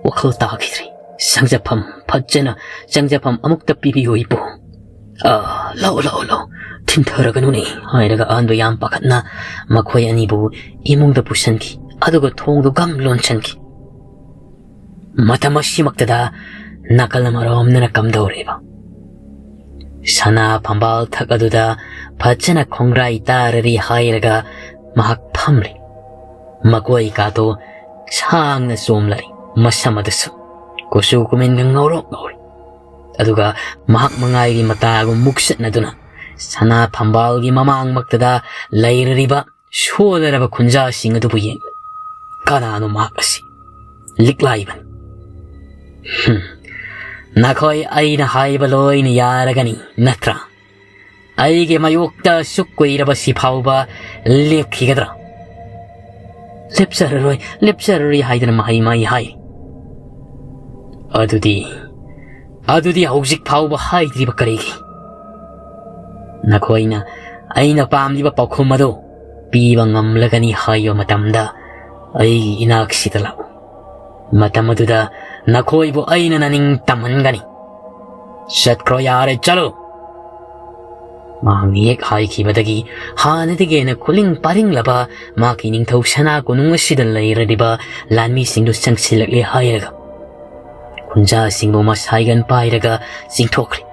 ꯋꯥꯈꯜ ꯇꯥꯈꯤꯗ꯭ꯔꯦ꯫ "ꯆꯪꯖꯐꯝ, ꯐꯖꯅ ꯆꯪꯖꯐꯝ ꯑꯃꯨꯛꯇ ꯄꯤꯕꯤꯌꯨ ꯏꯄꯨ꯫" "ꯑꯥ, ꯂꯥꯛꯑꯣ, ꯂꯥꯛꯑꯣ, ꯂꯥꯛꯑꯣ, "ꯊꯤꯟꯊꯔꯒꯅꯨꯅꯦ" ꯍꯥꯏꯔꯒ ꯑꯍꯟꯗꯨ ꯌꯥꯝ ꯄꯥꯈꯠꯅ ꯃꯈꯣꯏ ꯑꯅꯤꯕꯨ ꯏꯃꯨꯡꯗ ꯄꯨꯁꯤꯟꯈꯤ꯫ ꯑꯗꯨꯒ ꯊꯣꯡꯗꯨ ꯒꯝ ꯂꯣꯟꯁꯤꯟꯈꯤ꯫ ꯃꯇꯝ ꯑꯁꯤꯃꯛꯇꯗ ꯅꯥꯀꯜ ꯑꯃꯔꯣꯝꯗꯅ ꯀꯝꯗꯧꯔꯦꯕ? ꯁꯅꯥ ꯐꯝꯕꯥꯜ ꯊꯛ ꯑꯗꯨꯗ ꯐꯖꯅ ꯈꯣꯡꯒ꯭ꯔꯥꯏ ꯇꯥꯔꯔꯤ ꯍꯥꯏꯔꯒ ꯃꯍꯥꯛ ꯐꯝꯂꯤ꯫ ꯃꯀꯣꯏ ꯀꯥꯗꯣ ꯁꯥꯡꯅ ꯆꯣꯝꯂꯔꯤ꯫ ꯃꯁꯝ ꯑꯗꯨꯁꯨ ꯀꯨꯆꯨ ꯀꯨꯃꯦꯟꯒ ꯉꯧꯔꯣꯛ ꯉꯧꯔꯤ꯫ ꯑꯗꯨꯒ ꯃꯍꯥꯛ ꯃꯉꯥꯏꯒꯤ ꯃꯇꯥꯒꯨꯝ ꯃꯨꯛꯁꯠꯅꯗꯨꯅ ꯁꯅꯥ ꯐꯝꯕꯥꯜꯒꯤ ꯃꯃꯥꯡꯃꯛꯇꯗ ꯂꯩꯔꯔꯤꯕ ꯁꯣꯜꯂꯔꯕ ꯈꯨꯟꯖꯥꯁꯤꯡ ꯑꯗꯨꯕꯨ ꯌꯦꯡꯂꯤ꯫ ꯀꯅꯥꯅꯣ ꯃꯍꯥꯛ ꯑꯁꯤ? ꯂꯤꯛꯂꯥꯏꯕꯅꯤ꯫ "ꯍꯨꯝ, ꯅꯈꯣꯏ ꯑꯩꯅ ꯍꯥꯏꯕ ꯂꯣꯏꯅ ꯌꯥꯔꯒꯅꯤ ꯅꯠꯇ꯭ꯔꯥ? ꯑꯩꯒꯤ ꯃꯥꯌꯣꯛꯇ ꯑꯁꯨꯛ ꯀꯨꯏꯔꯕꯁꯤ ꯐꯥꯎꯕ ꯂꯦꯞꯈꯤꯒꯗ꯭ꯔꯥ?" "ꯂꯦꯞꯆꯔꯔꯣꯏ, ꯂꯦꯞꯆꯔꯔꯣꯏ" ꯍꯥꯏꯗꯅ ꯃꯍꯩ ꯃꯍꯩ ꯍꯥꯏ꯫ "ꯑꯗꯨꯗꯤ, ꯑꯗꯨꯗꯤ ꯍꯧꯖꯤꯛ ꯐꯥꯎꯕ ꯍꯥꯏꯗ꯭ꯔꯤꯕ ꯀꯔꯤꯒꯤ? ꯅꯈꯣꯏꯅ ꯑꯩꯅ ꯄꯥꯝꯂꯤꯕ ꯄꯥꯎꯈꯨꯝ ꯑꯗꯨ ꯄꯤꯕ ꯉꯝꯂꯒꯅꯤ ꯍꯥꯏꯕ ꯃꯇꯝꯗ ꯑꯩꯒꯤ ꯏꯅꯥꯛꯁꯤꯗ ꯂꯥꯛꯎ꯫ ꯃꯇꯝ ꯑꯗꯨꯗ ꯅꯈꯣꯏꯕꯨ ꯑꯩꯅ ꯅꯅꯤꯡ ꯇꯝꯍꯟꯒꯅꯤ꯫ ꯆꯠꯈ꯭ꯔꯣ, ꯌꯥꯔꯦ, ꯆꯠꯂꯣ!" ꯃꯍꯥꯛꯅ ꯍꯦꯛ ꯍꯥꯏꯈꯤꯕꯗꯒꯤ ꯍꯥꯟꯅꯗꯒꯤ ꯍꯦꯟꯅ ꯈꯨꯂꯤꯡ ꯄꯥꯔꯤꯡꯂꯕ ꯃꯍꯥꯛꯀꯤ ꯅꯤꯡꯊꯧ ꯁꯅꯥ ꯀꯣꯅꯨꯡ ꯑꯁꯤꯗ ꯂꯩꯔꯤꯕ ꯂꯥꯟꯃꯤꯁꯤꯡꯗꯨ ꯆꯪꯁꯤꯜꯂꯛꯂꯦ ꯍꯥꯏꯔꯒ ꯈꯨꯟꯖꯥꯁꯤꯡꯕꯨ ꯃꯁꯥꯏꯒꯟ ꯄꯥꯏꯔꯒ ꯆꯤꯡꯊꯣꯛꯈ꯭ꯔꯦ꯫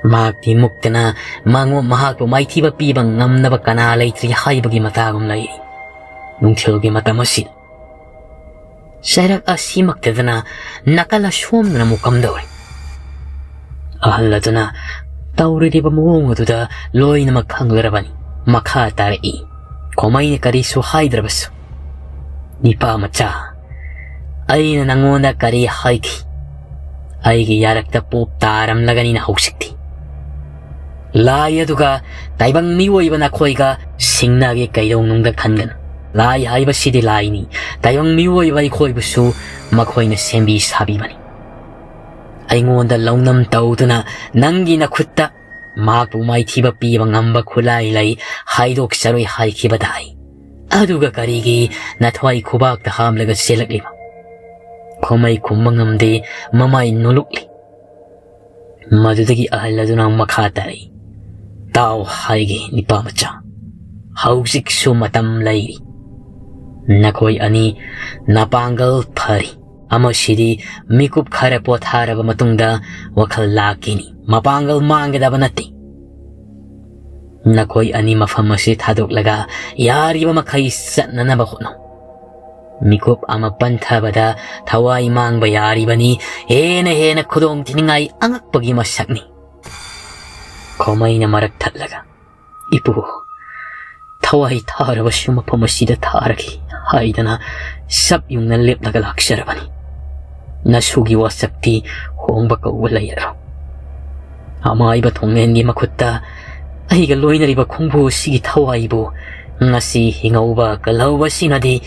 ꯃꯍꯥꯛꯇꯤ ꯃꯨꯛꯇꯅ ꯃꯉꯣ-, ꯃꯍꯥꯛꯄꯨ ꯃꯥꯏꯊꯤꯕ ꯄꯤꯕ ꯉꯝꯅꯕ ꯀꯅꯥ ꯂꯩꯇ꯭ꯔꯤ ꯍꯥꯏꯕꯒꯤ ꯃꯇꯥꯒꯨꯝ ꯂꯩꯔꯤ꯫ ꯅꯨꯡꯊꯤꯜꯒꯤ ꯃꯇꯝ ꯑꯁꯤꯗ ꯆꯩꯔꯛ ꯑꯁꯤꯃꯛꯇꯗꯅ ꯅꯥꯀꯜ ꯑꯁꯣꯝꯗꯅ ꯑꯃꯨꯛ ꯀꯝꯗꯧꯔꯤ? ꯑꯍꯜ ꯑꯗꯨꯅ ꯇꯧꯔꯤꯕ ꯃꯑꯣꯡ ꯑꯗꯨꯗ ꯂꯣꯏꯅꯃꯛ ꯈꯪꯂꯔꯕꯅꯤ꯫ ꯃꯈꯥ ꯇꯥꯔꯛꯏ꯫ ꯈꯣꯃꯩꯅ ꯀꯔꯤꯁꯨ ꯍꯥꯏꯗ꯭ꯔꯕꯁꯨ, "ꯅꯤꯄꯥ ꯃꯆꯥ, ꯑꯩꯅ ꯅꯪꯉꯣꯟꯗ ꯀꯔꯤ ꯍꯥꯏꯈꯤ? ꯑꯩꯒꯤ ꯌꯥꯔꯛꯇ ꯄꯣꯞ ꯇꯥꯔꯝꯂꯒꯅꯤꯅ ꯍꯧꯖꯤꯛꯇꯤ꯫ ꯂꯥꯏ ꯑꯗꯨꯒ ꯇꯥꯏꯕꯪ ꯃꯤꯑꯣꯏꯕ ꯅꯈꯣꯏꯒ ꯁꯤꯡꯅꯒꯦ ꯀꯩꯗꯧꯅꯨꯡꯗ ꯈꯟꯒꯅꯨ꯫ ꯂꯥꯏ ꯍꯥꯏꯕꯁꯤꯗꯤ ꯂꯥꯏꯅꯤ꯫ ꯇꯥꯏꯕꯪ ꯃꯤꯑꯣꯏꯕ ꯑꯩꯈꯣꯏꯕꯨꯁꯨ ꯃꯈꯣꯏꯅ ꯁꯦꯝꯕꯤ ꯁꯥꯕꯤꯕꯅꯤ꯫ ꯑꯩꯉꯣꯟꯗ ꯂꯧꯅꯝ ꯇꯧꯗꯨꯅ ꯅꯪꯒꯤ ꯅꯈꯨꯠꯇ ꯃꯍꯥꯛꯄꯨ ꯃꯥꯏꯊꯤꯕ ꯄꯤꯕ ꯉꯝꯕ ꯈꯨꯠꯂꯥꯏ ꯂꯩ ꯍꯥꯏꯗꯣꯛꯆꯔꯣꯏ ꯍꯥꯏꯈꯤꯕꯗꯥꯏ? ꯑꯗꯨꯒ ꯀꯔꯤꯒꯤ ꯅꯊ꯭ꯋꯥꯏ ꯈꯨꯕꯥꯛꯇ ꯍꯥꯝꯂꯒ ꯆꯦꯜꯂꯛꯂꯤꯕ?" ꯈꯣꯃꯩ ꯈꯨꯝꯕ ꯉꯝꯗꯦ, ꯃꯃꯥꯏ ꯅꯣꯜꯂꯨꯛꯂꯤ꯫ ꯃꯗꯨꯗꯒꯤ ꯑꯍꯜ ꯑꯗꯨꯅ ꯃꯈꯥ ꯇꯥꯔꯛꯏ꯫ ꯇꯥꯎ ꯍꯥꯏꯒꯦ ꯅꯤꯄꯥ ꯃꯆꯥ, ꯍꯧꯖꯤꯛꯁꯨ ꯃꯇꯝ ꯂꯩꯔꯤ꯫ ꯅꯈꯣꯏ ꯑꯅꯤ ꯅꯄꯥꯡꯒꯜ ꯐꯔꯤ꯫ ꯑꯃꯁꯤꯗꯤ ꯃꯤꯀꯨꯞ ꯈꯔ ꯄꯣꯊꯥꯔꯕ ꯃꯇꯨꯡꯗ ꯋꯥꯈꯜ ꯂꯥꯛꯈꯤꯅꯤ꯫ ꯃꯄꯥꯡꯒꯜ ꯃꯥꯡꯒꯗꯕ ꯅꯠꯇꯦ꯫ ꯅꯈꯣꯏ ꯑꯅꯤ ꯃꯐꯝ ꯑꯁꯤ ꯊꯥꯗꯣꯛꯂꯒ ꯌꯥꯔꯤꯕ ꯃꯈꯩ ꯆꯠꯅꯅꯕ ꯍꯣꯠꯅꯧ꯫ ꯃꯤꯀꯨꯞ ꯑꯃ ꯄꯟꯊꯕꯗ ꯊꯋꯥꯏ ꯃꯥꯡꯕ ꯌꯥꯔꯤꯕꯅꯤ꯫ ꯍꯦꯟꯅ ꯍꯦꯟꯅ ꯈꯨꯗꯣꯡ ꯊꯤꯅꯤꯡꯉꯥꯏ ꯑꯉꯛꯄꯒꯤ ꯃꯁꯛꯅꯤ꯫ ꯈꯣꯃꯩꯅ ꯃꯔꯛ ꯊꯠꯂꯒ, "ꯏꯄꯨ, ꯊꯋꯥꯏ ꯊꯥꯔꯕꯁꯨ ꯃꯐꯝ ꯑꯁꯤꯗ ꯊꯥꯔꯒꯦ" ꯍꯥꯏꯗꯅ ꯁꯞ ꯌꯨꯡꯅ ꯂꯦꯞꯂꯒ ꯂꯥꯛꯆꯔꯕꯅꯤ꯫ ꯅꯁꯨꯒꯤ ꯋꯥꯁꯛꯇꯤ ꯍꯣꯡꯕ ꯀꯧꯕ ꯂꯩꯔꯔꯣꯏ꯫ ꯑꯃꯥꯏꯕ ꯊꯣꯡꯂꯦꯟꯒꯤ ꯃꯈꯨꯠꯇ ꯑꯩꯒ ꯂꯣꯏꯅꯔꯤꯕ ꯈꯣꯡꯕꯨ ꯑꯁꯤꯒꯤ ꯊꯋꯥꯏꯕꯨ ꯉꯁꯤ ꯍꯤꯡꯍꯧꯕ ꯀꯜꯍꯧꯕꯁꯤꯅꯗꯤ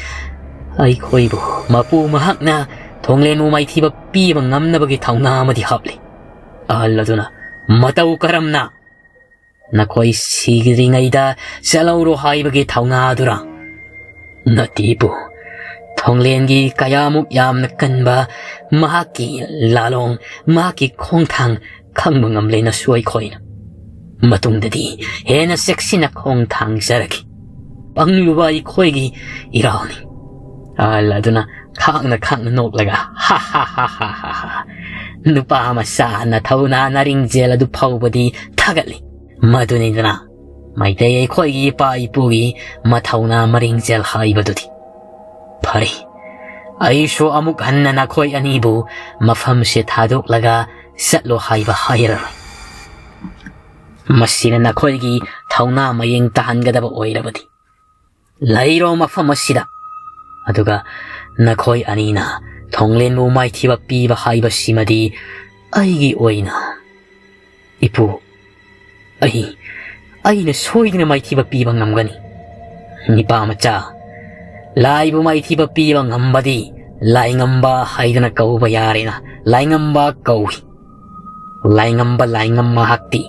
ꯑꯩꯈꯣꯏꯕꯨ ꯃꯄꯨ ꯃꯍꯥꯛꯅ ꯊꯣꯡꯂꯦꯟꯕꯨ ꯃꯥꯏꯊꯤꯕ ꯄꯤꯕ ꯉꯝꯅꯕꯒꯤ ꯊꯧꯅꯥ ꯑꯃꯗꯤ ꯍꯥꯞꯂꯤ꯫ ꯑꯍꯜ ꯑꯗꯨꯅ, "ꯃꯇꯧ ꯀꯔꯝꯅ? ꯅꯈꯣꯏ ꯁꯤꯗ꯭ꯔꯤꯉꯩꯗ ꯆꯠꯍꯧꯔꯣ ꯍꯥꯏꯕꯒꯤ ꯊꯧꯅꯥꯗꯨꯔꯥ?" "ꯅꯠꯇꯦ ꯏꯄꯨ, ꯊꯣꯡꯂꯦꯟꯒꯤ ꯀꯌꯥꯃꯨꯛ ꯌꯥꯝꯅ ꯀꯟꯕ ꯃꯍꯥꯛꯀꯤ ꯂꯥꯂꯣꯡ, ꯃꯍꯥꯛꯀꯤ ꯈꯣꯡꯊꯥꯡ ꯈꯪꯕ ꯉꯝꯂꯦ ꯅꯁꯨ ꯑꯩꯈꯣꯏꯅ꯫ ꯃꯇꯨꯡꯗꯗꯤ ꯍꯦꯟꯅ ꯆꯦꯛꯁꯤꯟꯅ ꯈꯣꯡ ꯊꯥꯡꯖꯔꯒꯦ꯫ ꯄꯪꯂꯨꯕ ꯑꯩꯈꯣꯏꯒꯤ ꯏꯔꯥꯜꯅꯤ"꯫ ꯑꯍꯜ ꯑꯗꯨꯅ ꯈꯥꯡꯅ ꯈꯥꯡꯅ ꯅꯣꯛꯂꯒ, "ꯍꯥ ꯍꯥ ꯍꯥ ꯍꯥ ꯍꯥ ꯍꯥ꯫ ꯅꯨꯄꯥ ꯃꯆꯥ ꯅꯊꯧꯅꯥ ꯅꯔꯤꯡꯖꯦꯜ ꯑꯗꯨ ꯐꯥꯎꯕꯗꯤ ꯊꯥꯒꯠꯂꯤ꯫ ꯃꯗꯨꯅꯤꯗꯅ ꯃꯩꯇꯩ ꯑꯩꯈꯣꯏꯒꯤ ꯏꯄꯥ ꯏꯄꯨꯒꯤ ꯃꯊꯧꯅꯥ ꯃꯔꯤꯡꯖꯦꯜ ꯍꯥꯏꯕꯗꯨꯗꯤ꯫ ꯐꯔꯦ, ꯑꯩꯁꯨ ꯑꯃꯨꯛ ꯍꯟꯅ ꯅꯈꯣꯏ ꯑꯅꯤꯕꯨ ꯃꯐꯝꯁꯦ ꯊꯥꯗꯣꯛꯂꯒ ꯆꯠꯂꯣ ꯍꯥꯏꯕ ꯍꯥꯏꯔꯔꯣꯏ꯫ ꯃꯁꯤꯅ ꯅꯈꯣꯏꯒꯤ ꯊꯧꯅꯥ ꯃꯌꯦꯡ ꯇꯥꯍꯟꯒꯗꯕ ꯑꯣꯏꯔꯕꯗꯤ ꯂꯩꯔꯣ ꯃꯐꯝ ꯑꯁꯤꯗ꯫ ꯑꯗꯨꯒ ꯅꯈꯣꯏ ꯑꯅꯤꯅ ꯊꯣꯡꯂꯦꯟꯕꯨ ꯃꯥꯏꯊꯤꯕ ꯄꯤꯕ ꯍꯥꯏꯕꯁꯤꯃꯗꯤ ꯑꯩꯒꯤ ꯑꯣꯏꯅ, ꯏꯄꯨ, ꯑꯩ, ꯑꯩꯅ ꯁꯣꯏꯗꯅ ꯃꯥꯏꯊꯤꯕ ꯄꯤꯕ ꯉꯝꯒꯅꯤ꯫ ꯅꯤꯄꯥ ꯃꯆꯥ, ꯂꯥꯏꯕꯨ ꯃꯥꯏꯊꯤꯕ ꯄꯤꯕ ꯉꯝꯕꯗꯤ ꯂꯥꯏꯉꯝꯕ ꯍꯥꯏꯗꯅ ꯀꯧꯕ ꯌꯥꯔꯦꯅ, ꯂꯥꯏꯉꯝꯕ ꯀꯧꯏ꯫ ꯂꯥꯏꯉꯝꯕ, ꯂꯥꯏꯉꯝ ꯃꯍꯥꯛꯇꯤ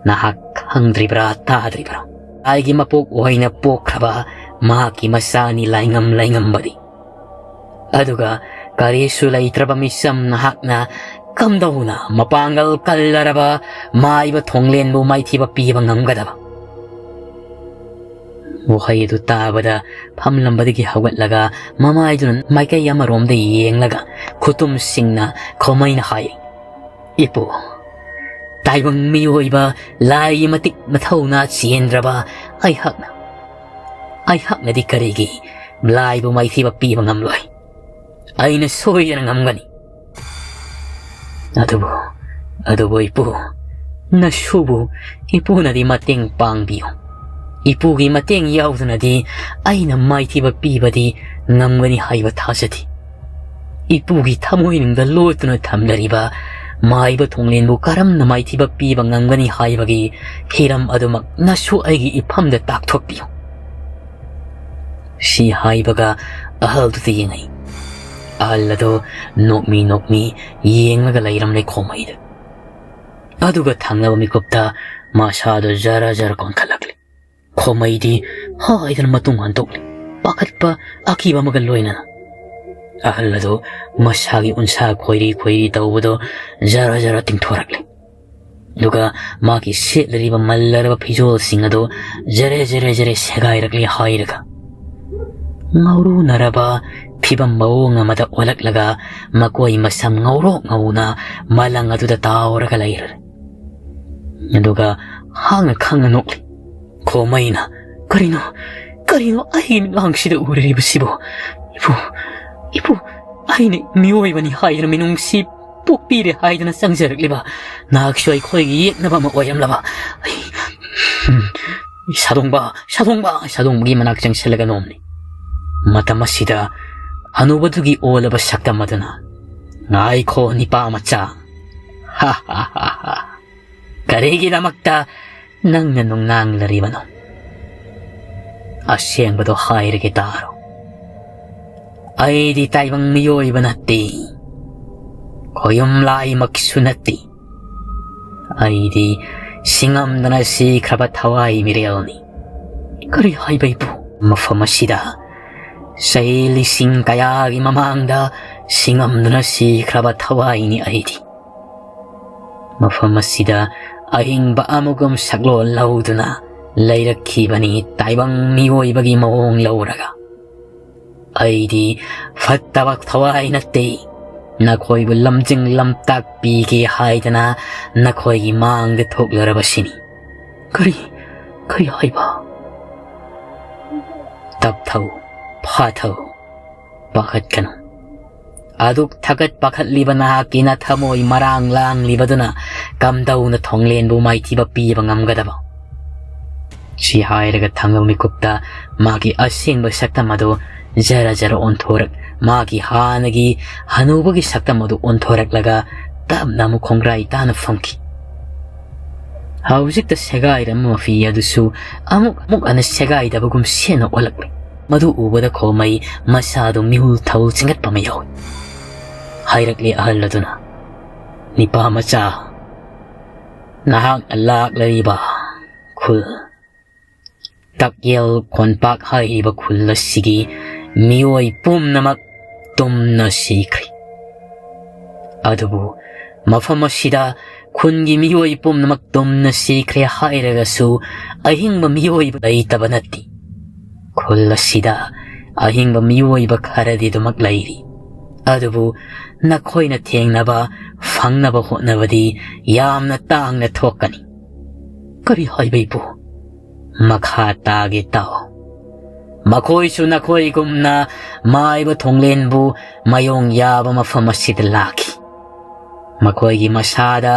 ꯅꯍꯥꯛ ꯈꯪꯗ꯭ꯔꯤꯕ꯭ꯔꯥ, ꯇꯥꯗ꯭ꯔꯤꯕ꯭ꯔꯥ? ꯂꯥꯏꯒꯤ ꯃꯄꯣꯛ ꯑꯣꯏꯅ ꯄꯣꯛꯈ꯭ꯔꯕ ꯃꯍꯥꯛꯀꯤ ꯃꯆꯥꯅꯤ ꯂꯥꯏꯉꯝ, ꯂꯥꯏꯉꯝꯕꯗꯤ꯫ ꯑꯗꯨꯒ ꯀꯔꯤꯁꯨ ꯂꯩꯇ꯭ꯔꯕ ꯃꯤꯆꯝ ꯅꯍꯥꯛꯅ ꯀꯝꯗꯧꯅ ꯃꯄꯥꯡꯒꯜ ꯀꯜꯂꯔꯕ ꯃꯥꯏꯕ ꯊꯣꯡꯂꯦꯟꯕꯨ ꯃꯥꯏꯊꯤꯕ ꯄꯤꯕ ꯉꯝꯒꯗꯕ? ꯋꯥꯍꯩ ꯑꯗꯨ ꯇꯥꯕꯗ ꯐꯝꯂꯝꯕꯗꯒꯤ ꯍꯧꯒꯠꯂꯒ ꯃꯃꯥꯏꯗꯨꯅ ꯃꯥꯏꯀꯩ ꯑꯃꯔꯣꯝꯗ ꯌꯦꯡꯂꯒ ꯈꯨꯇꯨꯝꯁꯤꯡꯅ ꯈꯣꯃꯩꯅ ꯍꯥꯏ, "ꯏꯄꯨ, ꯇꯥꯏꯕꯪ ꯃꯤꯑꯣꯏꯕ ꯂꯥꯏꯒꯤ ꯃꯇꯤꯛ ꯃꯊꯧꯅꯥ ꯆꯦꯟꯗ꯭ꯔꯕ ꯑꯩꯍꯥꯛꯅ, ꯑꯩꯍꯥꯛꯅꯗꯤ ꯀꯔꯤꯒꯤ ꯂꯥꯏꯕꯨ ꯃꯥꯏꯊꯤꯕ ꯄꯤꯕ ꯉꯝꯂꯣꯏ? ꯑꯩꯅ ꯁꯣꯏꯗꯅ ꯉꯝꯒꯅꯤ꯫ ꯑꯗꯨꯕꯨ, ꯑꯗꯨꯕꯨ ꯏꯄꯨ, ꯅꯁꯨꯕꯨ ꯏꯄꯨꯅꯗꯤ ꯃꯇꯦꯡ ꯄꯥꯡꯕꯤꯌꯨ꯫ ꯏꯄꯨꯒꯤ ꯃꯇꯦꯡ ꯌꯥꯎꯗꯅꯗꯤ ꯑꯩꯅ ꯃꯥꯏꯊꯤꯕ ꯄꯤꯕꯗꯤ ꯉꯝꯒꯅꯤ ꯍꯥꯏꯕ ꯊꯥꯖꯗꯦ꯫ ꯏꯄꯨꯒꯤ ꯊꯃꯣꯏꯅꯨꯡꯗ ꯂꯣꯠꯇꯨꯅ ꯊꯝꯂꯔꯤꯕ ꯃꯥꯏꯕ ꯊꯣꯡꯂꯦꯟꯕꯨ ꯀꯔꯝꯅ ꯃꯥꯏꯊꯤꯕ ꯄꯤꯕ ꯉꯝꯒꯅꯤ ꯍꯥꯏꯕꯒꯤ ꯍꯤꯔꯝ ꯑꯗꯨꯃꯛ ꯅꯁꯨ ꯑꯩꯒꯤ ꯏꯐꯝꯗ ꯇꯥꯛꯊꯣꯛꯄꯤꯌꯨ"꯫ ꯁꯤ ꯍꯥꯏꯕꯒ ꯑꯍꯜꯗꯨꯗ ꯌꯦꯡꯉꯛꯏ꯫ ꯑꯍꯜ ꯑꯗꯨ ꯅꯣꯛꯃꯤ ꯅꯣꯛꯃꯤ ꯌꯦꯡꯂꯒ ꯂꯩꯔꯝꯂꯦ ꯈꯣꯃꯩꯗ꯫ ꯑꯗꯨꯒ ꯊꯪꯅꯕ ꯃꯤꯀꯨꯞꯇ ꯃꯁꯥꯗꯨ ꯖꯔ ꯖꯔ ꯀꯣꯟꯈꯠꯂꯛꯂꯤ꯫ ꯈꯣꯃꯩꯗꯤ ꯍꯥꯏꯗꯅ ꯃꯇꯨꯡ ꯍꯟꯗꯣꯛꯂꯤ꯫ ꯄꯥꯈꯠꯄ, ꯑꯀꯤꯕ ꯑꯃꯒ ꯂꯣꯏꯅꯅ꯫ ꯑꯍꯜ ꯑꯗꯨ ꯃꯁꯥꯒꯤ ꯎꯟꯁꯥ ꯈꯣꯏꯔꯤ ꯈꯣꯏꯔꯤ ꯇꯧꯕꯗꯨ ꯖꯔ ꯖꯔ ꯇꯤꯡꯊꯣꯔꯛꯂꯤ꯫ ꯑꯗꯨꯒ ꯃꯥꯒꯤ ꯁꯦꯠꯂꯤꯕ ꯃꯜꯂꯔꯕ ꯐꯤꯖꯣꯜꯁꯤꯡ ꯑꯗꯨ ꯖꯔꯦ ꯖꯔꯦ ꯖꯔꯦ ꯁꯦꯒꯥꯏꯔꯛꯂꯤ ꯍꯥꯏꯔꯒ, ꯉꯧꯔꯨꯅꯔꯕ ꯐꯤꯕꯝ ꯃꯑꯣꯡ ꯑꯃꯗ ꯑꯣꯜꯂꯛꯂꯒ ꯃꯀꯣꯏ ꯃꯁꯝ ꯉꯧꯔꯣꯛ ꯉꯧꯅ ꯃꯂꯪ ꯑꯗꯨꯗ ꯇꯥꯎꯔꯒ ꯂꯩꯔꯦ꯫ ꯑꯗꯨꯒ ꯍꯥꯡꯅ ꯈꯪꯅ ꯅꯣꯛꯂꯤ꯫ ꯈꯣꯃꯩꯅ, "ꯀꯔꯤꯅꯣ, ꯀꯔꯤꯅꯣ ꯑꯩꯒꯤ ꯃꯤꯠꯃꯥꯡꯁꯤꯗ ꯎꯔꯤꯕꯁꯤꯕꯨ? ꯏꯄꯨ, ꯏꯄꯨ, ꯑꯩꯅ ꯃꯤꯑꯣꯏꯕꯅꯤ ꯍꯥꯏꯗꯅ, ꯃꯤꯅꯨꯡꯁꯤ ꯄꯣꯛꯄꯤꯔꯦ ꯍꯥꯏꯗꯅ ꯆꯪꯖꯔꯛꯂꯤꯕ ꯅꯍꯥꯛꯁꯨ ꯑꯩꯈꯣꯏꯒꯤ ꯌꯦꯛꯅꯕ ꯑꯃ ꯑꯣꯏꯔꯝꯂꯕ꯫ ꯑꯩ, ꯎꯝ, ꯁꯥꯗꯣꯡꯕ, ꯁꯥꯗꯣꯡꯕ"꯫ ꯁꯥꯗꯣꯡꯕꯒꯤ ꯃꯅꯥꯛ ꯆꯪꯁꯤꯜꯂꯒ ꯅꯣꯝꯂꯤ꯫ ꯃꯇꯝ ꯑꯁꯤꯗ ꯍꯅꯨꯕꯗꯨꯒꯤ ꯑꯣꯜꯂꯕ ꯁꯛꯇꯝ ꯑꯗꯨꯅ, "ꯉꯥꯏꯈꯣ, ꯅꯤꯄꯥ ꯃꯆꯥ꯫ ꯍꯥ, ꯍꯥ, ꯍꯥ, ꯍꯥ꯫ ꯀꯔꯤꯒꯤꯗꯃꯛꯇ ꯅꯪꯅ ꯅꯨꯡꯅꯥꯡꯂꯔꯤꯕꯅꯣ? ꯑꯁꯦꯡꯕꯗꯣ ꯍꯥꯏꯔꯒꯦ ꯇꯥꯔꯣ꯫ ꯑꯩꯗꯤ ꯇꯥꯏꯕꯪ ꯃꯤꯑꯣꯏꯕ ꯅꯠꯇꯦ, ꯈꯣꯌꯨꯝ ꯂꯥꯏꯃꯛꯁꯨ ꯅꯠꯇꯦ꯫ ꯑꯩꯗꯤ ꯁꯤꯡꯉꯝꯗꯅ ꯁꯤꯈ꯭ꯔꯕ ꯊꯋꯥꯏ ꯃꯤꯔꯦꯜꯅꯤ"꯫ "ꯀꯔꯤ ꯍꯥꯏꯕ, ꯏꯄꯨ?" "ꯃꯐꯝ ꯑꯁꯤꯗ ꯆꯍꯤ ꯂꯤꯁꯤꯡ ꯀꯌꯥꯒꯤ ꯃꯃꯥꯡꯗ ꯁꯤꯉꯝꯗꯨꯅ ꯁꯤꯈ꯭ꯔꯕ ꯊꯋꯥꯏꯅꯤ ꯑꯩꯗꯤ꯫ ꯃꯐꯝ ꯑꯁꯤꯗ ꯑꯍꯤꯡꯕ ꯑꯃꯒꯨꯝ ꯁꯛꯂꯣꯟ ꯂꯧꯗꯨꯅ ꯂꯩꯔꯛꯈꯤꯕꯅꯤ ꯇꯥꯏꯕꯪ ꯃꯤꯑꯣꯏꯕꯒꯤ ꯃꯑꯣꯡ ꯂꯧꯔꯒ꯫ ꯑꯩꯗꯤ ꯐꯠꯇꯕ ꯊꯋꯥꯏ ꯅꯠꯇꯦ, ꯅꯈꯣꯏꯕꯨ ꯂꯝꯖꯤꯡ ꯂꯝꯇꯥꯛꯄꯤꯒꯦ ꯍꯥꯏꯗꯅ ꯅꯈꯣꯏꯒꯤ ꯃꯥꯡꯗ ꯊꯣꯛꯂꯔꯕꯁꯤꯅꯤ꯫ ꯀꯔꯤ, ꯀꯔꯤ ꯍꯥꯏꯕ? ꯇꯞꯊꯧ, ꯐꯥꯊꯧ, ꯄꯥꯈꯠꯀꯅꯨ꯫ ꯑꯗꯨꯛ ꯊꯥꯒꯠ ꯄꯥꯈꯠꯂꯤꯕ ꯅꯍꯥꯛꯀꯤ ꯅꯊꯃꯣꯏ ꯃꯔꯥꯡ ꯂꯥꯡꯂꯤꯕꯗꯨꯅ ꯀꯝꯗꯧꯅ ꯊꯣꯡꯂꯦꯟꯕꯨ ꯃꯥꯏꯊꯤꯕ ꯄꯤꯕ ꯉꯝꯒꯗꯕ? ꯁꯤ ꯍꯥꯏꯔꯒ ꯊꯥꯡꯒ ꯃꯤꯀꯨꯞꯇ ꯃꯥꯒꯤ ꯑꯁꯦꯡꯕ ꯁꯛꯇꯝ ꯑꯗꯨ ꯖꯔ ꯖꯔ ꯑꯣꯟꯊꯣꯔꯛ, ꯃꯥꯒꯤ ꯍꯥꯟꯅꯒꯤ ꯍꯅꯨꯕꯒꯤ ꯁꯛꯇꯝ ꯑꯗꯨ ꯑꯣꯟꯊꯣꯔꯛꯂꯒ ꯇꯞꯅ ꯑꯃꯨꯛ ꯈꯣꯡꯒ꯭ꯔꯥꯏ ꯇꯥꯅ ꯐꯝꯈꯤ꯫ ꯍꯧꯖꯤꯛꯇ ꯁꯦꯒꯥꯏꯔꯝꯕ ꯃꯐꯤ ꯑꯗꯨꯁꯨ ꯑꯃꯨꯛ ꯑꯃꯨꯛ ꯍꯟꯅ ꯁꯦꯒꯥꯏꯗꯕꯒꯨꯝ ꯁꯦꯟꯅ ꯑꯣꯜꯂꯛꯂꯦ꯫ ꯃꯗꯨ ꯎꯕꯗ ꯈꯣꯃꯩ ꯃꯁꯥꯗꯨ ꯃꯤꯍꯨꯜ ꯊꯧ ꯆꯤꯡꯈꯠꯄ ꯑꯃ ꯌꯥꯎꯏ꯫ ꯍꯥꯏꯔꯛꯂꯦ ꯑꯍꯜ ꯑꯗꯨꯅ, "ꯅꯤꯄꯥ ꯃꯆꯥ, ꯅꯍꯥꯛꯅ ꯂꯥꯛꯂꯤꯕ ꯈꯨꯜ ꯇꯛꯌꯦꯜ ꯈꯣꯟꯄꯥꯛ ꯍꯥꯏꯔꯤꯕ ꯈꯨꯜ ꯑꯁꯤꯒꯤ ꯃꯤꯑꯣꯏ ꯄꯨꯝꯅꯃꯛ ꯇꯨꯝꯅ ꯁꯤꯈ꯭ꯔꯦ꯫ ꯑꯗꯨꯕꯨ ꯃꯐꯝ ꯑꯁꯤꯗ ꯈꯨꯟꯒꯤ ꯃꯤꯑꯣꯏ ꯄꯨꯝꯅꯃꯛ ꯇꯨꯝꯅ ꯁꯤꯈ꯭ꯔꯦ ꯍꯥꯏꯔꯒꯁꯨ ꯑꯍꯤꯡꯕ ꯃꯤꯑꯣꯏꯕ ꯂꯩꯇꯕ ꯅꯠꯇꯦ꯫ ꯈꯨꯜ ꯑꯁꯤꯗ ꯑꯍꯤꯡꯕ ꯃꯤꯑꯣꯏꯕ ꯈꯔꯗꯤ ꯑꯗꯨꯃꯛ ꯂꯩꯔꯤ꯫ ꯑꯗꯨꯕꯨ ꯅꯈꯣꯏꯅ ꯊꯦꯡꯅꯕ ꯐꯪꯅꯕ ꯍꯣꯠꯅꯕꯗꯤ ꯌꯥꯝꯅ ꯇꯥꯡꯅ ꯊꯣꯛꯀꯅꯤ꯫" "ꯀꯔꯤ ꯍꯥꯏꯕ ꯏꯄꯨ?" "ꯃꯈꯥ ꯇꯥꯒꯦ ꯇꯥꯎ꯫ ꯃꯈꯣꯏꯁꯨ ꯅꯈꯣꯏꯒꯨꯝꯅ ꯃꯥꯏꯕ ꯊꯣꯡꯂꯦꯟꯕꯨ ꯃꯥꯌꯣꯡ ꯌꯥꯕ ꯃꯐꯝ ꯑꯁꯤꯗ ꯂꯥꯛꯈꯤ꯫ ꯃꯈꯣꯏꯒꯤ ꯃꯁꯥꯗ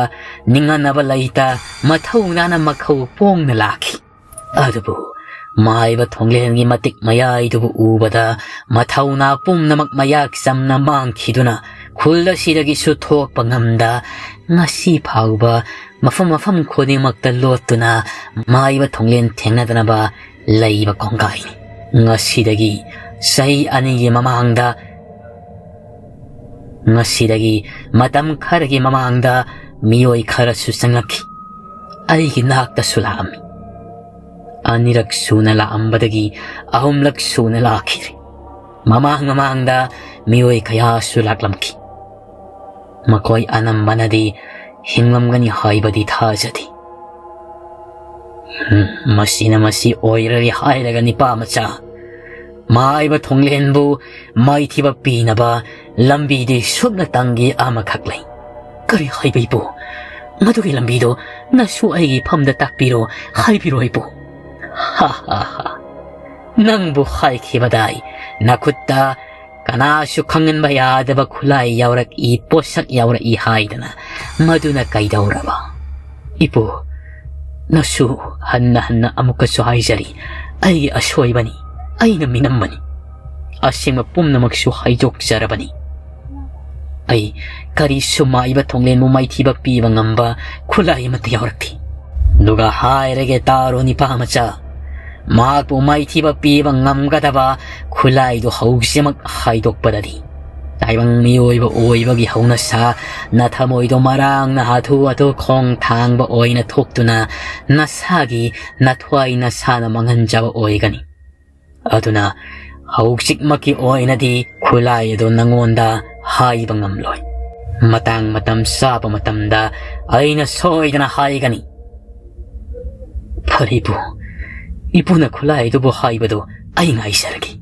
ꯅꯤꯡꯍꯟꯅꯕ ꯂꯩꯇ ꯃꯊꯧꯅꯥꯅ ꯃꯈꯧ ꯄꯣꯡꯅ ꯂꯥꯛꯈꯤ꯫ ꯑꯗꯨꯕꯨ ꯃꯥꯏꯕ ꯊꯣꯡꯂꯦꯟꯒꯤ ꯃꯇꯤꯛ ꯃꯌꯥꯏꯗꯨꯕꯨ ꯎꯕꯗ ꯃꯊꯧꯅꯥ ꯄꯨꯝꯅꯃꯛ ꯃꯌꯥꯛ ꯆꯝꯅ ꯃꯥꯡꯈꯤꯗꯨꯅ ꯈꯨꯜ ꯑꯁꯤꯗꯒꯤꯁꯨ ꯊꯣꯛꯄ ꯉꯝꯗ ꯉꯁꯤ ꯐꯥꯎꯕ ꯃꯐꯝ ꯃꯐꯝ ꯈꯨꯗꯤꯡꯃꯛꯇ ꯂꯣꯠꯇꯨꯅ ꯃꯥꯏꯕ ꯊꯣꯡꯂꯦꯟ ꯊꯦꯡꯅꯗꯅꯕ ꯂꯩꯕ ꯀꯣꯡꯒꯥꯏꯅꯤ꯫ ꯉꯁꯤꯗꯒꯤ ꯆꯍꯤ ꯑꯅꯤꯒꯤ ꯃꯃꯥꯡꯗ, ꯉꯁꯤꯗꯒꯤ ꯃꯇꯝ ꯈꯔꯒꯤ ꯃꯃꯥꯡꯗ ꯃꯤꯑꯣꯏ ꯈꯔꯁꯨ ꯆꯪꯂꯛꯈꯤ꯫ ꯑꯩꯒꯤ ꯅꯥꯛꯇꯁꯨ ꯂꯥꯛꯑꯝꯃꯤ꯫ ꯑꯅꯤꯔꯛ ꯁꯨꯅ ꯂꯥꯛꯑꯝꯕꯗꯒꯤ ꯑꯍꯨꯝꯂꯛ ꯁꯨꯅ ꯂꯥꯛꯈꯤꯗ꯭ꯔꯦ꯫ ꯃꯃꯥꯡ ꯃꯃꯥꯡꯗ ꯃꯤꯑꯣꯏ ꯀꯌꯥꯁꯨ ꯂꯥꯛꯂꯝꯈꯤ꯫ ꯃꯈꯣꯏ ꯑꯅꯝꯕꯅꯗꯤ ꯍꯤꯡꯂꯝꯒꯅꯤ ꯍꯥꯏꯕꯗꯤ ꯊꯥꯖꯗꯦ꯫ ꯎꯝ, ꯃꯁꯤꯅ ꯃꯁꯤ ꯑꯣꯏꯔꯔꯦ ꯍꯥꯏꯔꯒ ꯅꯤꯄꯥ ꯃꯆꯥ, ꯃꯥꯏꯕ ꯊꯣꯡꯂꯦꯟꯕꯨ ꯃꯥꯏꯊꯤꯕ ꯄꯤꯅꯕ ꯂꯝꯕꯤꯗꯤ ꯁꯨꯞꯅꯇꯪꯒꯤ ꯑꯃꯈꯛ ꯂꯩ꯫ ꯀꯔꯤ ꯍꯥꯏꯕ ꯏꯄꯨ? ꯃꯗꯨꯒꯤ ꯂꯝꯕꯤꯗꯣ ꯅꯁꯨ ꯑꯩꯒꯤ ꯐꯝꯗ ꯇꯥꯛꯄꯤꯔꯣ, ꯍꯥꯏꯕꯤꯔꯣ ꯏꯄꯨ꯫ ꯍꯥ ꯍꯥ ꯍꯥ꯫ ꯅꯪꯕꯨ ꯍꯥꯏꯈꯤꯕꯗꯥꯏ, ꯅꯈꯨꯠꯇ ꯀꯅꯥꯁꯨ ꯈꯪꯍꯟꯕ ꯌꯥꯗꯕ ꯈꯨꯠꯂꯥꯏ ꯌꯥꯎꯔꯛꯏ, ꯄꯣꯠꯁꯛ ꯌꯥꯎꯔꯛꯏ ꯍꯥꯏꯗꯅ꯫ ꯃꯗꯨꯅ ꯀꯩꯗꯧꯔꯕ? ꯏꯄꯨ, ꯅꯁꯨ ꯍꯟꯅ ꯍꯟꯅ ꯑꯃꯨꯛꯀꯁꯨ ꯍꯥꯏꯖꯔꯤ, ꯑꯩꯒꯤ ꯑꯁꯣꯏꯕꯅꯤ, ꯑꯩꯅ ꯃꯤꯅꯝꯕꯅꯤ꯫ ꯑꯁꯦꯡꯕ ꯄꯨꯝꯅꯃꯛꯁꯨ ꯍꯥꯏꯗꯣꯛꯆꯔꯕꯅꯤ꯫ ꯑꯩ ꯀꯔꯤꯁꯨ ꯃꯥꯏꯕ ꯊꯣꯡꯂꯦꯟꯕꯨ ꯃꯥꯏꯊꯤꯕ ꯄꯤꯕ ꯉꯝꯕ ꯈꯨꯠꯂꯥꯏ ꯑꯃꯠꯇ ꯌꯥꯎꯔꯛꯇꯦ꯫ ꯑꯗꯨꯒ ꯍꯥꯏꯔꯒꯦ ꯇꯥꯔꯣ ꯅꯤꯄꯥ ꯃꯆꯥ, ꯃꯍꯥꯛꯄꯨ ꯃꯥꯏꯊꯤꯕ ꯄꯤꯕ ꯉꯝꯒꯗꯕ ꯈꯨꯠꯂꯥꯏꯗꯨ ꯍꯧꯖꯤꯛꯃꯛ ꯍꯥꯏꯗꯣꯛꯄꯗꯗꯤ ꯇꯥꯏꯕꯪ ꯃꯤꯑꯣꯏꯕ ꯑꯣꯏꯕꯒꯤ ꯍꯧꯅꯁꯥ ꯅꯊꯃꯣꯏꯗꯣ ꯃꯔꯥꯡꯅ ꯍꯥꯊꯨ ꯍꯥꯊꯨ ꯈꯣꯡ ꯊꯥꯡꯕ ꯑꯣꯏꯅ ꯊꯣꯛꯇꯨꯅ ꯅꯁꯥꯒꯤ ꯅꯊ꯭ꯋꯥꯏ ꯅꯁꯥꯅ ꯃꯥꯡꯍꯟꯖꯕ ꯑꯣꯏꯒꯅꯤ꯫ ꯑꯗꯨꯅ ꯍꯧꯖꯤꯛꯃꯛꯀꯤ ꯑꯣꯏꯅꯗꯤ ꯈꯨꯠꯂꯥꯏ ꯑꯗꯨ ꯅꯉꯣꯟꯗ ꯍꯥꯏꯕ ꯉꯝꯂꯣꯏ꯫ ꯃꯇꯥꯡ ꯃꯇꯝ ꯆꯥꯕ ꯃꯇꯝꯗ ꯑꯩꯅ ꯁꯣꯏꯗꯅ ꯍꯥꯏꯒꯅꯤ꯫ ꯐꯔꯦ ꯏꯄꯨ, ꯏꯄꯨꯅ ꯈꯨꯠꯂꯥꯏ ꯑꯗꯨꯕꯨ ꯍꯥꯏꯕꯗꯨ ꯑꯩ ꯉꯥꯏꯖꯔꯒꯦ꯫